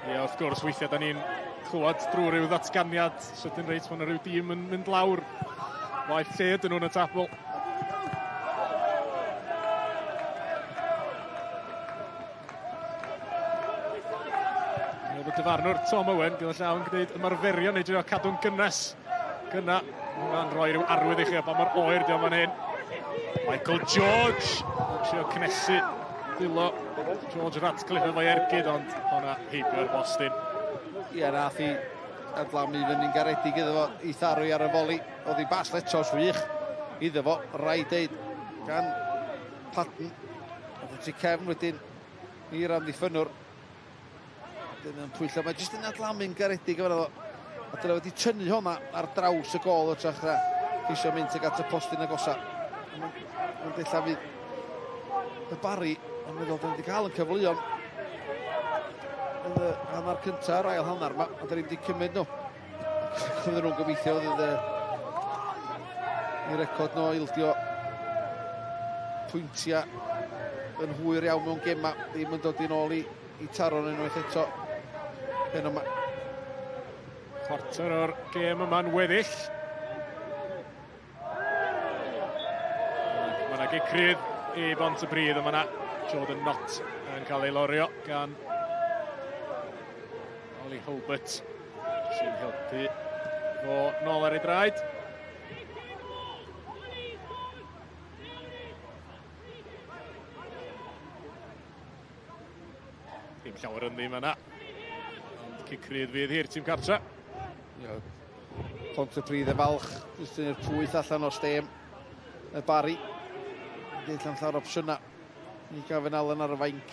Ie, wrth gwrs, weithiau da ni'n clywed drwy ryw ddatganiad sydyn reit, mae yna rhyw dîm yn mynd lawr. Waeth lle ydyn nhw'n y tabl. Oedd y dyfarnwr Tom Owen gyda llaw yn gwneud ymarferion neu drio cadw'n gynnes. Gynna, hwnna'n rhoi rhyw arwydd i chi o pa mor oer di o fan hyn. Michael George yn trio cnesu dwylo George Ratcliffe efo'i ergyd, ond hwnna heibio'r bostyn. Ie, nath i adlamu fyny'n garedig iddo fo, i tharu ar y foli. Oedd hi bas letos wych iddo fo, rhaid deud, gan Patton. Oedd y tu cefn wedyn i'r amddiffynnwr. Dyna'n pwyllo, mae jyst yn adlamu'n garedig efo fo. A dyna wedi tynnu hwnna ar draws y gôl o trach na ceisio mynd tuag at y postyn agosa. Mae'n della fydd y Barry yn meddwl da ni wedi cael yn cyfleon yn y hanner cyntaf, yr ail hanner yma, a da ni wedi cymryd nhw. Fydden nhw'n gobeithio fydd i record nhw ildio pwyntiau yn hwyr iawn mewn gema, ddim yn dod yn ôl i Taron unwaith eto heno yma. Chwarter o'r gêm yma'n weddill. Mae yna gic rydd i Bontypridd, a mae yna Jordan Knott yn cael ei lorio gan Ollie Hulbert, sy'n helpu fo nôl ar ei draed. Dim llawer yn ddim yna. Ond cic rydd fydd hi'r tîm cartra. Ie, Pontypridd yn falch, jyst yn i'r pwyth allan o stêm y Barry. Deud allan llawer opsiynau i Gavin Allen ar y fainc.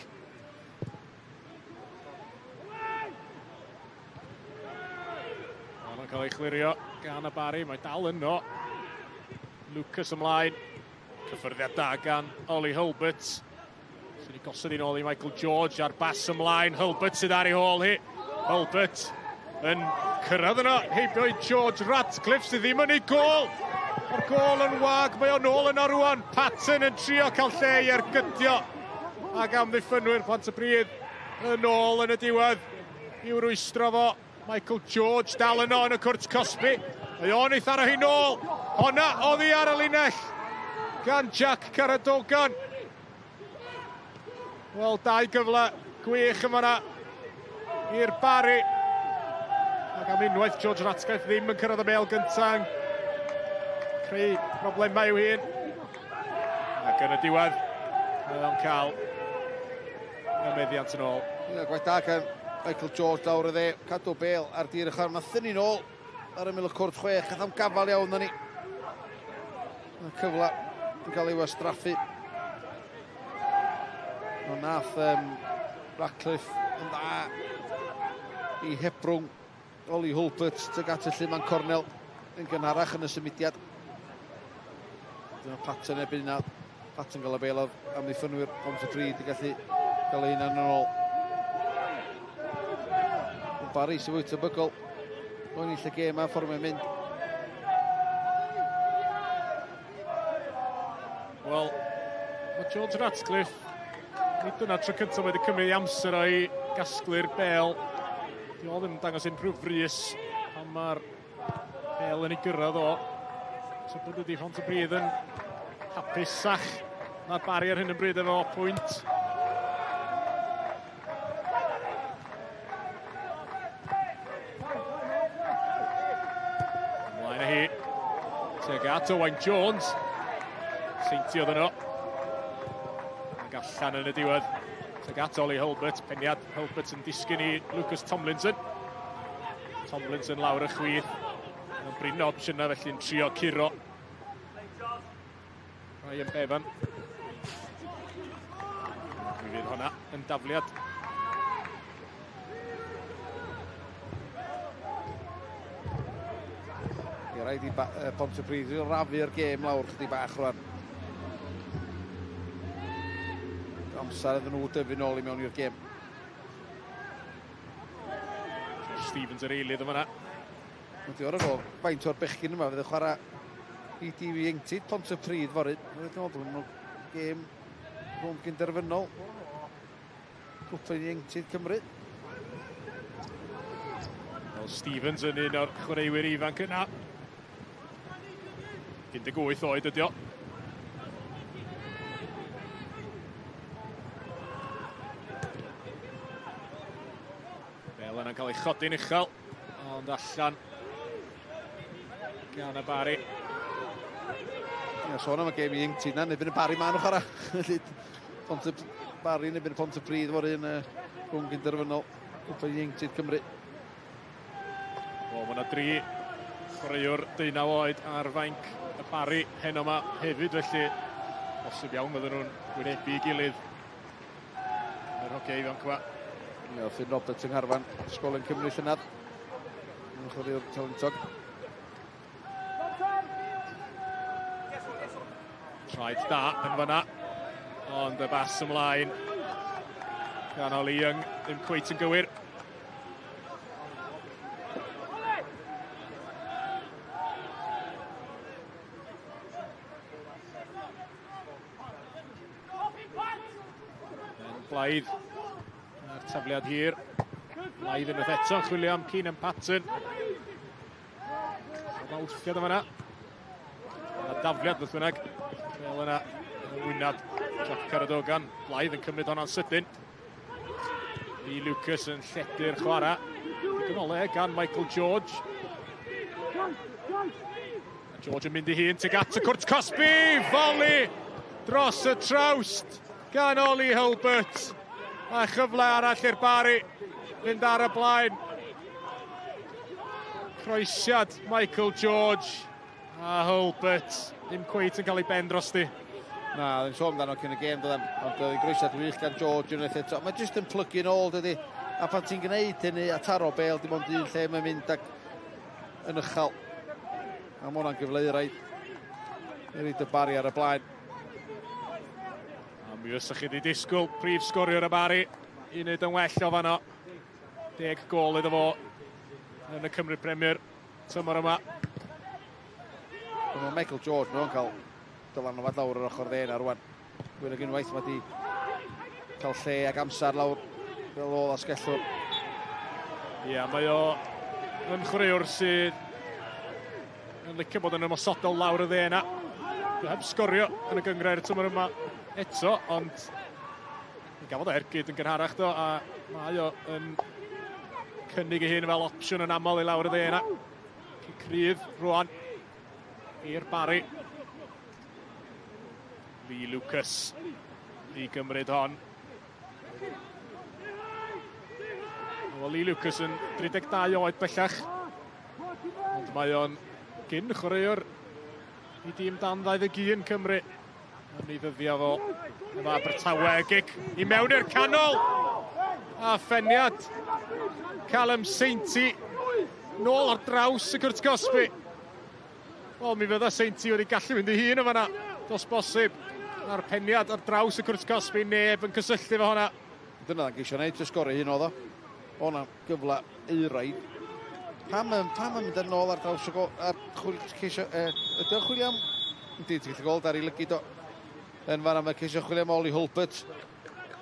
cael ei chlirio gan y Barri, mae dal yno. Lucas ymlaen. Cyffyrddiad da gan Ollie Hulbert. Sy'n ei gosod i'n ôl i Michael George a'r bas ymlaen. Hulbert sydd ar ei hôl hi. Hulbert yn cyrraedd yno heibio i George Ratcliffe sydd ddim yn ei gôl. Mae'r gôl yn wag, mae o'n ôl yno rwan. Patton yn trio cael lle i ergydio. Ac amddiffynwyr Pontypridd yn ôl yn y diwedd i'w rwystro fo. Michael George dal yno yn y cwrt cosbi. Mae o'n ei tharo hi nôl. Honna oddi ar y linell gan Jack Caradogan. Wel, dau gyfle gwych yma yna i'r Barri. Ac am unwaith George Ratcliffe ddim yn cyrraedd y bêl gyntaf. Creu problemau i'w hun. Ac yn y diwedd, mae o'n cael y meddiant yn ôl. Ie, gwaith da gan Michael George lawr y dde, cadw bêl ar dir y chwarae. Mae thynnu nôl ar ymyl y cwrt chwech, gath am gafal iawn na ni. Mae cyfle yn cael ei wastraffu. Ond nath Ratcliffe yn dda i hebrwng Ollie Hulbert tuag at y lluman cornel yn gynharach yn y symudiad. Dyna Patton erbyn yna. Patton gael y bêl o'r amddiffynwyr Pontypridd i gallu gael ei hunan yn ôl. Ond Barry sy'n fwy tebygol o ennill y gêm a ffordd mae'n mynd. Wel, mae George Ratcliffe, nid dyna tro cyntaf wedi cymryd ei amser o'i gasglu'r bêl. Di o ddim yn dangos unrhyw frys pan mae'r bêl yn ei gyrraedd o. So bod ydi Pontypridd yn hapusach na'r Barri ar hyn o bryd efo pwynt. Ymlaen â hi. Tuag at Owain Jones. Seintiodd yno. Ac allan yn y diwedd. Tuag at Ollie Hulbert. Peniad Hulbert yn disgyn i Lucas Tomlinson. Tomlinson lawr y chwith. Mae'n brin o opsiynau felly'n trio curo. Ryan Bevan. Mi fydd hwnna yn dafliad. Ie, rhaid i Pontypridd rafu'r gêm lawr chydig bach rwan. Amser iddyn nhw dyfu nôl i mewn i'r gêm. Josh Stevens yr eilydd yma. Mae'n diolch o faint o'r bechgyn yma fydd yn chwarae i dîm ieuenctid Pontypridd fory. Dwi'n meddwl bod nhw'n gêm rownd gynderfynol Cwpan Ieuenctid Cymru. Wel, Stevens yn un o'r chwaraewyr ifanc yna. 18 oed ydi o. Bel yna'n cael ei chodi'n uchel, ond allan gan y Barri. Ie, sôn am y gêm ieuenctid na, neu y Barri ma'n chwarae. Felly, Barri neu bydd Pontypridd fory yn rhwng gynderfynol Cwpan Ieuenctid Cymru. O, mae yna dri chwaraewr 19 oed ar fainc y Barri heno yma hefyd, felly bosib iawn fydden nhw'n wynebu ei gilydd. Yr hogiau ifanc yma. Ie, Finn Roberts yng Ngharfan, Ysgolion Cymru llynedd. Yn chwaraewr talentog. Traed da yn fanna, ond y bas ymlaen gan Ollie Young, ddim cweit yn gywir. Yn Blaidd, a'r tafliad hir. Blaidd unwaith eto, yn chwilio am Keenan Patton. Mawrthiad yma. Yna dafliad beth bynnag. Fel yna, yn wyneb Jack Caradogan. Blaidd yn cymryd honna'n sydyn. Lee Lucas yn lledu'r chwarae. Digon o le gan Michael George. A George yn mynd i hun tuag at y cwrt cosbi. Volley dros y trawst gan Ollie Hulbert. A chyfle arall i'r Barri fynd ar y blaen. Croesiad Michael George a Hulbert ddim cweit yn cael ei ben drosti. Na, ddim sôn amdano cyn y gêm, doedden. Ond oedd hi'n groesiad wych gan George unwaith eto. Mae jyst yn plygu'n ôl, dydy. A pan ti'n gwneud hynny a taro bêl, dim ond un lle mae'n mynd ac yn uchel. A mae hwnna'n gyfle euraidd i roid y Barri ar y blaen. A mi fysa chi wedi disgwyl prif sgoriwr y Barri i wneud yn well o fanno. 10 gôl iddo fo yn y Cymru Premier tymor yma. Mae Michael George, mae'n cael dylanwad lawr yr ochr dde yna rwan. Fwy nag unwaith mae di cael lle ac amser lawr fel ôl asgellwr. Ie, yeah, mae o yn chwaraewr sydd yn licio bod yn ymosodol lawr y dde yna. Heb sgorio yn y gynghrair tymor yma eto, ond mi gafodd o ergyd yn gynharach do, a mae o yn cynnig ei hun fel opsiwn yn aml i lawr y dde yna. Cic rydd rwan i'r Barri. Lee Lucas i gymryd hon. Wel, Lee Lucas yn 32 oed bellach, ond mae o'n gyn chwaraewr i dîm dan 21 Cymru. Yn ei ddyddiau fo efo Abertawe, gic i mewn i'r canol. A pheniad Callum Sainty nôl ar draws y cwrt cosbi. Wel, mi fydda Sainty wedi gallu mynd i hun o fanna, dos bosib. A'r peniad ar draws y cwrt cosbi, neb yn cysylltu fo hwnna. Dyna dda'n geisio wneud, jyst sgorio hun oedd o. O na, gyfle euraidd. Pam yn pam yn mynd yn ôl ar draws y gol, ar chwil, ceisio, ydy o'n chwilio am... Yndi, ti'n gallu gweld ar ei lygid o. Yn fanna, mae'n ceisio chwilio am Ollie Hulbert.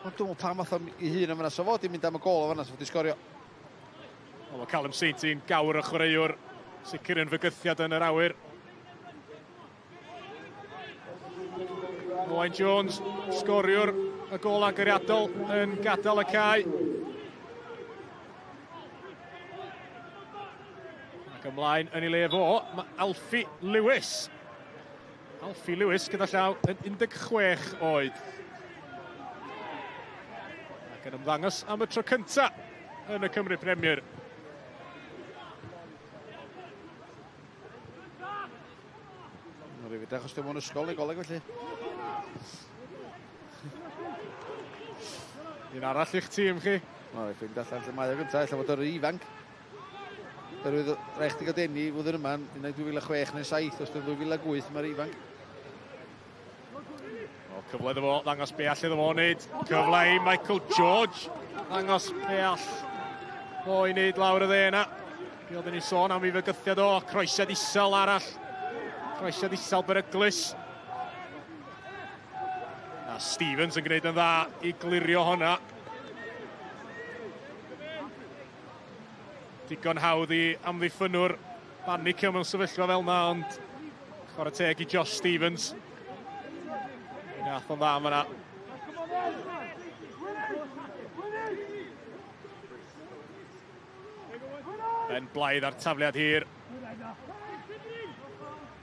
Ond dwi'n meddwl pam ath o i hun am fanna, so fo di mynd am y gol o fanna, so fo di sgorio. Wel, mae Callum Sainty'n gawr y chwaraewr, sicr yn fygythiad yn yr awyr. Owain Jones, sgoriwr y gol agoriadol yn gadael y cae. Ac ymlaen yn ei le fo, mae Alfie Lewis. Alfie Lewis gyda llaw yn 16 oed. Ac yn ymddangos am y tro cynta yn y Cymru Premier. Mae'n rhaid achos dim ond ysgol neu goleg felly. Un arall i'ch tîm chi. Mae'n rhaid ffeind allan lle mae o gyntaf, lle fod yr ifanc. Oherwydd rhaid chdi gael denu flwyddyn yma, un ai 2006 neu 7, os dwi'n 2008 mae'r ifanc. Wel, cyfle iddo fo, ddangos be all iddo fo wneud. Cyfle i Michael George, ddangos be all fo i wneud lawr y dde yna. Be oedden ni sôn am ei fygythiad o, croesiad isel arall. Croesiad isel beryglus. A Stevens yn gwneud yn dda i glirio hwnna. Digon hawdd i amddiffynwr banicio mewn sefyllfa fel yna, ond chwarae teg i Josh Stevens. Mi nath o'n dda am yna. Ben Blaidd ar tafliad hir.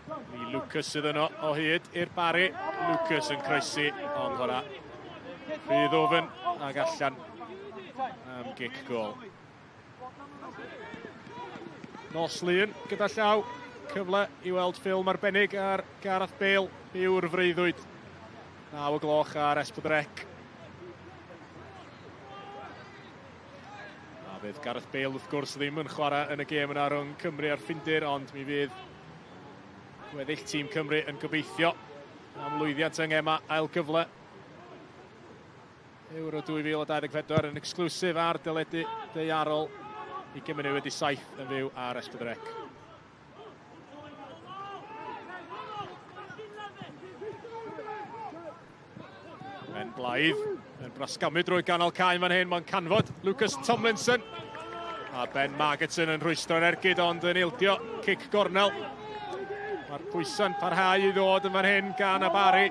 Lee Lucas sydd yno o hyd i'r Barri. Lucas yn croesi, ond hwnna rhy ddwfn ag allan am gic gol. Nos Lun gyda llaw, cyfle i weld ffilm arbennig ar Gareth Bale, byw'r freuddwyd. 9 o gloch ar S4C. A fydd Gareth Bale wrth gwrs ddim yn chwarae yn y gêm yna rhwng Cymru a'r Ffindir, ond mi fydd gweddill tîm Cymru yn gobeithio am lwyddiant yng ngema ail gyfle Euro 2024 yn exclusive ar deledu daearol i gymryd wedi 7 yn fyw ar S4C. Ben Blaidd yn brasgamu drwy ganol cae fan hyn, mae'n canfod Lucas Tomlinson. A Ben Margetson yn rhwystro'r ergyd ond yn ildio cic gornel. Mae'r pwysau'n parhau i ddod yn fan hyn gan y Barri.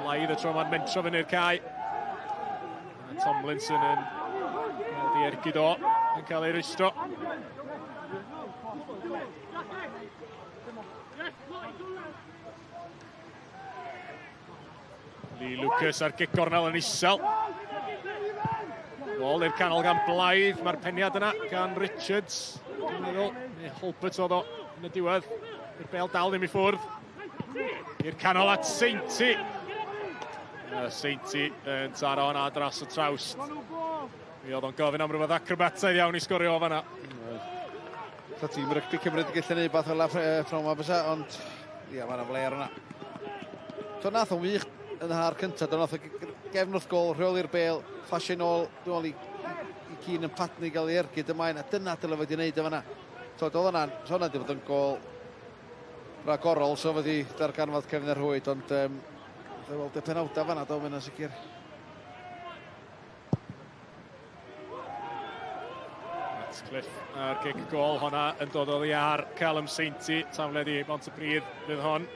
Blaidd y tro ma'n mentro fyny'r cae. A Tomlinson yn gweld ei ergyd o, yn cael ei rwystro. Lee Lucas ar gic gornel yn isel. Nôl i'r canol gan Blaidd, mae'r peniad yna gan Richards. Dwi'n meddwl, neu Hulbert oedd o yn y diwedd. I'r bel dal ddim i ffwrdd. I'r canol at Sainty. Sainty yn taro hwnna dros y trawst. Mi oedd o'n gofyn am rhywbeth acrobataidd iawn i sgorio o fanna. Sa tîm rygbi Cymru wedi gallu neud beth fel pnawn 'ma bysa, ond ia, mae yna flair yna. So nath o'n wych yn y hanner cyntaf, do nath o gefn wrth gol, rheoli'r bel, fflasio nôl, dwi'n meddwl i Cyn yn Padney gael ei ergyd ymlaen, a dyna dyle fod i wneud o fanna. So, doedd hwnna'n, so hwnna wedi bod yn gol ragorol, so wedi darganfod cefn y rhwyd, ond wel, dy penawdau fanna, do, mae'n sicr. Ratcliffe a'r gic gol honna yn dod oddi ar Callum Sainty, tafled i Bontypridd fydd hon.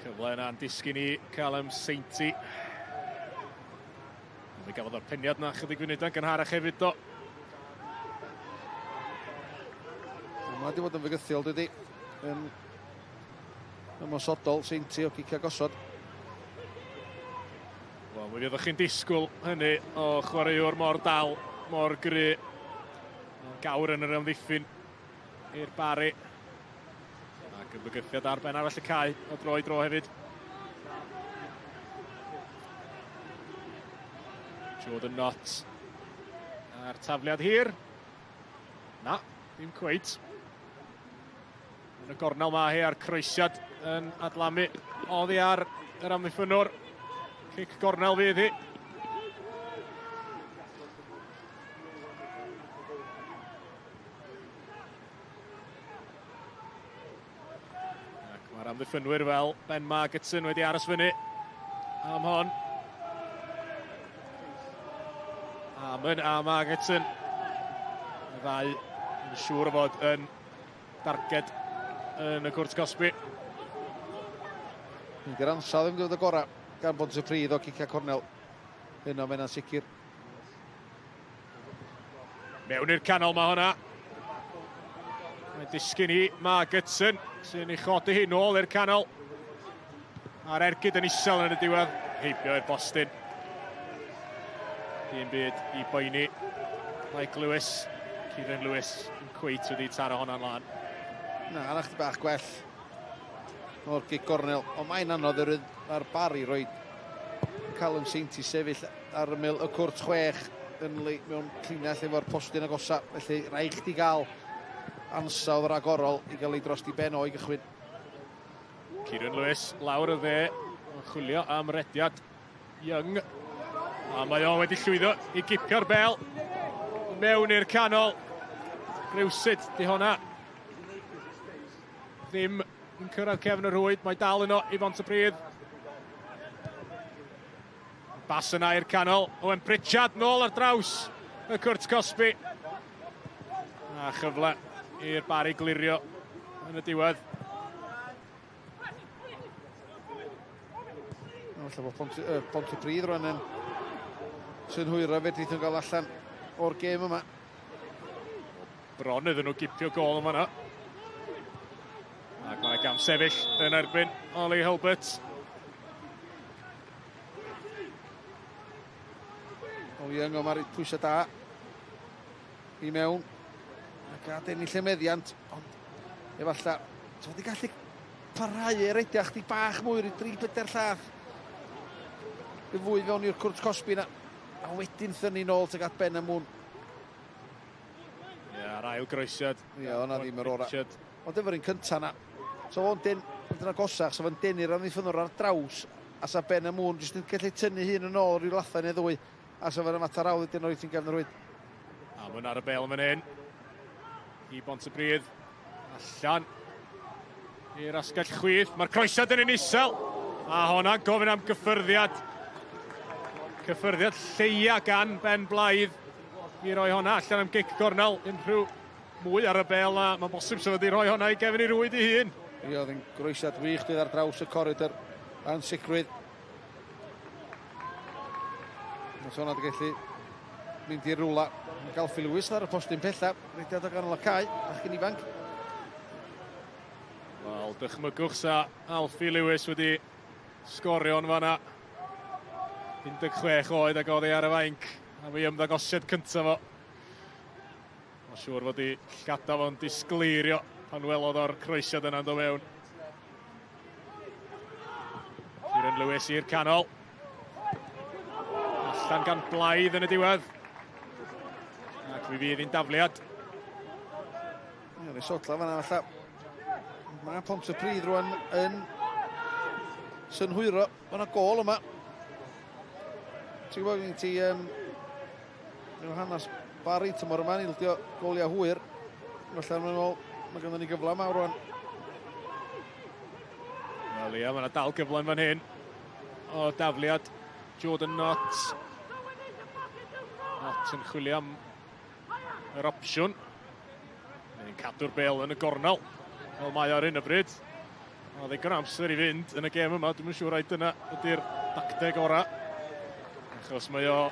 Cyfle yna'n disgyn i Callum Sainty. Fe gafodd o'r peniad na chydig funudau'n gynharach hefyd do. Mae wedi bod yn fygythiol dydy. Yn ymosodol, Sainty o gicio gosod. Wel, mi fyddwch chi'n disgwyl hynny o chwaraewr mor dal, mor gry. Gawr yn yr amddiffyn i'r Barri. Ac yn bygythiad ar ben arall y cae o dro i dro hefyd. Jordan Knott a'r tafliad hir. Na, ddim cweit. Yn y gornel mae hi a'r croesiad yn adlamu oddi ar yr amddiffynnwr. Cic gornel fydd hi. Ac mae'r amddiffynwyr fel Ben Margetson wedi aros fyny am hon. Amon a Margetson. Y ddau yn siŵr o fod yn darged yn y cwrt cosbi. Ydy'r ansawdd ddim dod y gorau gan Bontypridd o cicio cornel. Hyn o mae'n sicr. Mewn i'r canol mae hwnna. Mae'n disgyn i Margetson, sy'n ei chodi hi nôl i'r canol. A'r ergyd yn isel yn y diwedd, heibio i'r bostyn. Dim byd i boeni. Mike Lewis, Kieran Lewis yn cweit wedi taro honna'n lan. Na, yna chdi bach gwell o'r gic gornel. Ond mae'n anodd yr mae'r Barri roi Callum Sainty sefyll ar ymyl y cwrt 6 yn mewn llinell efo'r postyn agosa. Felly rhaid chdi gael ansawdd ragorol i gael ei dros di ben o'i gychwyn. Kieran Lewis lawr y dde yn chwilio am rediad Young. A mae o wedi llwyddo i gipio'r bel mewn i'r canol. Rywsut di honna. Ddim yn cyrraedd cefn y rhwyd, mae dal yno i Bontypridd. Bas yna i'r canol, Owen Pritchard nôl ar draws y cwrt cosbi. A chyfle i'r Barri glirio yn y diwedd. Falle bod Pontypridd rwan yn synhwyro fedrith nhw'n gael allan o'r gêm yma. Bron iddyn nhw gipio gôl yma yna. Ac mae'n gam sefyll yn erbyn Ollie Hulbert. Ollie Young o mae'r pwysau da i mewn. Ac adennill y meddiant, ond efallai, so wedi gallu parhau i'r rediad chdi bach mwy rhyw 3-4 llath. Y fwy fewn i'r cwrt cosbi na. A wedyn thynnu nôl tuag at Ben y Mwn. Ie, a'r ail groesiad. Ie, o'na ddim yr ora. Ond efo'r un cynta na. So o'n den, yn agosach, so fo'n denu'r amddiffynnwr ar draws, a sa Ben y Mwn jyst yn gallu tynnu hun yn ôl rhyw latha neu ddwy, a sa fo'n ymateb awr wedyn o'i ti'n gefn yr rwyd. A mwyn ar y bel fan hyn. I Bontypridd. Allan i'r asgell chwith. Mae'r croesiad yn un isel. A honna gofyn am gyffyrddiad. Cyffyrddiad lleia gan Ben Blaidd i roi honna allan am gic gornel. Unrhyw mwy ar y bel a mae'n bosib sef wedi rhoi honna i gefn i rwyd i hun. Ie, oedd yn groesiad wych dwydd ar draws y coridor. Ansicrwydd. Mae honna wedi gallu mynd i'r rwla. Mae Alfie Lewis ar y postyn pella. Rediad o ganol y cae, bachgen ifanc. Wel, dychmygwch sa Alfie Lewis wedi sgorio yn fanna. 16 oed ac oddi ar y fainc am ei ymddangosiad cyntaf fo. Mae'n siŵr fod i llada fo'n disgleirio pan welodd o'r croesiad yna'n dod mewn. Kieran Kieran Lewis i'r canol. Allan gan Blaidd yn y diwedd. Ac mi fydd hi'n dafliad. Ie, ni sotla fanna falle. Mae Pontypridd rwan yn synhwyro. Mae yna gol yma. Ti'n gwybod, gen ti rhyw hanes Barry tymor yma, ni'n ildio goliau hwyr. Felly mae'n meddwl, mae ganddo ni gyfle mawr rwan. Wel ia, mae yna dal gyfle yn fan hyn. O dafliad Jordan Knott. Knott yn chwilio am yr opsiwn. Mae'n cadw'r bel yn y gornel, fel mae ar hyn o bryd. O, ddigon amser i fynd yn y gêm yma. Dwi'm yn siŵr ai dyna ydy'r dacteg ora. Achos mae o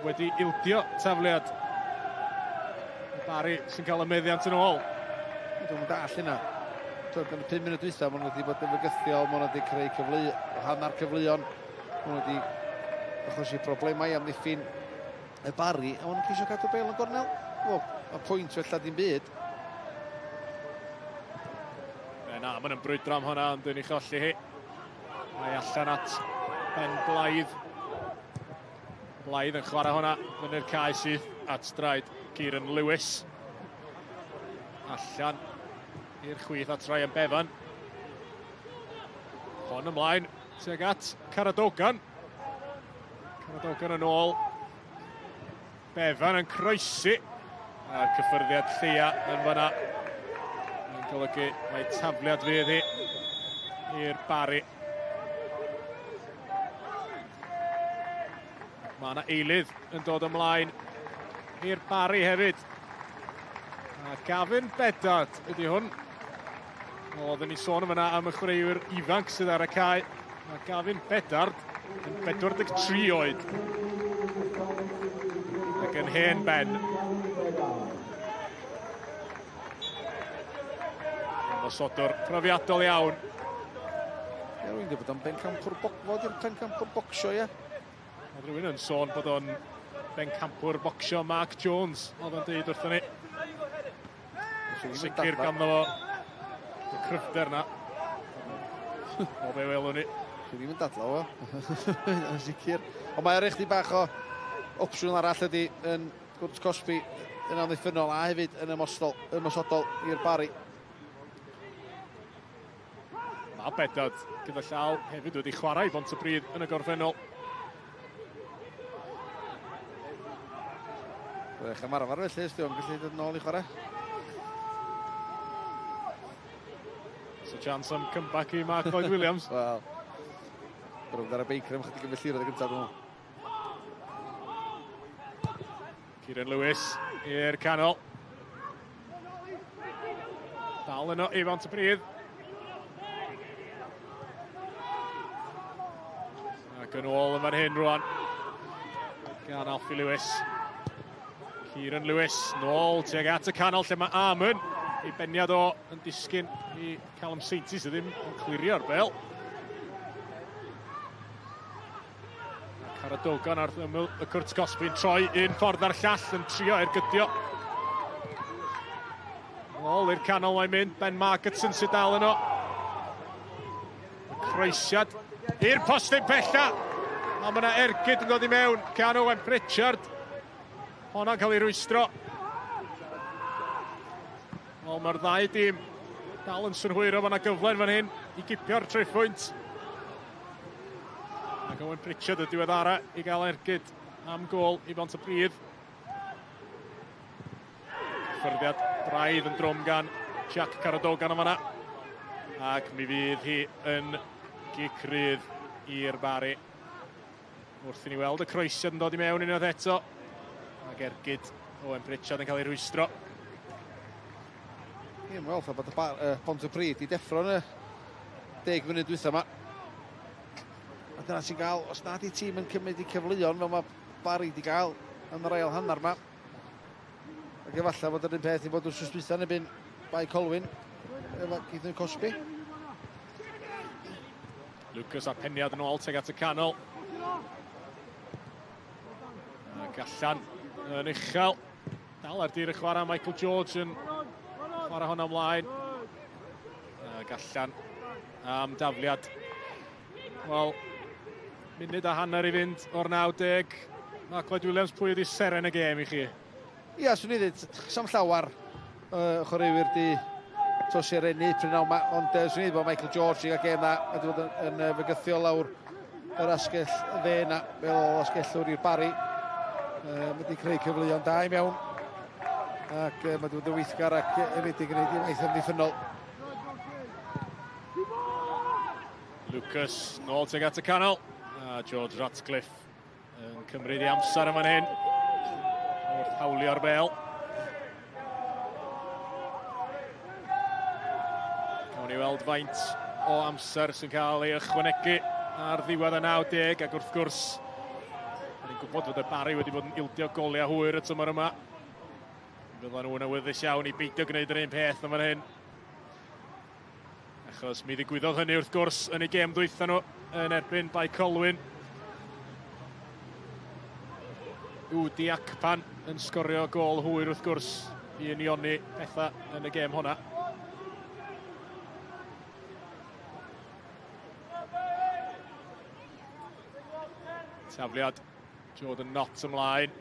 wedi ildio tafliad. Barry sy'n cael y meddiant yn ôl. Dwi'n dall hynna. Twyd, yn y 5 munud dwytha, maen nhw wedi bod yn fygythiol, maen nhw wedi creu cyfle, hanner cyfleon, maen nhw wedi achosi problemau i amddiffyn y Barry, a maen nhw'n ceisio cadw bel yn gornel. Wel, y pwynt felly dim byd. Na, maen nhw'n brwydro am hwnna, ond dyn ni cholli hi. Mae allan at Ben Blaidd. Blaidd yn chwarae hwnna fyny'r cae syth at draed Kieran Lewis. Allan i'r chwith at Ryan Bevan. Hon ymlaen tuag at Caradogan. Caradogan yn ôl. Bevan yn croesi. A'r cyffyrddiad lleia yn fanna. Yn golygu mae tafliad fydd hi i'r Barry. Mae yna eilydd yn dod ymlaen i'r Barry hefyd. A Gavin Bedard ydy hwn. Oedden ni sôn yma am y chwaraewyr ifanc sydd ar y cae. Mae Gavin Bedard yn 43 oed. Ac yn hen ben. Ymosodwr profiadol iawn. Ie, rwy'n dweud bod o'n bencampwr fod i'r pencampwr bocsio, ie. Oedd rhywun yn sôn bod o'n bencampwr bocsio Mark Jones, oedd o'n dweud wrthyn ni. Sicr ganddo fo y cryfder na. O be welwn ni. Dwi ddim yn dadlau o. Yn sicr. Ond mae rhaid chdi bach o opsiwn arall ydy yn gwrs Cosby yn amddiffynnol a hefyd yn ymosodol i'r Barry. Mae Bedard gyda llaw hefyd wedi chwarae i Bontypridd yn y gorffennol. Rwych am arfer felly, os di'n gallu dod nôl i chwarae. It's a chance am comeback i Mark Lloyd Williams. Wel, rwy'n ar y beic am chydig yn filltiroedd y gyntaf, dwi'n meddwl. Kieran Lewis i'r canol. Dal yno i Bontypridd. Ac yn ôl yn fan hyn rwan. Gan Alfie Lewis. Kieran Lewis nôl tuag at y canol lle mae Armon. Ei beniad o yn disgyn i Callum Sainty sydd ddim yn clirio'r bel. Caradogan ar ymyl y cwrt Cosby'n troi un ffordd ar llall yn trio ergydio. Nôl i'r canol mae'n mynd, Ben Margetson sydd dal yno. Y croesiad i'r postyn pella. A mae yna ergyd yn dod i mewn gan Owen Pritchard. Honna'n cael ei rwystro. Wel, mae'r ddau dîm dal yn synhwyro, mae yna gyfle yn fan hyn i gipio'r triphwynt. Ac Owen Pritchard y diweddara i gael ergyd am gôl i Bontypridd. Cyffyrddiad braidd yn drwm gan Jack Caradogan yn fanna. Ac mi fydd hi yn gic rydd i'r Barry. Wrth i ni weld y croesiad yn dod i mewn unwaith eto. Ac ergyd Owen Pritchard yn cael ei rwystro. Ie, mae'n fatha bod y Pontypridd i deffro yn y 10 munud dwytha yma. A dyna sy'n gael, os nad i tîm yn cymryd i cyfleon fel mae Barry di gael yn yr ail hanner yma. Ac efallai fod yr un peth i fod wrth dwytha yn ebyn Bae Colwyn, efo geith nhw'n cosbi. Lucas a'r peniad yn ôl tuag at y canol. Ac allan yn uchel. Dal ar dir y chwarae, Michael George yn chwarae hwnna ymlaen. Ac allan am dafliad Wel, munud a hanner i fynd o'r 90. Mark Lloyd Williams, pwy ydi seren y gêm i chi? Ia, swn i ddweud, sam llawar chwaraewyr di tosi'r ennu prynhawn 'ma, ond swn i ddweud bod Michael George i gael gêm dda, wedi bod yn fygythiol lawr yr asgell dde 'na, fel asgellwr i'r Barri. Mae wedi creu cyfleoedd da i mewn, ac mae wedi bod yn weithgar ac hefyd i gwneud i waith amddiffynnol. Lucas nôl tuag at y canol. A George Ratcliffe yn cymryd ei amser yn fan hyn wrth hawlio'r bel. Cawn ni weld faint o amser sy'n cael ei ychwanegu ar ddiwedd y 90, ac wrth gwrs, ni'n gwybod fod y Barri wedi bod yn ildio goliau hwyr y tymor yma. Fyddan nhw'n awyddus iawn i beidio gwneud yr un peth yn fan hyn. Achos mi ddigwyddodd hynny wrth gwrs yn eu gêm ddwytha nhw yn erbyn Bae Colwyn. Udi Akpan yn sgorio gôl hwyr wrth gwrs i unioni pethau yn y gêm honna. Tafliad Jordan Knott ymlaen.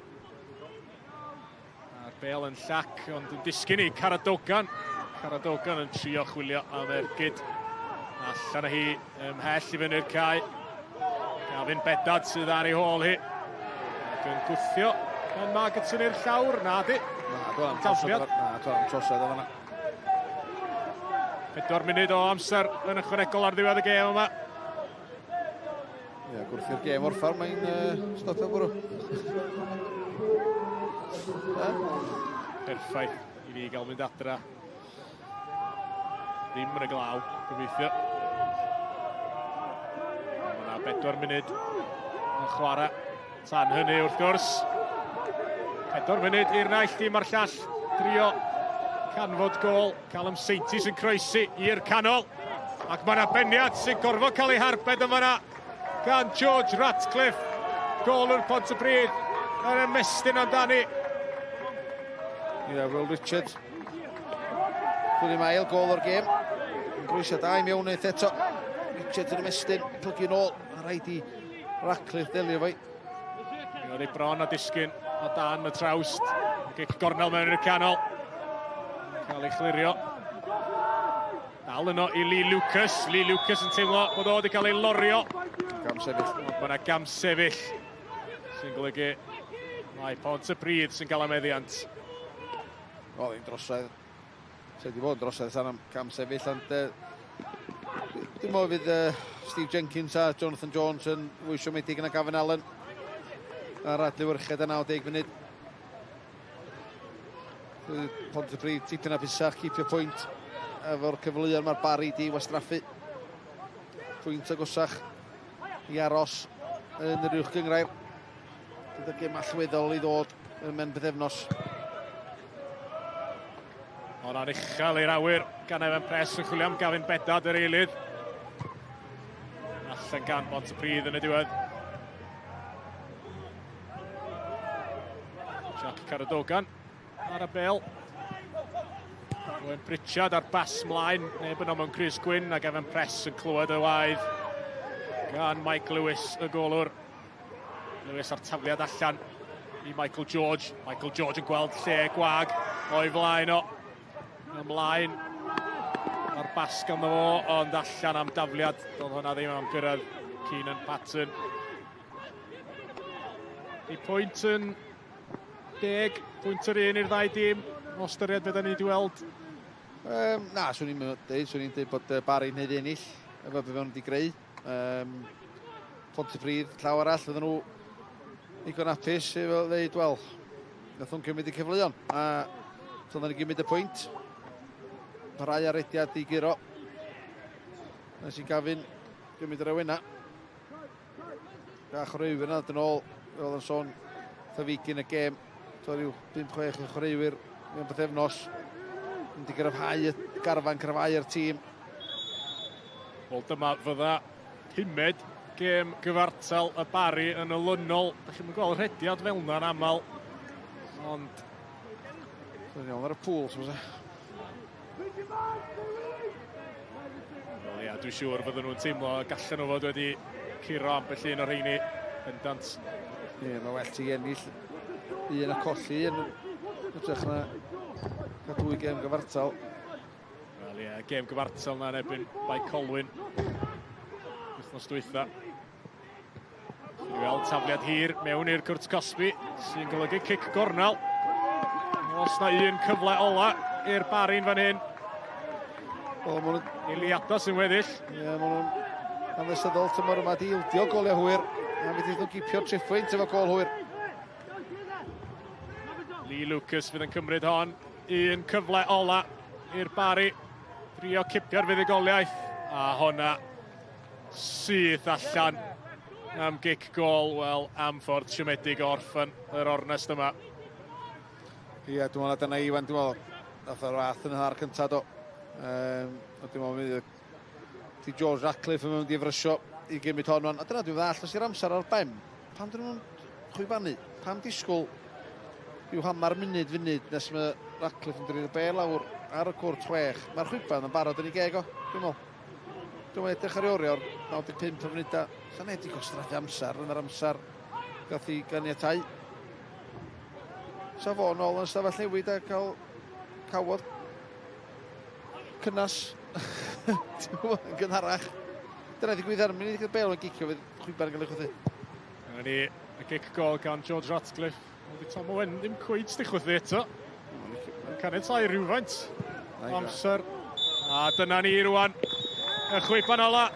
A'r bel yn llac, ond yn disgyn i Caradogan. Caradogan yn trio chwilio am ergyd. Allan â hi ymhell i fyny'r cae. Gavin Bedad sydd ar ei hôl hi. Ac yn gwthio Ben Margetson i'r llawr. Na di. Na, dwi'n am trosedd. Na, dwi'n am trosedd o fanna. 4 munud o amser yn ychwanegol ar ddiwedd y gêm yma. Ie, gwrth i'r gêm orffan, mae'n stopio bwrw. Perffaith i fi gael mynd adra. Ddim yn y glaw, gobeithio. Mae yna 4 munud yn chwarae tan hynny wrth gwrs. 4 munud i'r naill dîm a'r llall drio canfod gôl. Callum Saintis yn croesi i'r canol. Ac mae yna beniad sy'n gorfod cael ei harbed yma yna gan George Ratcliffe. Gôl o'r Pontypridd yn ymestyn amdani. Ie, yeah, Will Richards. Chwilio am ail gôl o'r gêm. Yn groesio da i mewn eith eto. Richards yn ymestyn, plygu nôl. Mae rhaid i Ratcliffe delio fo. Mi oedd ei bron a disgyn o dan y trawst. Gic gornel mewn i'r canol. Cael ei chlirio. Dal yno i Lee Lucas. Lee Lucas yn teimlo bod o wedi cael ei lorio. Gam sefyll. Mae yna gam sefyll sy'n golygu mae Pontypridd sy'n cael y meddiant. O, ddim drosedd. Se wedi bod yn drosedd tan am cam sefyll, ond dim o fydd Steve Jenkins a Jonathan Jones yn fwy siomedig na Gavin Allen ar adlewyrchiad y 90 munud. Pontypridd tipyn hapusach, cipio pwynt efo'r cyfleoedd mae'r Barri di wastraffu. Pwynt agosach i aros yn yr uwch gynghrair. Gyda'r gêm allweddol i ddod yn mewn bythefnos. O ran uchel i'r awyr gan Evan Press yn chwilio am Gavin Bedad yr eilydd. Allan gan Pontypridd yn y diwedd. Jack Caradogan ar y bel. Owen Pritchard ar bas mlaen, neb yno mewn crys gwyn, ac Evan Press yn clywed y waedd gan Mike Lewis, y golwr. Lewis ar tafliad allan i Michael George. Michael George yn gweld lle gwag o'i flaen o. Ymlaen ar bas ganddo fo, ond allan am dafliad. Doedd hwnna ddim am gyrraedd Keenan Patton. I pwynt yn 10, pwynt yr un i'r ddau dîm, o ystyried beth ni wedi weld. Na, swn i'n dweud, swn i'n dweud bod Barri'n haeddu ennill, efo beth maen nhw wedi greu. Pontypridd, llaw arall, fydden nhw ddigon hapus i fel dweud, wel, nath nhw'n cymryd y cyfleon. A dylen ni gymryd y pwynt. Parhau ar rediad i guro. Nes i Gavin gymryd yr awena. A chwaraewyr yna dyn ôl, fel oedd yn sôn, Thyfigyn y gêm. So rhyw 5-6 o chwaraewyr mewn bythefnos. Yn di gryfhau y garfan, cryfhau'r tîm. Wel, dyma fydda pumed gêm gyfartal y Barri yn olynol. Da chi'n gweld rhediad fel yna'n aml. Ond... Dwi'n iawn ar y pŵl, so. Wel ia, dwi'n siŵr fydden nhw'n teimlo gallen nhw fod wedi curo ambell un o'r rheini bendant. Ie, mae well ti ennill un a colli un hytrach na cael dwy gêm gyfartal. Wel ie, gêm gyfartal na yn erbyn Bae Colwyn wythnos dwytha. Ni weld tafliad hir mewn i'r cwrt cosbi sy'n golygu cic gornel. Os na un cyfle ola i'r Barri'n fan hyn. Wel, ma' nhw'n... Eiliadau sy'n weddill. Ie, ma' nhw'n hanesyddol tymor yma di ildio goliau hwyr. A mi nhw'n gipio triphwynt efo gol hwyr. Lee Lucas fydd yn cymryd hon. Un cyfle ola i'r Barri. Drio cipio'r fuddugoliaeth. A honna syth allan am gic gol. Wel, am ffordd siomedig o orffen yr ornest yma. Ie, dwi'n meddwl na dyna Iwan, dwi'n meddwl, nath o'r fath yn y hanner cyntaf do. Dwi'n meddwl, mynd di George Ratcliffe yn mynd i frysio i gymryd hon. A dyna dwi'n ddall, os i'r amser ar ben, pam dyn nhw'n chwibanu? Pam disgwyl rhyw hanner munud funud nes mae Ratcliffe yn drin y bel lawr ar y cwrt 6? Mae'r chwiban yn barod yn ei geg o, dwi'n meddwl. Dwi'n meddwl edrych ar ei oriawr, 95 o funudau. Sa'n neb di gwastraffu amser yn yr amser gath i ganiatau. Sa fo nôl yn stafell newid a cael cawod cynnas ti'n gwybod, yn gynharach. Dyna ddigwydd ar munud i bel yn gicio fydd chwiban yn cael ei chwythu. Dyna ni, y gic gol gan George Ratcliffe. Ond di Tom Owen ddim cweit di chwythu eto. Mae'n caniatáu rhywfaint amser. A dyna ni rwan. Y chwiban ola.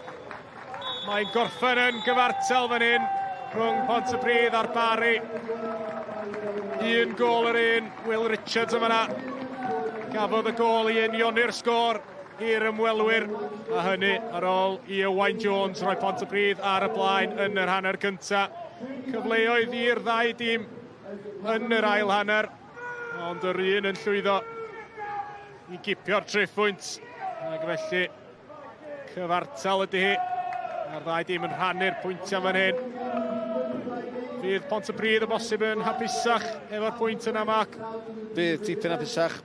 Mae'n gorffen yn gyfartal fan hyn rhwng Pontypridd a'r Barri. Un gol yr un, Will Richards yma na. Gafodd y gol i unioni'r sgôr i'r ymwelwyr, a hynny ar ôl i Owain Jones roi Pontypridd ar y blaen yn yr hanner cyntaf. Cyfleoedd i'r ddau dîm yn yr ail hanner, ond yr un yn llwyddo i gipio'r triphwynt, ac felly cyfartal ydy hi. Mae'r ddau dîm yn rhannu'r pwyntiau fan hyn. Fydd Pontypridd o bosib yn hapusach efo'r pwynt yna, Mark? Fydd tipyn hapusach.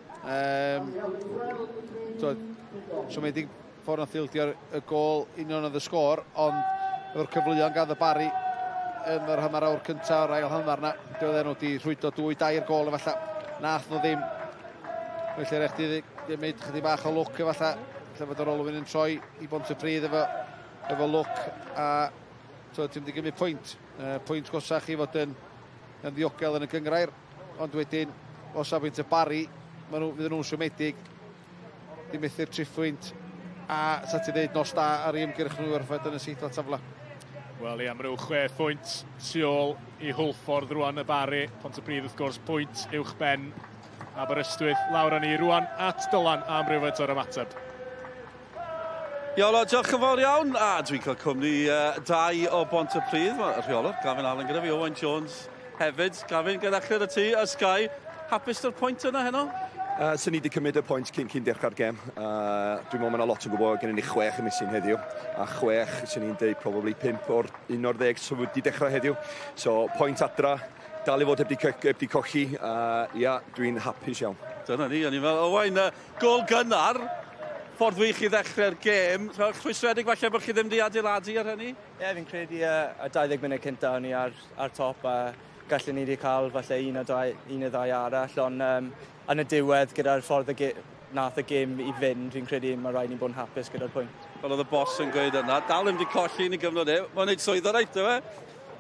Siomedig ffordd nath ildio'r y gol union oedd y sgôr, ond efo'r cyfleoedd gan y Barri yn yr hanner awr cyntaf, yr ail hanner na, doedden nhw wedi rhwydo 2-3 gol efallai. Nath nhw ddim. Felly rhaid chi gymryd chydig bach o lwc efallai, lle fod yr olwyn yn troi i Bontypridd efo lwc, a ti'n mynd i gymryd pwynt. Pwynt gosach i fod yn ddiogel yn y gynghrair, ond wedyn, o safbwynt y Barri, fydden nhw'n siomedig, di methu'r triphwynt, a sa ti'n dweud nos da ar ei ymgyrch nhw ar yn y seithfed safle. Wel ia, maen nhw 6 phwynt tu ôl i Hwlffordd rwan y Barri. Pontypridd wrth gwrs pwynt uwch ben Aberystwyth. Lawr â ni rwan at Dylan am rhywfaint o'r ymateb. Iolo, diolch yn fawr iawn. A dwi'n cael cwmni dau o Bontypridd. Mae'r rheolwr, Gavin Allen gyda fi, Owain Jones hefyd. Gavin, gyda chi ti a Sky. Hapus o'r pwynt yna heno? Swn ni wedi cymryd y pwynt cyn dechrau'r gem. Dwi'n meddwl mae yna lot yn gwybod gennym ni 6 yn missing heddiw. A 6, swn i'n deud probably 5 o'r 11 sydd wedi dechrau heddiw. So, pwynt adra, dal i fod heb di colli. Ia, dwi'n hapus iawn. Dyna ni, o'n i'n fel, Owain, gol gynnar, ffordd wych i ddechrau'r gêm. Rhwystredig falle bod chi ddim wedi adeiladu ar hynny? Ie, yeah, fi'n credu y 20 munud cynta o'n i ar top a gallen ni wedi cael falle un o ddau arall, ond yn y diwedd gyda'r ffordd nath y gêm i fynd, fi'n credu mae rhaid ni bod yn hapus gyda'r pwynt. Fel oedd y bos yn gweud yna, dal ddim wedi colli yn ei gyfnod e, mae'n neud swydd reit, yw e?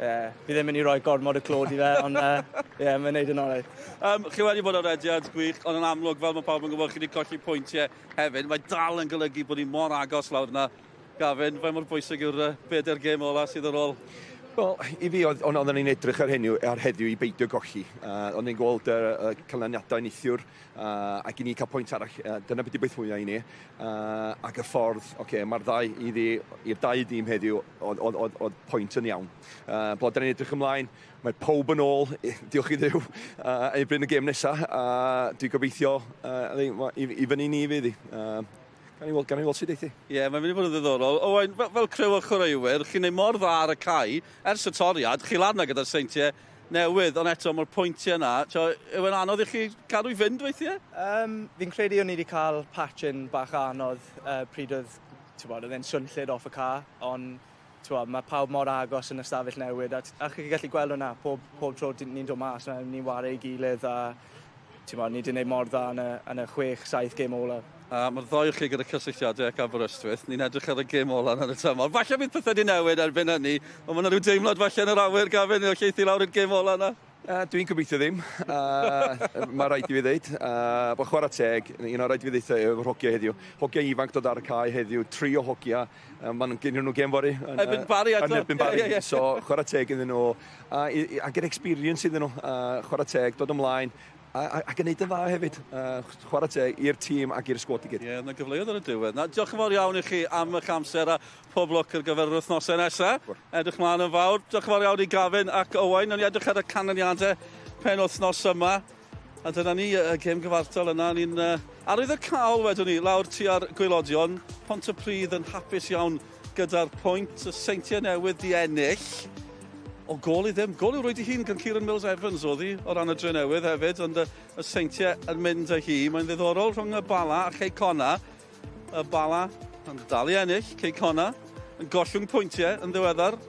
Ie, fi ddim yn mynd i roi gormod o clod i fe, ond ie, mae'n neud yn orau. Chi wedi bod ar rediad gwych, ond yn amlwg, fel mae pawb yn gwybod, chi wedi colli pwyntiau hefyd. Mae dal yn golygu bod ni mor agos lawr yna. Gavin, faint mor bwysig yw'r bedair gêm ola sydd ar ôl? Wel, i fi, oedden ni'n edrych ar heddiw i beidio golli. O'n i'n gweld y canlyniadau neithiwr, ac i ni cael pwynt arall. Dyna beth i beth fwyaf i ni. Ac y ffordd, okay, mae'r ddau i'r dau dîm heddiw, oedd pwynt yn iawn. Bod ni'n edrych ymlaen, mae pawb yn ôl, diolch i Dduw, erbyn y gêm nesaf. Dwi'n gobeithio i fyny ni fydd hi. Gan i weld sydd eithi. Ie, mae'n mynd i fod yn ddiddorol. Owain, fel criw o chwaraewyr, chi'n neud mor dda ar y cae, ers y toriad, chi lan na gyda'r Seintiau Newydd, ond eto mae'r pwyntiau yna, yw e'n anodd i chi cadw i fynd weithiau? Fi'n credu o'n i wedi cael patch-in bach anodd pryd oedd Bod, oedd e'n swnllyd off y cae, ond bod, mae pawb mor agos yn y stafell newid, a chi'n gallu gweld hwnna pob tro ni'n dod mas, ni'n whare i gilydd, a bod, ni wedi gwneud mor dda yn y 6-7 gêm ola. A mae'r ddou o chi gyda cysylltiadau ac Aberystwyth. Ni'n edrych ar y gêm ola yn y tymor. Falle bydd pethau wedi newid erbyn hynny, ond mae yna rhyw deimlad falle yn yr awyr, Gavin, o lleithi lawr i'r gêm ola yna. Dwi'n gobeithio ddim. Mae rhaid i fi ddeud. Bod chwarae teg, un o rhaid i fi ddeud efo'r hogia heddiw. Hogia ifanc dod ar y cae heddiw, tri o hogia. Maen nhw'n gen nhw gêm fory. Erbyn Barry eto. Erbyn Barry. Yeah. So, chwarae teg iddyn nhw. A get experience iddyn nhw. Chwarae teg, dod ymlaen. A gwneud yn dda hefyd. Chwarae teg i'r tîm ac i'r sgwad i gyd. Ie, yeah, yna gyfleoedd ar y diwedd. Na, diolch yn fawr iawn i chi am eich amser a pob lwc ar gyfer yr wythnosau nesaf. Edrych mlaen yn fawr. Diolch yn fawr iawn i Gavin ac Owain. Nawn ni edrych ar y canlyniadau pen wythnos yma. A dyna ni, y gêm gyfartal yna. Ni'n arwydd y cael wedwn ni, lawr tua'r gwaelodion. Pontypridd yn hapus iawn gyda'r pwynt. Y Seintiau Newydd di ennill o gol i ddim. Gol i'w rwyd i hun gan Kieran Mills Evans oedd hi o ran y Drenewydd hefyd, ond y Seintiau yn mynd â hi. Mae'n ddiddorol rhwng y Bala a Chei Connah. Y Bala yn dal i ennill, Cei Connah, yn gollwng pwyntiau yn ddiweddar.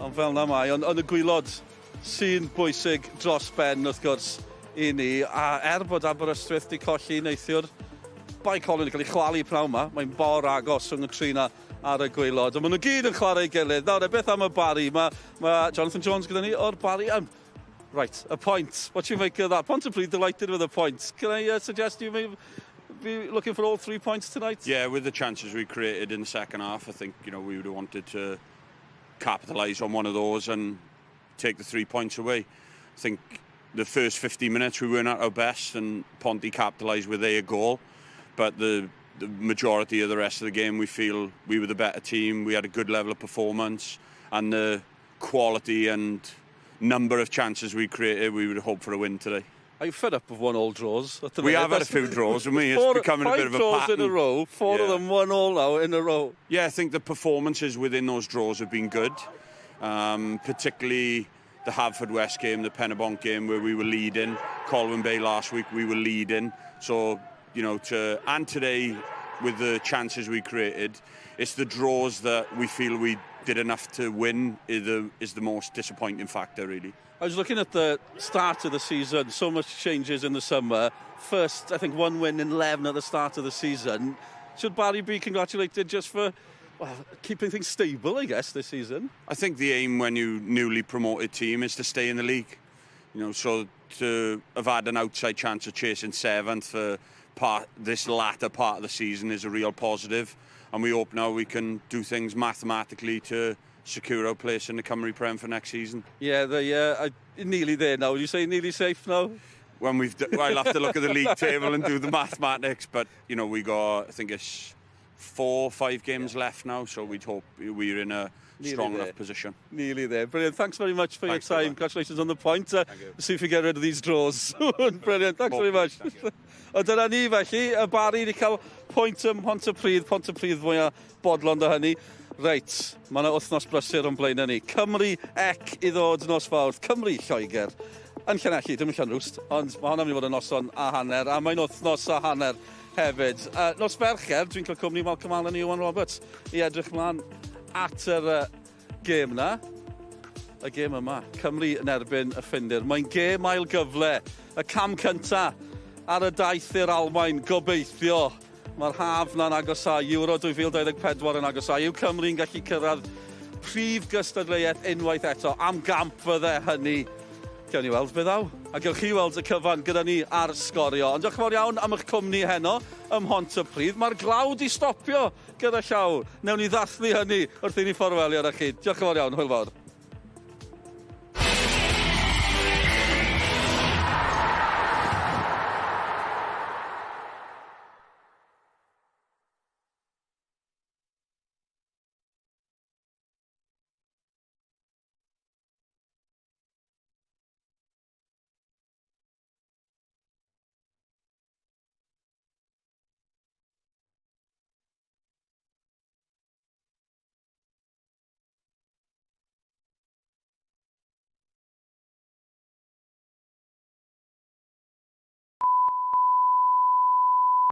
Ond fel na mae, ond y gwaelod sy'n bwysig dros ben wrth gwrs i ni. A er bod Aberystwyth di colli neithiwr, Bae Colwyn yn cael ei chwalu pnawn yma. Mae'n bor agos rhwng y tri na ar y gwaelod. Ond maen nhw gyd yn chwarae ei gilydd. Nawr, beth am y Barry? Mae Jonathan Jones gyda ni o'r Barry. Right, a point. What do you make of that? Pontypridd delighted with a point. Can I suggest you may be looking for all 3 points tonight? Yeah, with the chances we created in the second half, I think we would have wanted to capitalise on one of those and take the 3 points away. I think the first 50 minutes we weren't at our best and Ponty capitalised with their goal. But the majority of the rest of the game, we feel we were the better team. We had a good level of performance and the quality and number of chances we created, we would hope for a win today. Are you fed up of 1-all draws at the We minute? Have had a few draws, haven't we? It's Four, becoming a five bit of a draws pattern. in a row, four of them 1-all now in a row. Yeah, I think the performances within those draws have been good, particularly the Haverfordwest game, the Penybont game where we were leading. Colwyn Bay last week, we were leading. So, you know, to and today with the chances we created, it's the draws that we feel we did enough to win is the most disappointing factor, really. I was looking at the start of the season, so much changes in the summer. First, I think, one win in 11 at the start of the season. Should Barry be congratulated just for, well, keeping things stable, I guess, this season? I think the aim when you newly promoted team is to stay in the league. So to have had an outside chance of chasing seventh for part this latter part of the season is a real positive, and we hope now we can do things mathematically to secure our place in the Cymru Prem for next season. Yeah, they are nearly there now. Would you say nearly safe now? I'll have to look at the league table and do the mathematics, but we got, I think it's 4, 5 games left now, so we'd hope we're in a Nearly strong there. Enough position. Nearly there. Brilliant. Thanks very much for Thanks your very time. Much. Congratulations on the point. See if we get rid of these draws. Brilliant. Thanks very much. Thank. O dyna ni felly, y Barry wedi cael pwynt ym Mhontypridd, Pontypridd fwyaf bodlon da hynny. Reit, mae yna wythnos brysur o'n blaen ni. Cymru ec i ddod nos Fawrth. Cymru Lloegr. Yn Llanelli, dim yn Llanrwst, ond mae hwnna'n mynd i fod yn noson a hanner, a mae'n wythnos a hanner hefyd. Nos Fercher, dwi'n cael cwmni Malcolm Allen a Iwan Roberts i edrych mlaen at yr gêm na. Y gêm yma, Cymru yn erbyn y Ffindir. Mae'n gêm ail gyfle, y cam cynta ar y daith i'r Almain, gobeithio. Mae'r haf na'n agosau, Euro 2024 yn agosau. Yw Cymru'n gallu cyrraedd prif gystadleuaeth unwaith eto? Am gamp fydde hynny. Gewn ni weld beth ddaw. A gewch chi weld y cyfan gyda ni ar Sgorio. Ond diolch yn fawr iawn am eich cwmni heno ym Mhontypridd. Mae'r glaw di stopio gyda llaw. Newn ni ddathlu hynny wrth i ni fforwelio ar chi. Diolch yn fawr iawn, hwyl fawr.